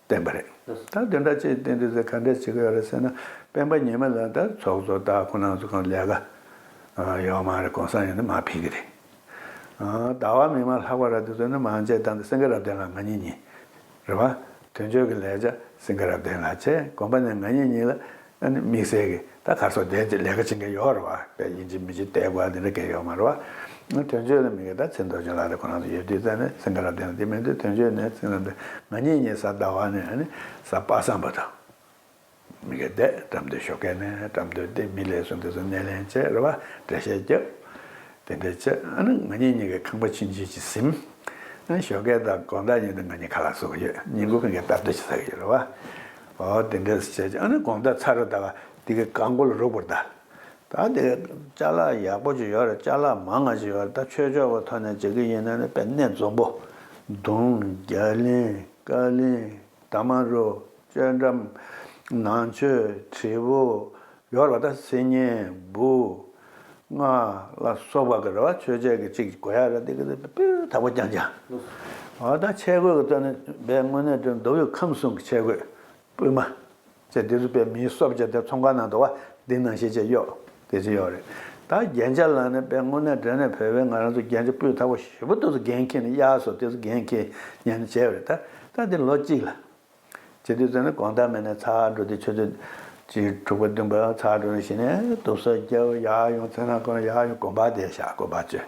བསྟན་པ་རེད། ད་བདུན་ཕྲག་གཅིག་བསྟན་དུས་ཚེ་ག་འདྲས་བྱེད་ཀྱི་ཡོད་རེད་ཟེར་ན། སྤེན་པ་ཉི་མ་ལ་ད་ཚོགས་གཙོ་དང་ཁོ་རང་ཚོ་གང་ལས་ཀ་ཡོད་མ་རེད། གུང་སེང་ཡིན་ན་མར་ཕེབས་ཀྱི་རེད། ཟླ་བ་མིག་དམར་ལྷག་པ་ར་དེ་ཚོ་ནི་མང་ཆེ་ད་ནི་སེང་གེ་རབ་བརྟན་ལགས་ང་གཉིས་གཉིས་རེད་བ། དོན་གཅོད་ཀྱི་ལས་བྱ་སེང་གེ་རབ་བརྟན་ལགས་བྱས། དགོན་པ་ནས་ང་གཉིས་གཉིས་ལ། ཨ་ནི་དམིགས་བསལ་གྱི་ད་གར་སོགས་བསྡད་ཅིག་ལས་ཀ་བྱེད་མཁན་ཡོད་རེད་བ། དཔེ་ཡིན་གཅིག་མིན་གཅིག་བལྟས་དགོས་དེ་འདྲ་གས་ཡོད་མ་རེད་བ། དོན་གཅོད་ལ་མི་གས་ད་ཚེ་རིང་རྡོ་རྗེ་ལགས་དེ་ཁོ་རང་ཚོ་ཡོད་དུས་ད་ནི་སེང་གེ་རབ་བརྟན་དེ་མིན་དུས་དོན་གཅོད་ནས་སེང་གེ་རབ་བརྟན་ང་གཉིས་གཉིས་གཟའ་ཟླ་བ་ནས་ཨ་ནི་གཟའ་པ་སངས་བར་དུ་མི་གས་བསྡད། བཀྲམ་སྟོན་ཞོགས་ཀས་ནས་བཀྲམ་སྟོན་དེ་མི་ལས་སོང་དེ་ཚོ་སྣེ་ལེན་བྱས་རེད་བ། འགྲེལ་བཤད་རྒྱབ། དེ་འདྲ་བྱས། ཨ་ནི་ང་གཉིས་གཉིས་ཀྱི་ཁང་པ་ཆུང་ཆུང་ཅིག་ཟིན། ཨ་ནི་ཞོགས་ཀས་དང་དགོང་དག་གཉིས་དུ་ང་གཉིས་ཁ་ལག་བཟོ་གི་ཡོད། ཉིན་གུང་ཁང་གི་སྟབས་བདེ་ཅིག་ཟ་གི་ཡོད་རེད་བ། འོ་དེ་འདྲས་བྱས་ཀྱི་ཨ་ནི་དགོང་དག་ཚར་རེ་ད་ག་དེ་གི་རྐང་མགོ་ལ་རུག་པར་ད། ད་དེ་ཅ་ལག་ཡག་པོ་ཅིག་ཡོད་རེད། ཅ་ལག་མང་ང་ཅིག་ཡོད་རེད། ད་ཆོས་ཕྱོགས་པ་ཐོག་ནས་བྱེད་ཀྱི་ཡིན་ན་ནི་དཔེ་གནས་འཛོམས་པོ། མདུང་། རྒྱ་གླིང་། ཀ་གླིང་། དར་མ་རུ། ཅོད་འགྲམ། ནང་མཆོད། དྲིལ་བུ། ཡོད་རེད་བ། ད་སིལ་སྙན། འབུ། རྔ་ལ་སོགས་པ་གི་རེད་བ། མཆོད་ཆས་ཀྱི་གཅིག་དགོས་ཡ་རེད། འདི་གི་སྤུས་དག་པོ་རྐྱང་རྐྱང་། འོ་ད་ཆས་གོས་གི་ཐོག་ནས་བས་དངོས་གནས་དྲན་མདོ་དབུས་ཁམས་གསུམ་གྱི་ཆས་གོས་སྤུས་མ་བྱས་འདི་ཚོ་བས་མིའི་སོབ་བྱས་ཏེ་ཚོང་ཁང་ནང་འདུག་བ། འདི་ནང་བཞིན་བྱས་གཡོག་དེ་ཚོ་ཡོད་རེད། ད་རྒྱན་ཆ་ལ་ནི་བས་དངོས་གནས་དྲན་ནས་བོད་པའི་ང་རང་ཚོ་རྒྱན་ཆ་སྤུས་དག་པོ་ཞེ་པོ་འདུག་ཚོ་འགན་འཁྱེར་ནས་གཡར་སོང་། དེ་ཚོ་འགན་འཁྱེར་ཉན་ནས་བྱས་པ་རེད། ད་ད་འདི་ལོ་གཅིག་ལ། བྱེད་དུས་ཙམ་ནས་དགོང་དག་མེད་ནས་ཚར་འགྲོ་དུས་ཆུ་ཚོད་གཅིག་དྲུག་པ་བདུན་པ་ཚར་འགྲོ་ནས་གཞི་ནས་དུབ་ས་རྒྱབ། ཡར་ཡོང་ཚེ་ན་ཁོ་ན་ཡར་ཡོང་། དགོན་པ་དེ་བཞག་དགོན་པ་བཅོས།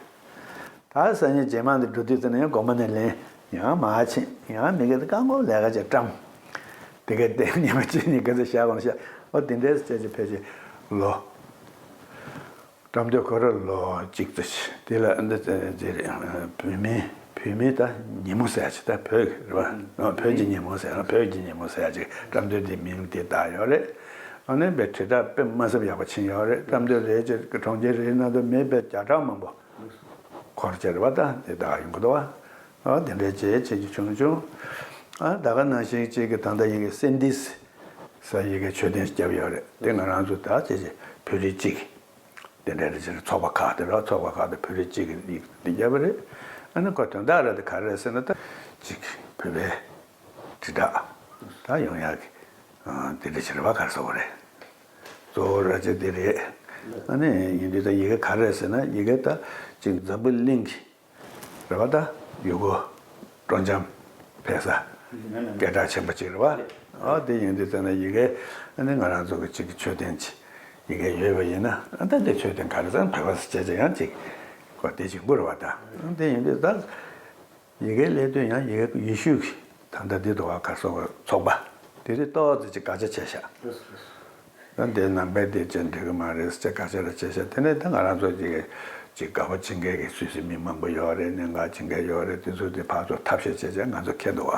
ད་སང་ཉིན་རྗེས་མ་འདི་འགྲོ་དུས་ཙམ་ནས་ཡང་དགོན་པ་ནས་ལེན། ཡང་མར་ཕྱིན། ཡང་མི་གི་རྐང་འཁོར་ལས་ཀ་བྱས་བཀྲམ། དེ་ག་དེ་ཉི་མ་གཅིག་གཉིས་ག་ཚོད་བཞག་དགོས་ན་བཞག་འོ་དེ་འདྲས་བྱས་ཀྱི་ཕལ་ཆེར་ལོ། བཀྲམ་སྟོན་ཁོ་ར་ལོ་གཅིག་ཙམ་ཞིག་དེ་ལ་འདི་ཙེ་རེད། བོད་མི་བོད་མི་ད་ཉིན་མོ་ཟེར་ཡ་ཅིག་ད་བོད་རེད་བ། བོད་ཀྱི་ཉིན་མོ་ཟེར་ན་བོད་ཀྱི་ཉིན་མོ་ཟེར་ཡ་ཅིག་བཀྲམ་སྟོན་དེ་མིང་དེ་བཏགས་ཡོད་རེད། ཨ་ནི་བའི་དྲིལ་བསྒྲགས་དཔེ་མ་སྲིད་ཡག་པོ་ཕྱིན་ཡོད་རེད། བཀྲམ་སྟོན་རེད་ཅེས་གྲོང་ཁྱེར་རེའི་ནང་དུ་མི་བའི་བརྒྱ་ཕྲག་མང་པོ་འཁོར་བྱས་རེད་བ། ད་དེ་དག་ཡོང་གི་འདུག་བ། ཨ་དེ་འདྲའི་བྱས་བྱེད་རྒྱུ་བྱུང་བྱུང་། ཨ་ད་ག་ནང་བཞིན་གཅིག་གི་ད་ལྟ་ཡིན་གྱི་སེན་ཏིས་ཟེར་ཡི་གེ་མཆོད་རྟེན་བརྒྱབ་ཡོད་རེད། དེ་ང་རང་ཚོ་ད་བྱས་བྱས་བོད་རིགས་གཅིག་དེ་འདྲ་རེད་ཅེས་ཚོགས་པ་ཁག་དེ་ར་ཚོགས་པ་ཁག་དེ་བོད་རིགས་གཅིག་གི་ཡིག་འདི་བརྒྱབ་པ་རེད། ཨ་ནི་ཁོ་དོན་དག་ར་དེ་ག་རེ་རེད་ཟེར་ན། ད་གཅིག་བོད་པའི་དྲིལ་བསྒྲགས་ད་ཡོང་ཡག་གི་དེ་འདྲ་ཞིག་རེད་བ། ག་རེ་ཟེར་དགོས་རེད། གཙོ་བོ་ར་ཅིག་དེ་རེད། ཨ་ནི་ཡིན་དུས་ད་ཡི་གེ་ག་རེ་རེད་ཟེར་ན། ཡི་གེ་ད་གཅིག་འཛམ་བུ་གླིང་གི་རེད་བ། ད་ཡུ་གུར་སྤྲོ་འཆམ་ཕེབས་ས་སྐད་གྲགས་ཆེན་པོ་གཅིག་རེད་བ། ཨ་དེ་ཡིན་དུས་ཙམ་ན་ཡི་གེ་ཨ་ནི་ང་རང་ཚོ་གི་གཅིག་གི་མཆོད་རྟེན་གྱི་ཡི་གེ་ཡོད་པ་ཡིན་ན། ཨ་ད་དེ་མཆོད་རྟེན་ག་རེ་ཟེར་ན་བོད་པ་ཟེར་བྱས་བྱས་ཡང་གཅིག་གོ་དེ་གཅིག་པུ་རེད་བ། ད་དེ་ཡིན་དུས་ད་ཡི་གེ་སླེབས་དུས་ཡང་ཡི་གེ་ཡེ་ཤུ་གི་ད་ལྟ་འདི་འདུག་བ། ག་རེ་ཟེར་དགོས། ཚོགས་པ་དེ་རིགས་ཏོག་ཙམ་ཅིག་དགག་བྱ་བྱས་ཤག་ད་འདི་ནང་པའི་དེ་ཅན་འགྲིག་གི་མ་རེད་ཅེས་དགག་བྱ་ར་བྱས་ཤག་དེ་ནས་ད་ང་རང་ཚོ་ཅིག་ཅིག་དགའ་པོ་བྱེད་མཁན་གྱི་སུད་སི་མི་མང་པོ་ཡོད་རེད། གནད་འགག་བྱེད་མཁན་ཡོད་རེད། དེ་ཚོ་དེ་ཕར་ཚུར་ཐབས་ཤེས་བྱས་བྱས་ང་ཚོ་ཁྱེར་འདུག་བ།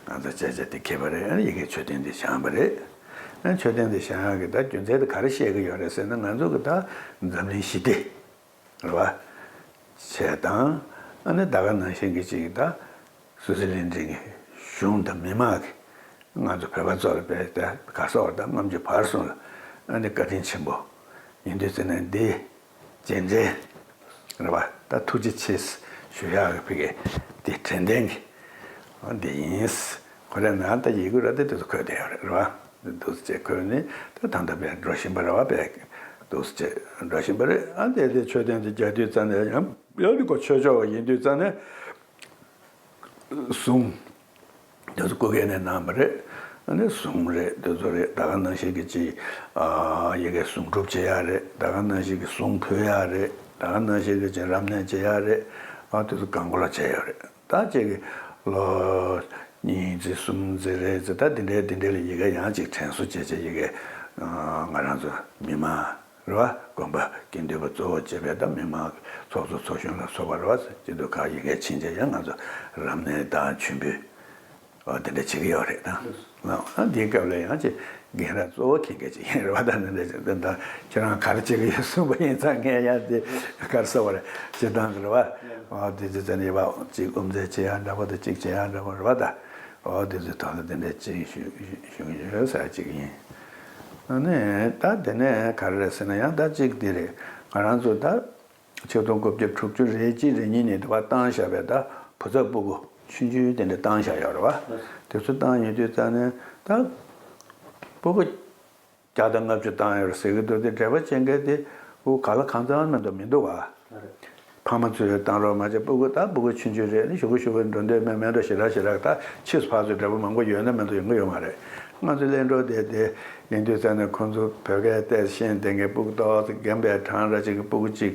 ང་ཚོ་བྱས་བྱས་དེ་ཁེལ་པ་རེད། ཨ་ནི་ཡི་གེ་མཆོད་རྟེན་དེ་བཞེངས་པ་རེད། ཨ་ནི་མཆོད་རྟེན་དེ་བཞེངས་ཡག་གི་ད་རྒྱུ་མཚན་དེ་ག་རེ་བཤད་ཀྱི་ཡོད་རེད་ཟེར་ན། ང་ཚོ་གི་ད་འཛམ་གླིང་ཞི་བདེ་རེད་བ། བྱས་དང་། ཨ་ནི་ད་ག་ནང་བཞིན་གྱི་ཅིག་ད་སུད་སི་ལན་ཌན་གྱི་གཞུང་དང་མི་མང་གིས་ང་ཚོ་བོད་པ་ཚོ་ལ་དཔེ་ད་ག་ས་བར་ད་ལྔ་བཅུ་བར་གསུམ་ལ་ཨ་ནི་བཀའ་དྲིན་ཆེན་པོ་ཡིན་དུས་ཙམ་ནས་འདི་རྗེས་དྲན་རེད་བ། ད་ཐུགས་རྗེ་ཆེ་ཞུ་ཡག་གི་ཕ་གི་དེ་དྲན་རྟེན་གྱི་འདི་ཡིན། ཁོ་རེ་ན་ད་ཡི་གུ་ར་དེ་དེ་ཚོ་འཁོད་བསྡད་ཡོད་རེད་བ། འདུག་སེ་བྱས་འཁོད་ནས་ད་ད་ལྟ་བས་འགྲོ་བཞིན་པ་རེད་བ། བས་འདུག་སེ་བྱས་འགྲོ་བཞིན་པ་རེད། ཨ་དེ་དེ་མཆོད་རྟེན་དེ་རྒྱག་དུས་ཙམ་ནས་ཡང་ཡང་དེ་ཁོ་ཆོས་ཕྱོགས་ཡིན་དུས་ཙམ་ནས། གཟུངས། དེ་ཚོ་སྐུ་སྒེར་ནས་གནང་བ་རེད། ཨ་ནི་གཟུངས་རེད། དེ་ཚོ་རེད། ད་ག་ནང་བཞིན་གྱི་ཅིག་ཨ་ཡི་གེ་གཟུངས་སྒྲུབ་བྱེད་ཡག་རེད། ད་ག་ནང་བཞིན་གྱི་གཟུངས་ཕུལ་ཡག་རེད། ད་ག་ནང་བཞིན་གྱི་ཅིག་རབ་གནས་བྱེད་ཡག་རེད། ཨ་དེ་ཚོ་གང་ག་ལ་བྱས་ཡོད་རེད། ད་ཅིག་གི་ལོ་གཉིས་ཙམ་གསུམ་ཙམ་རེད་ཙམ། ད་དེ་འདྲའི་དེ་འདྲའི་ལ་ཡི་གེ་ཡང་ཅིག་དྲན་གསོ་བྱས་བྱས་ཡི་གེ་ཨ་ང་རང་ཚོ་མི་མང་རེད་བ། དགོན་པ་དགེ་འདུན་པ་གཙོ་བོ་བྱས་པའི་ད་མི་མང་གི་ཚོགས་གཙོ་ཚོགས་གཞོན་ལ་སོགས་པ་རེད་བ། སྤྱི་འཐུས་ཁག་ཡི་གེ་ཕྱིན་ཆད་ཡང་ང་ཚོ་རབ་གནས་དང་མཆོད་འབུལ་འོ་དེ་འདྲ་བྱེད་ཀྱི་ཡོད་རེད་ད། ཨ་འདིའི་སྐབས་ལ་ཡང་ཅིག་རྒན་རབས་གཙོ་བོ་མཁྱེན་མཁན་ཅིག་ཡིན་རེད་བ། ད་འདི་འདྲ་ཅིག་ད་ད་ཁྱེད་རང་ག་རེ་བྱེད་ཀྱི་ཡོད་གསུངས་པ་ཡིན་ཙང་ངས་ཡང་དེ་ག་རེ་ཟེར་བ་རེད། སྤྱིར་བཏང་གི་རེད་བ། འོ་དེ་ཚོ་ཙམ་ནས་ཡོད་པ་ཅིག་དབུ་མཛད་བྱེད་ཡག་འདྲ་པོ་དང་ཅིག་བྱེད་ཡག་འདྲ་པོ་རེད་བ་ད། འོ་དེ་ཚོའི་ཐོག་ལ་དེ་འདྲ་ཅིག་ཞུ་ཞུ་གི་ཡོད་ཟེར་ཅིག་ཡིན། ཨ་ནི་ད་དེ་ནས་ག་རེ་རེད་ཟེར་ན། ཡང་ད་ཅིག་འདི་རེད། ང་རང་ཚོ་ད་ཆིག་སྟོང་དགུ་བརྒྱ་དྲུག་ཅུ་རེ་གཅིག་རེ་གཉིས་ནས་དེ་བར་བཏང་བཞག་པའི་ད་བུ་ཚབ་སྤུ་གུ་ཆུང་ཆུང་དེ་འདྲ་བཏང་བཞག་ཡོད་རེད་བ། དེ་ཚོ་བཏང་ཡོད་དུས་ཙང་ནས་ད་སྤུ་གུ་བརྒྱ་དང་ལྔ་བཅུ་བཏང་ཡོད་རེད་ཟེར་གྱི་འདུག་དེ་འབྲེལ་བ་ཅན་གྱི་དེ་འུ་ག་ལ་གང་འཚམ་མ་གཏོགས་མི་འདུག་བ། ཕ་མ་ཚོས་བཏང་རོགས་མ་བྱས། སྤུ་གུ་ད་སྤུ་གུ་ཆུང་ཆུང་རེད། ནི་ཞུ་གུ་ཞུ་གུ་འགྲོ་འདོད་མེད་མེད་འགྲོ་ཞེ་དྲག་ཞེ་དྲག་ད་ཕྱིས་སུ་ཕར་ཚུར་འབྲེལ་བ་མང་པོ་ཡོད་ན་མེད་འདུག་ཡོང་གི་ཡོད་མ་རེད། ང་ཚོ་གླེང་གྲོགས་དེ་དེ་ཡིན་དུས་ཙང་ནས་ཁོང་ཚོ་བོད་སྐད་ཏོག་ཙམ་ཤེས་ལྡན་མཁན་སྤུ་གུ་ཏོག་ཙམ་རྒན་པའི་གྲངས་ར་ཅིག་གི་སྤུ་གུ་གཅིག་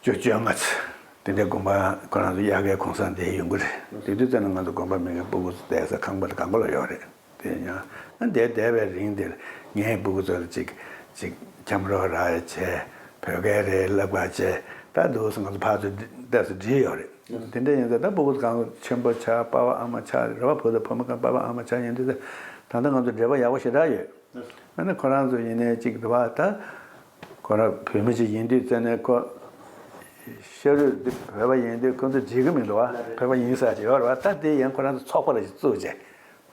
བཅུ་བཅོ་ལྔ་ཙམ་དེ་འདྲའི་དགོན་པ་ཁོ་རང་ཚོ་དབྱར་ཁའི་གུང་སེང་དེ་ཡོང་གི་རེད། དེ་དུས་ཙང་ནས་ང་ཚོ་དགོན་པ་མི་སྒེར་སྤུ་གུ་ཚོ་བསྡད་ས་ཁང་པ་དེ་གང་པོ་ལ་ཡོད་རེད། དེ་ཡང་ཨ་འདས་འདས་པའི་རིང་དེར་ངའི་སྤུ་གུ་ཚོ་ལ་ཅིག་ཅིག་འཁྱམ་རོགས་རག་ཡ་བྱས། བོད་སྐད་རེ་བསླབ་པ་བྱས། ད་འདུག་སེ་ང་ཚོ་ཕར་ཚུར་ཏོག་ཙམ་འགྲིག་ཡོད་རེད། དེ་འདྲ་ཡིན་ཙང་ད་སྤུ་གུ་ཚོ་གང་ཆེན་པོ་ཆགས། པ་ཕ་ཨ་མ་ཆགས་རེད་བ། བུ་དང་བུ་མོ་གང་པ་ཕ་ཨ་མ་ཆགས་ཡིན་དུས་ད་ད་ལྟ་ང་ཚོ་འབྲེལ་བ་ཡག་པོ་ཞེ་དྲག་ཡོད། ཨ་ནི་ཁོ་རང་ཚོ་ཡིན་ནའི་ཅིག་འདུག་བ། ད་ཁོ་རང་བོད་མི་ཅིག་ཡིན་དུས་ཙང་ནས་ཁོ་ཤ་རུས་འདི་བོད་པ་ཡིན་དུས་ཁོ་ཚོ་འགྲིག་གི་མི་འདུག་བ། བོད་པ་ཡིན་ས་ཅིག་ཡོད་རེད་བ། ད་དེ་ཡང་ཁོ་རང་ཚོ་ཚོགས་པ་རེ་ཞིག་བཙུགས་བྱས།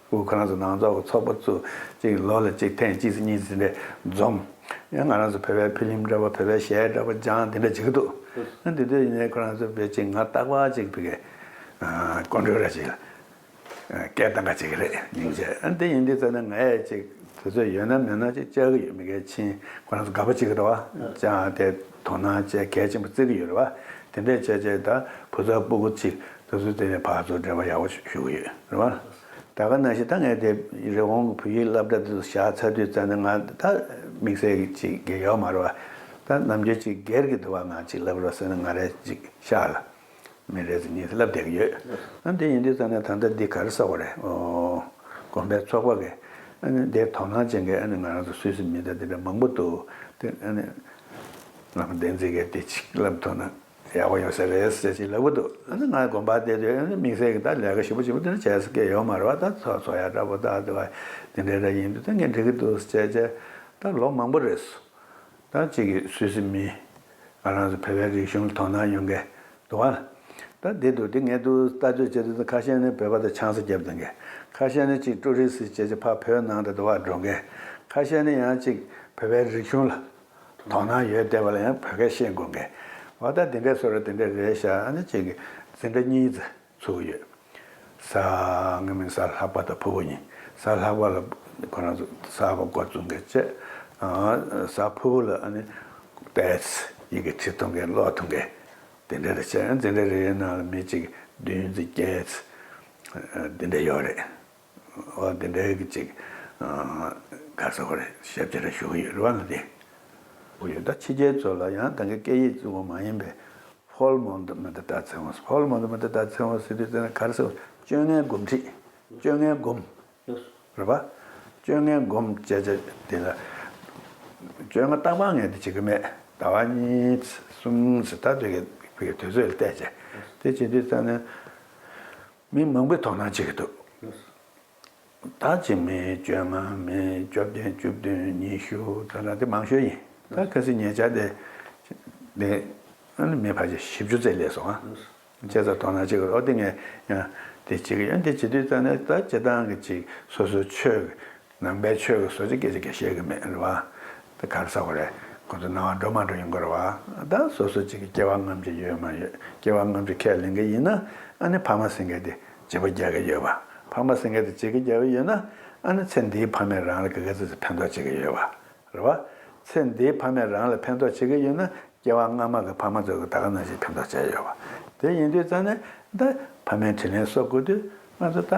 ཁོ་ཁོ་རང་ཚོ་ནང་ཚོགས་ཀྱི་ཚོགས་པ་བཙུགས། ཅིག་ལོ་ལ་ཅིག་ཐེངས་གཅིག་ཙམ་གཉིས་ཙམ་དེ་འདྲ་འཛོམས། ཡང་ང་རང་ཚོ་བོད་པའི་ཕི་ལིམ་འདྲ་པོ། བོད་པའི་གཞས་འདྲ་པོ་སྦྱང་། དེ་འདྲ་བྱེད་ཀྱི་འདུག་ཨ་དེ་དུས་ཡིན་ནའི་ཁོ་རང་ཚོ་བོད་ཅིག་ང་རྟག་པར་ཅིག་བི་གའི་ཀོན་ཀྲོལ་ར་ཅིག་ལ། སྐད་གཏོང་ག་བྱེད་ཀྱི་རེད་སྙིང་རྗེ། ཨ་འདི་ཡིན་དུས་ཙང་ནས་ངས་ཅིག་དུས་ཚོད་ཡོད་ན་མེད་ན་ཅིག་བཅར་གྱི་ཡོད། མི་སྒེར་ཕྱིན་ཁོ་རང་ཚོ་དགའ་པོ་བྱེད་ཀྱི་འདུག་བ། ཅང་དེ་དོ་སྣང་བྱས་གལ་ཆེན་པོ་བརྩི་གི་ཡོད་རེད་བ། དེ་འདྲས་བྱས་བྱས་ད་བུ་ཚ་སྤུ་གུ་ཅིག་དུས་ཚོད་དེ་ནས་ཕར་ཚུར་འབྲེལ་བ་ཡག་པོ་ཞུ་གི་ཡོད་རེད་བ། ད་ག་ནང་བཞིན་ད་ངས་དེ་རི་བོང་གི་བོད་ཡིག་སློབ་གྲྭ་དེ་ཚོ་བཞག་ཚར་དུས་ཙང་ནས་ང་ད་དམིགས་བསལ་གྱི་ཅིག་གི་ཡོད་མ་རེད་བ། ད་ནམ་རྒྱུན་ཅིག་སྒེར་གྱི་འདུག་བ། ང་ཅིག་སློབ་རོགས་ཟེར་ན་ང་རེ་ཅིག་ཤག་ལ། མི་རེ་ཟིན་གཉིས་སུ་ལབ་བསྡད་ཀྱི་ཡོད། ཨ་འདི་ཡིན་དུས་ཙང་ནས་ད་ལྟ་འདི་ག་རེ་ཟེར་བ་རེད། ཨོ། དགོན་པའི་ཚོགས་པ་གི་ཨ་ནི་འདིར་དོ་སྣང་ཅན་གྱི་ཨ་ནི་ང་རང་ཚོ་སུད་སི་མི་དང་དེ་འདྲ་མང་པོ་འདུག་དེ་ཨ་ནི་བླ་མ་བསྟན་འཛིན་གྱིས་དེ་ཅིག་ལབ་ཐུབ་ན་ཡག་པོ་ཡོང་ས་རེད་ཟེར་ཅིག་ལབ་ཀྱི་འདུག་ཨ་ནི་ང་དགོན་པ་བསྡད་དུས་ཨ་ནི་དམིགས་བསལ་གྱི་ད་ལས་ཀ་ཞེ་པོ་ཞེ་པོ་དེ་འདྲ་བྱས་ས་གི་ཡོད་མ་རེད་བ། ད་ཚོགས་འཚོགས་ཡག་འདྲ་པོ་ད་དེ་བ་དེ་འདྲ་འདྲ་ཡིན་དུས་ད་ངས་འགྲིག་གི་འདུག་ཟེར་བྱས་བྱས་ད་ལོ་མང་པོ་རེད། ད་གཅིག་གིས་སུད་སི་མི་ང་རང་ཚོ་བོད་པའི་རིག་གཞུང་ལ་དོ་སྣང་ཡོང་མཁན་འདུག་བ། ད་འདི་འདུག་འདི་ངས་འདུག་ལྟ་ཚོད་བྱེད་དུས་ཁ་ཤས་ནི་བོད་པ་དང་ཆང་ས་བརྒྱབ་བསྡད་མཁན། ཁ་ཤས་ནི་གཅིག་ཀྲུ་རི་སི་བྱས་བྱས་ཕར་བོད་ནང་དུ་འདུག་བ་འགྲོ་མཁན། ཁ་ཤས་ནི་ཡང་གཅིག་བོད་པའི་རིག་གཞུང་ལ་དོ་སྣང་ཡོད་བསྡད་པ་ལ་ཡང་བོད་སྐད་བཤད་དགོས་མཁན། འོ་ད་དེ་འདྲའི་བཟོ་འདྲ་དེ་འདྲ་རེད་ཤག་ཨ་ནི་གཅིག་གིས་འཛིན་གྲྭ་གཉིས་ཙམ་ཚུགས་ཡོད། གཟའ་ངའི་མིང་གཟའ་ལྷག་པ་དང་ཕུར་བུ་ཡིན། གཟའ་ལྷག་པ་ལ་ཁོ་རང་ཚོ་གཟའ་པ་འགོ་བཙུགས་མཁན་བྱས། ཨ་གཟའ་ཕུར་བུ་ལ་ཨ་ནི་ཏོག་ཙམ་ཡི་གེ་བྲིས་ཐུབ་མཁན་ཀློག་ཐུབ་མཁན་དེ་འདྲ་རེ་བྱས། འཛིན་གྲྭ་རེ་རེའི་ནང་ལ་མི་གཅིག་བདུན་ཙམ་བརྒྱད་ཙམ་དེ་འདྲ་ཡོད་རེད། འོ་དེ་འདྲའི་གི་ཅིག་ག་རེ་ཟེར་དགོས་རེད། ཞབས་ཕྱི་རེ་ཞུ་གི་ཡོད་རེད་བ། ང་དེ་འོ་ཡོད། ད་ཕྱི་རྒྱལ་ཚོ་ལ་ཡང་ད་གིན་སྐད་ཡིག་གཙོ་བོ་མ་ཡིན་པའི་ཕོལ་མོན་ཏུ་མི་ཏྲ་ཏ་ཚེ་དབང་། ཕོལ་མོན་ཏུ་མི་ཏྲ་ཏ་ཚེ་དབང་ཟེར་དུས་ཙམ་ན་ག་རེ་ཟེར། སྤྱོད་ངན་སྒོམ་ཁྲིད། སྤྱོད་ངན་སྒོམ་རེད་པ། སྤྱོད་ངན་སྒོམ་བྱས་བྱས་དེ་ལ་སྤྱོད་ངན་རྟག་པར་ངས་དེ་བྱེད་ཀྱི་མེད། ཟླ་བ་གཉིས་གསུམ་ཙམ་ད་དེ་གའི་དུས་ཚོད་ལ་བལྟས་བྱས་དེ་བྱེད་དུས་ཙམ་ན་མི་མང་པོས་དོ་སྣང་བྱེད་ཀྱི་འདུག་ད་ཅི་མི་བཅོ་ལྔ་མི་བཅོ་བརྒྱད་བཅུ་བདུན་ཉི་ཤུ་ད་ལ་དེ་མང་ཤོས་ཡིན། ད་གལ་སྲིད་ཉེ་ཆར་དེ་དེ་ཨ་ནི་མི་ཕལ་ཆེར་བཞི་བཅུ་ཙམ་སླེབས་སོང་ཨ། བྱས་ཙང་དོ་སྣང་བྱེད་དགོས་རེད། དེ་ངས་ཡང་དེ་བྱེད་ཀྱི་ཡོད། དེ་བྱེད་དུས་ཙང་ནས་ད་སྤྱིར་བཏང་གི་ཅིག་སོ་སོའི་ཆོས་ཀྱི་ནང་པའི་ཆོས་ཀྱི་བཟོ་བཅོས་སྐད་ཆ་གང་བཤད་ཀྱི་མེད་རེད་བ། དེ་ག་རེ་ཟེར་དགོས་རེད། ཁོ་ཚོ་སྣང་བ་འགྲོ་མ་འགྲོ་ཡོང་གི་རེད་བ། ད་སོ་སོ་ཅིག་གི་སྐྱེ་བ་སྔ་ཕྱི་ཡོད་མ་ཡོད། སྐྱེ་བ་སྔ་ཕྱི་ཁས་ལེན་གྱི་ཡིན་ན་ཨ་ནི་ཕ་མ་ཟེར་མཁན་དེ་བརྗེ་པོ་རྒྱག་གི་ཡོད་པ། ཕ་མ་ཟེར་མཁན་དེ་བརྗེ་གི་རྒྱག་གི་ཡོད་ན་ཨ་ནི་ཚེ་འདིའི་ཕ་མས་རང་ལ་ག་ག་ཚོད་ཚོད་ཕན་ཐོགས་བྱེད་ཀྱི་ཡོད་པ། རེད་བ། ཚེ་འདིའི་ཕ་མས་རང་ལ་ཕན་ཐོགས་བྱེད་ཀྱི་ཡོད་ན་སྐྱེ་བ་སྔ་མ་གི་ཕ་མ་ཚོ་གི་ད་ག་ནང་བཞིན་ཕན་ཐོགས་བྱས་ཡོད་པ། དེ་ཡིན་དུས་ཙང་ནས་ད་ཕ་མའི་དྲིན་ལན་གསོ་དགོས་དུས་ང་ཚོ་ད་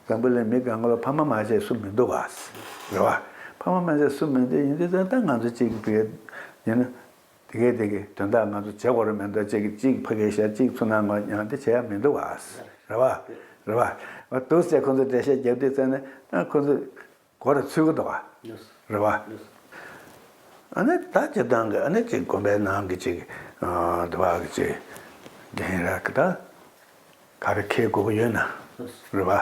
འཛམ་བུ་གླིང་མི་གང་ག་ལ་ཕ་མ་མ་བྱས་སུ་མི་འདུག་བ། རེད་བ། ཕ་མ་མ་བྱས་སུ་མི་འདུག་ཡིན་དུས་ཙང་ད་ང་ཚོ་གཅིག་གི་ཕ་གི་ཡིན་ན་དེ་གས་དེ་གས་དོན་དག་ང་ཚོ་བྱེད་དགོས་རེད་མེད་འདུག་གཅིག་གིས་གཅིག་ཕ་གིར་བཤད་གཅིག་ཚུར་གནང་དགོས་ཡང་དེ་བྱེད་ཡ་མི་འདུག་བ། རེད་བ། རེད་བ། འདུག་ཟེར་ཁོང་ཚོ་འགྲེལ་བཤད་རྒྱབ་དུས་ཙང་ནས་ཁོང་ཚོ། གོ་རུ་ཚུད་ཀྱི་འདུག་བ། རེད་བ། ཨ་ནི་ད་སྤྱིར་བཏང་གི་ཨ་ནི་ཅིག་དགོན་པའི་ནང་གི་ཅིག་འདུལ་བ་གི་ཅིག་འགན་ར་གི་ད་ག་རེ་འཁྱེར་དགོས་ཀྱི་ཡོད་ན་རེད་བ། ཨ་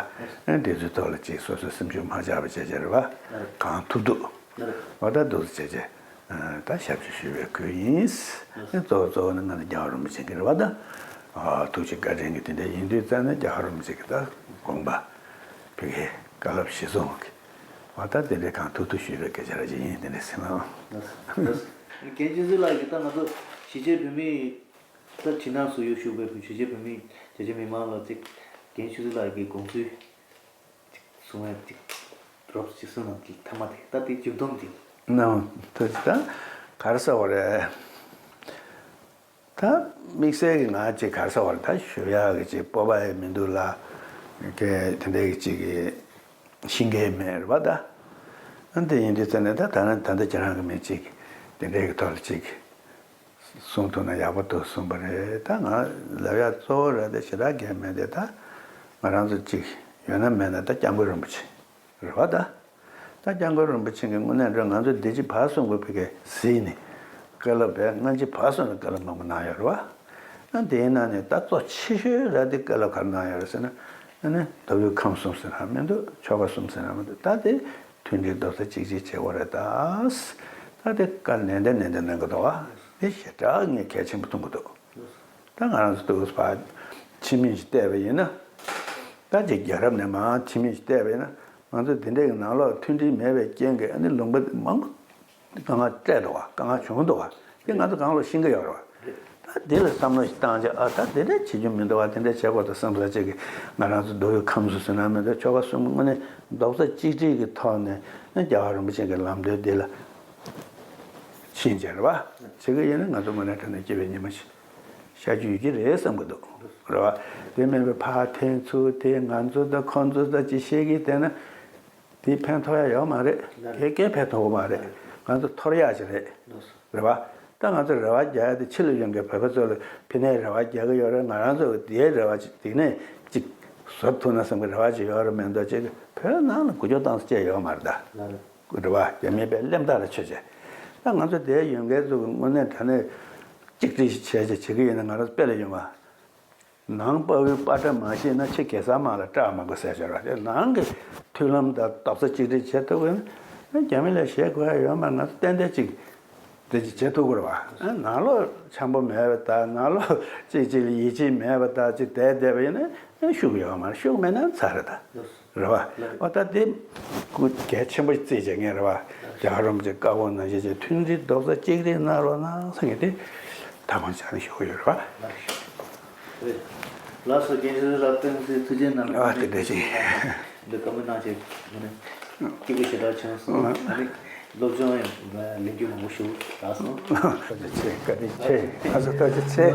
ནི་དེ་ཚོའི་ཐོག་ལ་ཅིག་སོ་སོའི་སེམས་ཤུགས་མ་ཆག་པ་བྱས་བྱས་རེད་བ། གང་ཐུབ་ཐུབ་འོ་ད་འདུག་སེ་བྱས་བྱས་ད་ཞབས་ཕྱི་ཞུ་བའི་ཁུལ་ཡིན། ཨ་ནི་གཙོ་བོ་གཙོ་བོ་ནི་ང་ཚོ་རྒྱལ་བ་རིན་པོ་ཆེ་གི་རེད་བ། ད་ཐུགས་རྗེ་བཀའ་དྲིན་གྱིས་དེ་འདྲ་ཡིན་དུས་ཙང་ནས་རྒྱལ་བ་རིན་པོ་ཆེ་གི་ད་དགོངས་པ་ཕ་གིའི་བཀའ་སློབ་གཞིར་བཟུང་གི་འོ་ད་དེ་འདྲའི་གང་ཐུབ་ཐུབ་ཞུས་པའི་སྐད་ཆ་ར་ཅིག་ཡིན། དེ་འདྲའི་སེམས་ལ། རྒན་ཆོས་སྲིད་ལགས་ཀྱིས་ད་ང་ཚོ་གཞིས་བྱེས་བོད་མིའི་ད་ཕྱི་ནང་སུ་ཡོད་བཞུགས་པའི་གཞིས་བྱེས་བོད་མིའི་རྒྱ་ཆེ་མི་མང་ལ་ཅིག་རྒན་ཆོས་སྲིད་ལགས་ཀྱི་དགོངས་ཚུལ་ཅིག་གསུང་ཡ་ཅིག་རོབ་ཅིག་གསུང་གནང་། ཐ་མ་དེ་ད་དེ་མཇུག་སྡོམ་ཅིག་གནང་། ད་ཅིག་ད་ག་རེ་ཟེར་བ་རེད། ད་དམིགས་བསལ་གྱི་ང་ཅིག་ག་རེ་ཟེར་བ་རེད། ད་ཞུ་ཡག་གི་ཅིག་སྤོབས་པ་ཡང་མི་འདུག་ལ། གལ་དེ་འདྲའི་གི་ཅིག་གི་ཤེས་མཁན་མེད་རེད་བ་ད། ཨ་དེ་ཡིན་དུས་ཙང་ནས་ད་ད་ནི་ད་ལྟ་ཁྱེད་རང་གི་མི་ཅིག་དེ་འདྲའི་གི་ཐོག་ལ་ཅིག་གསུང་ཐུབ་ན་ཡག་པོ་འདུག་གསུངས་པ་རེད། ད་ང་ལབ་ཡག་གཙོ་བོ་རེད་དེ་ཞེ་དྲག་གལ་མེད་དེ། ད་ང་རང་ཚོ་ཅིག་ཡོད་ན་མེད་ན་ད་སྐྱབས་མགོན་རིན་པོ་ཆེ་རེད་བ་ད། ད་སྐྱབས་མགོན་རིན་པོ་ཆེ་གིས་དངོས་གནས་དྲང་ང་ཚོ་འདི་ཕྱི་བར་གསུམ་གྱི་ཕ་གིར་གཟིགས་ནས་བཀའ་སློབ་པས་སྔ་ཕྱི་བར་གསུམ་ལ་བཀའ་སློབ་མང་པོ་གནང་ཡོད་རེད་བ། ཨ་དེའི་ནང་ནས་ད་གཙོ་ཆེ་ཤོས་ར་དེ་བཀའ་སློབ་ག་རེ་གནང་ཡོད་རེད་ཟེར་ན། ཨ་ནི་མདོ་དབུས་ཁམས་གསུམ་ཟེར་ན་མི་འདུག་ཆོལ་ཁ་གསུམ་ཟེར་ན་མི་འདུག་ད་དེ་མཐུན་སྒྲིལ་རྡོག་རྩ་གཅིག་སྒྲིལ་བྱེད་དགོས་རེད་ད། ད་དེ་བཀའ་ནན་ཏན་ནན་ཏན་གནང་གི་འདུག་བ། དེ་ཞེ་དྲག་ངས་གལ་ཆེན་པོ་མཐོང་གི་འདུག་ད་ང་རང་ཚོ་འདུག་སེ་ཕར་ཕྱི་མིག་ཅིག་བལྟས་པ་ཡིན་ན། ད་ཅིག་རྒྱལ་རབས་ནས་མར་ཕྱི་མིག་ཅིག་བལྟས་པ་ཡིན་ན་ང་ཚོ་འདི་འདྲའི་གི་ནང་ལོགས་མཐུན་སྒྲིལ་མེད་པའི་རྐྱེན་གྱིས་ཨ་ནི་ལུང་པ་མང་པོ་དཀའ་ངལ་འཕྲད་འདུག་བ། དཀའ་ངལ་བྱུང་འདུག་བ། དེ་ང་ཚོ་གང་ལོག་ཤེས་ཀྱི་ཡོད་རེད་བ། ད་འདི་ལ་བསམ་བློ་ཞིག་བཏང་བྱས་ཨ་ད་འདི་འདྲ་བྱེད་རྒྱུ་མི་འདུག་བ། དེ་འདྲ་བྱེད་དགོས་འདུག་བསམ་ས་ཅིག་གིས་ང་རང་ཚོ་མདོ་དབུས་ཁམས་གསུམ་ཟེར་ན་མི་འདུག་ཆོལ་ཁ་གསུམ་དངོས་གནས་རྡོག་རྩ་གཅིག་སྒྲིལ་གྱི་ཐོག་ནས་རྒྱལ་བ་རིན་པོ་ཆེ་གི་ལམ་སྟོན་འདི་ལ་ཕྱིན་བྱས་རེད་བ། བྱེད་ཀྱི་ཡིན་ན་ང་ཚོ་དངོས་གནས་དྲང་གནས་སྐྱིད་པའི་ཉི་མ་ཞིག་ཤར་རྒྱུ་ཡོད་ཀྱི་རེད་བསམ་གྱི་འདུག་རེད་བ། དེ་མིན་པའི་ཕར་འཐེན་ཚུར་འཐེན་ང་ཚོ་དང་ཁོང་ཚོ་དང་ཅིག་བཤད་ཀྱི་བསྡད་ན་དེ་ཕན་ཐོགས་ཡ་ཡོད་མ་རེད། གས་གས་ཕན་ཐོགས་མ་རེད། ང་ཚོ་འཐོར་ཡག་ཅིག་རེད། རེད་བ། ད་ང་ཚོ་རེ་བ་རྒྱག་ཡ་དེ་ཕྱི་ལ་ཡོང་མཁན་བོད་པ་ཚོ་ལ་ཕན་ནས་རེ་བ་རྒྱག་གི་ཡོད་རེད། ང་རང་ཚོ་དེའི་རེ་བ་ཅིག་དེ་ནས་ཅིག་བཟོ་ཐུབ་ན་བསམ་གྱི་རེ་བ་ཅིག་ཡོད་རེད་མ་གཏོགས་ཅིག་བོད་ནང་ལ་འགུལ་སྐྱོད་བཏང་ས་བཅས་ཡོད་མ་རེད་ད། རེད་བ། རྒྱ་མིའི་པའི་གླེན་རྟགས་ལ་ཆོས་བྱས། ད་ང་ཚོ་དེར་ཡོད་མཁན་ཚོ་གི་དངོས་གནས་དྲང་གནས་གཅིག་སྒྲིལ་ཞིག་བྱས་བྱས་བྱེད་ཀྱི་ཡིན་ན་ང་རང་ཚོ་དཔེ་ལ་ཡོང་བ། ནང་དཔའ་བོའི་དཔའ་སྒྲ་མ་ཤེས་ན་ཕྱི་གེ་སར་དམག་ལ་སྐྲག་མ་དགོས་ཟེར་བྱས་ར། དེ་ནང་གི་མཐུན་ལམ་དང་རྡོག་རྩ་གཅིག་སྒྲིལ་བྱེད་ཐུབ་ཀྱི་ཡོད་ན་རྒྱ་མི་ལ་ཞེད་དགོས་ཡ་ཡོད་མ་རེད། ང་ཚོ་ཏན་ཏན་གཅིག་དེ་ཅིག་བྱེད་ཐུབ་ཀྱི་རེད་བ། ནང་ལོགས་འཆམ་པོ་མེད་པ་དང་ནང་ལོགས་གཅིག་གཅིག་ལ་ཡིད་ཆེས་མེད་པ་དང་ཅིག་བསྡད་བསྡད་པ་ཡིན་ན་ཤུགས་ཡོད་མ་རེད། ཤུགས་མེད་ན་ཚར་རེད་ད། རེད་བ། འོ་ད་དེ་སྐུ་གལ་ཆེན་པོ་ཞིག་བརྩིས་བྱས་ངས་རེད་བ། རྒྱལ་བ་རིན་པོ་ཆེ་བཀའ་དགོངས་ནང་བཞིན་བྱས་མཐུན་སྒྲིལ་རྡོག་རྩ་གཅིག་སྒྲིལ་གནང་རོགས་གནང་ཟེར་མཁན་དེ་མཐའ་མ་ཆགས་ནས་ཞུ་གི་ཡོད་རེད་བ། ལགས་སོ། རྒན་ཆོས་སྲིད་ལགས་བསྟན་འཛིན་ཐུགས་རྗེ་གནང་། ཨ་དེ་འདྲ་ཞིག་འདི་བཀའ་མོལ་གནང་བྱས་ངོ་ནས་སྐྱིད་པོ་ཞེ་དྲག་བྱུང་སོང་། ཨ་ནི་སློབ་སྦྱོང་ཡང་ལེགས་འགྱུར་མང་པོ་ཞུ་རག་སོང་། ཐུགས་རྗེ་ཆེ། བཀའ་དྲིན་ཆེ། ཨ་ཚོ་ཐུགས་རྗེ་ཆེ།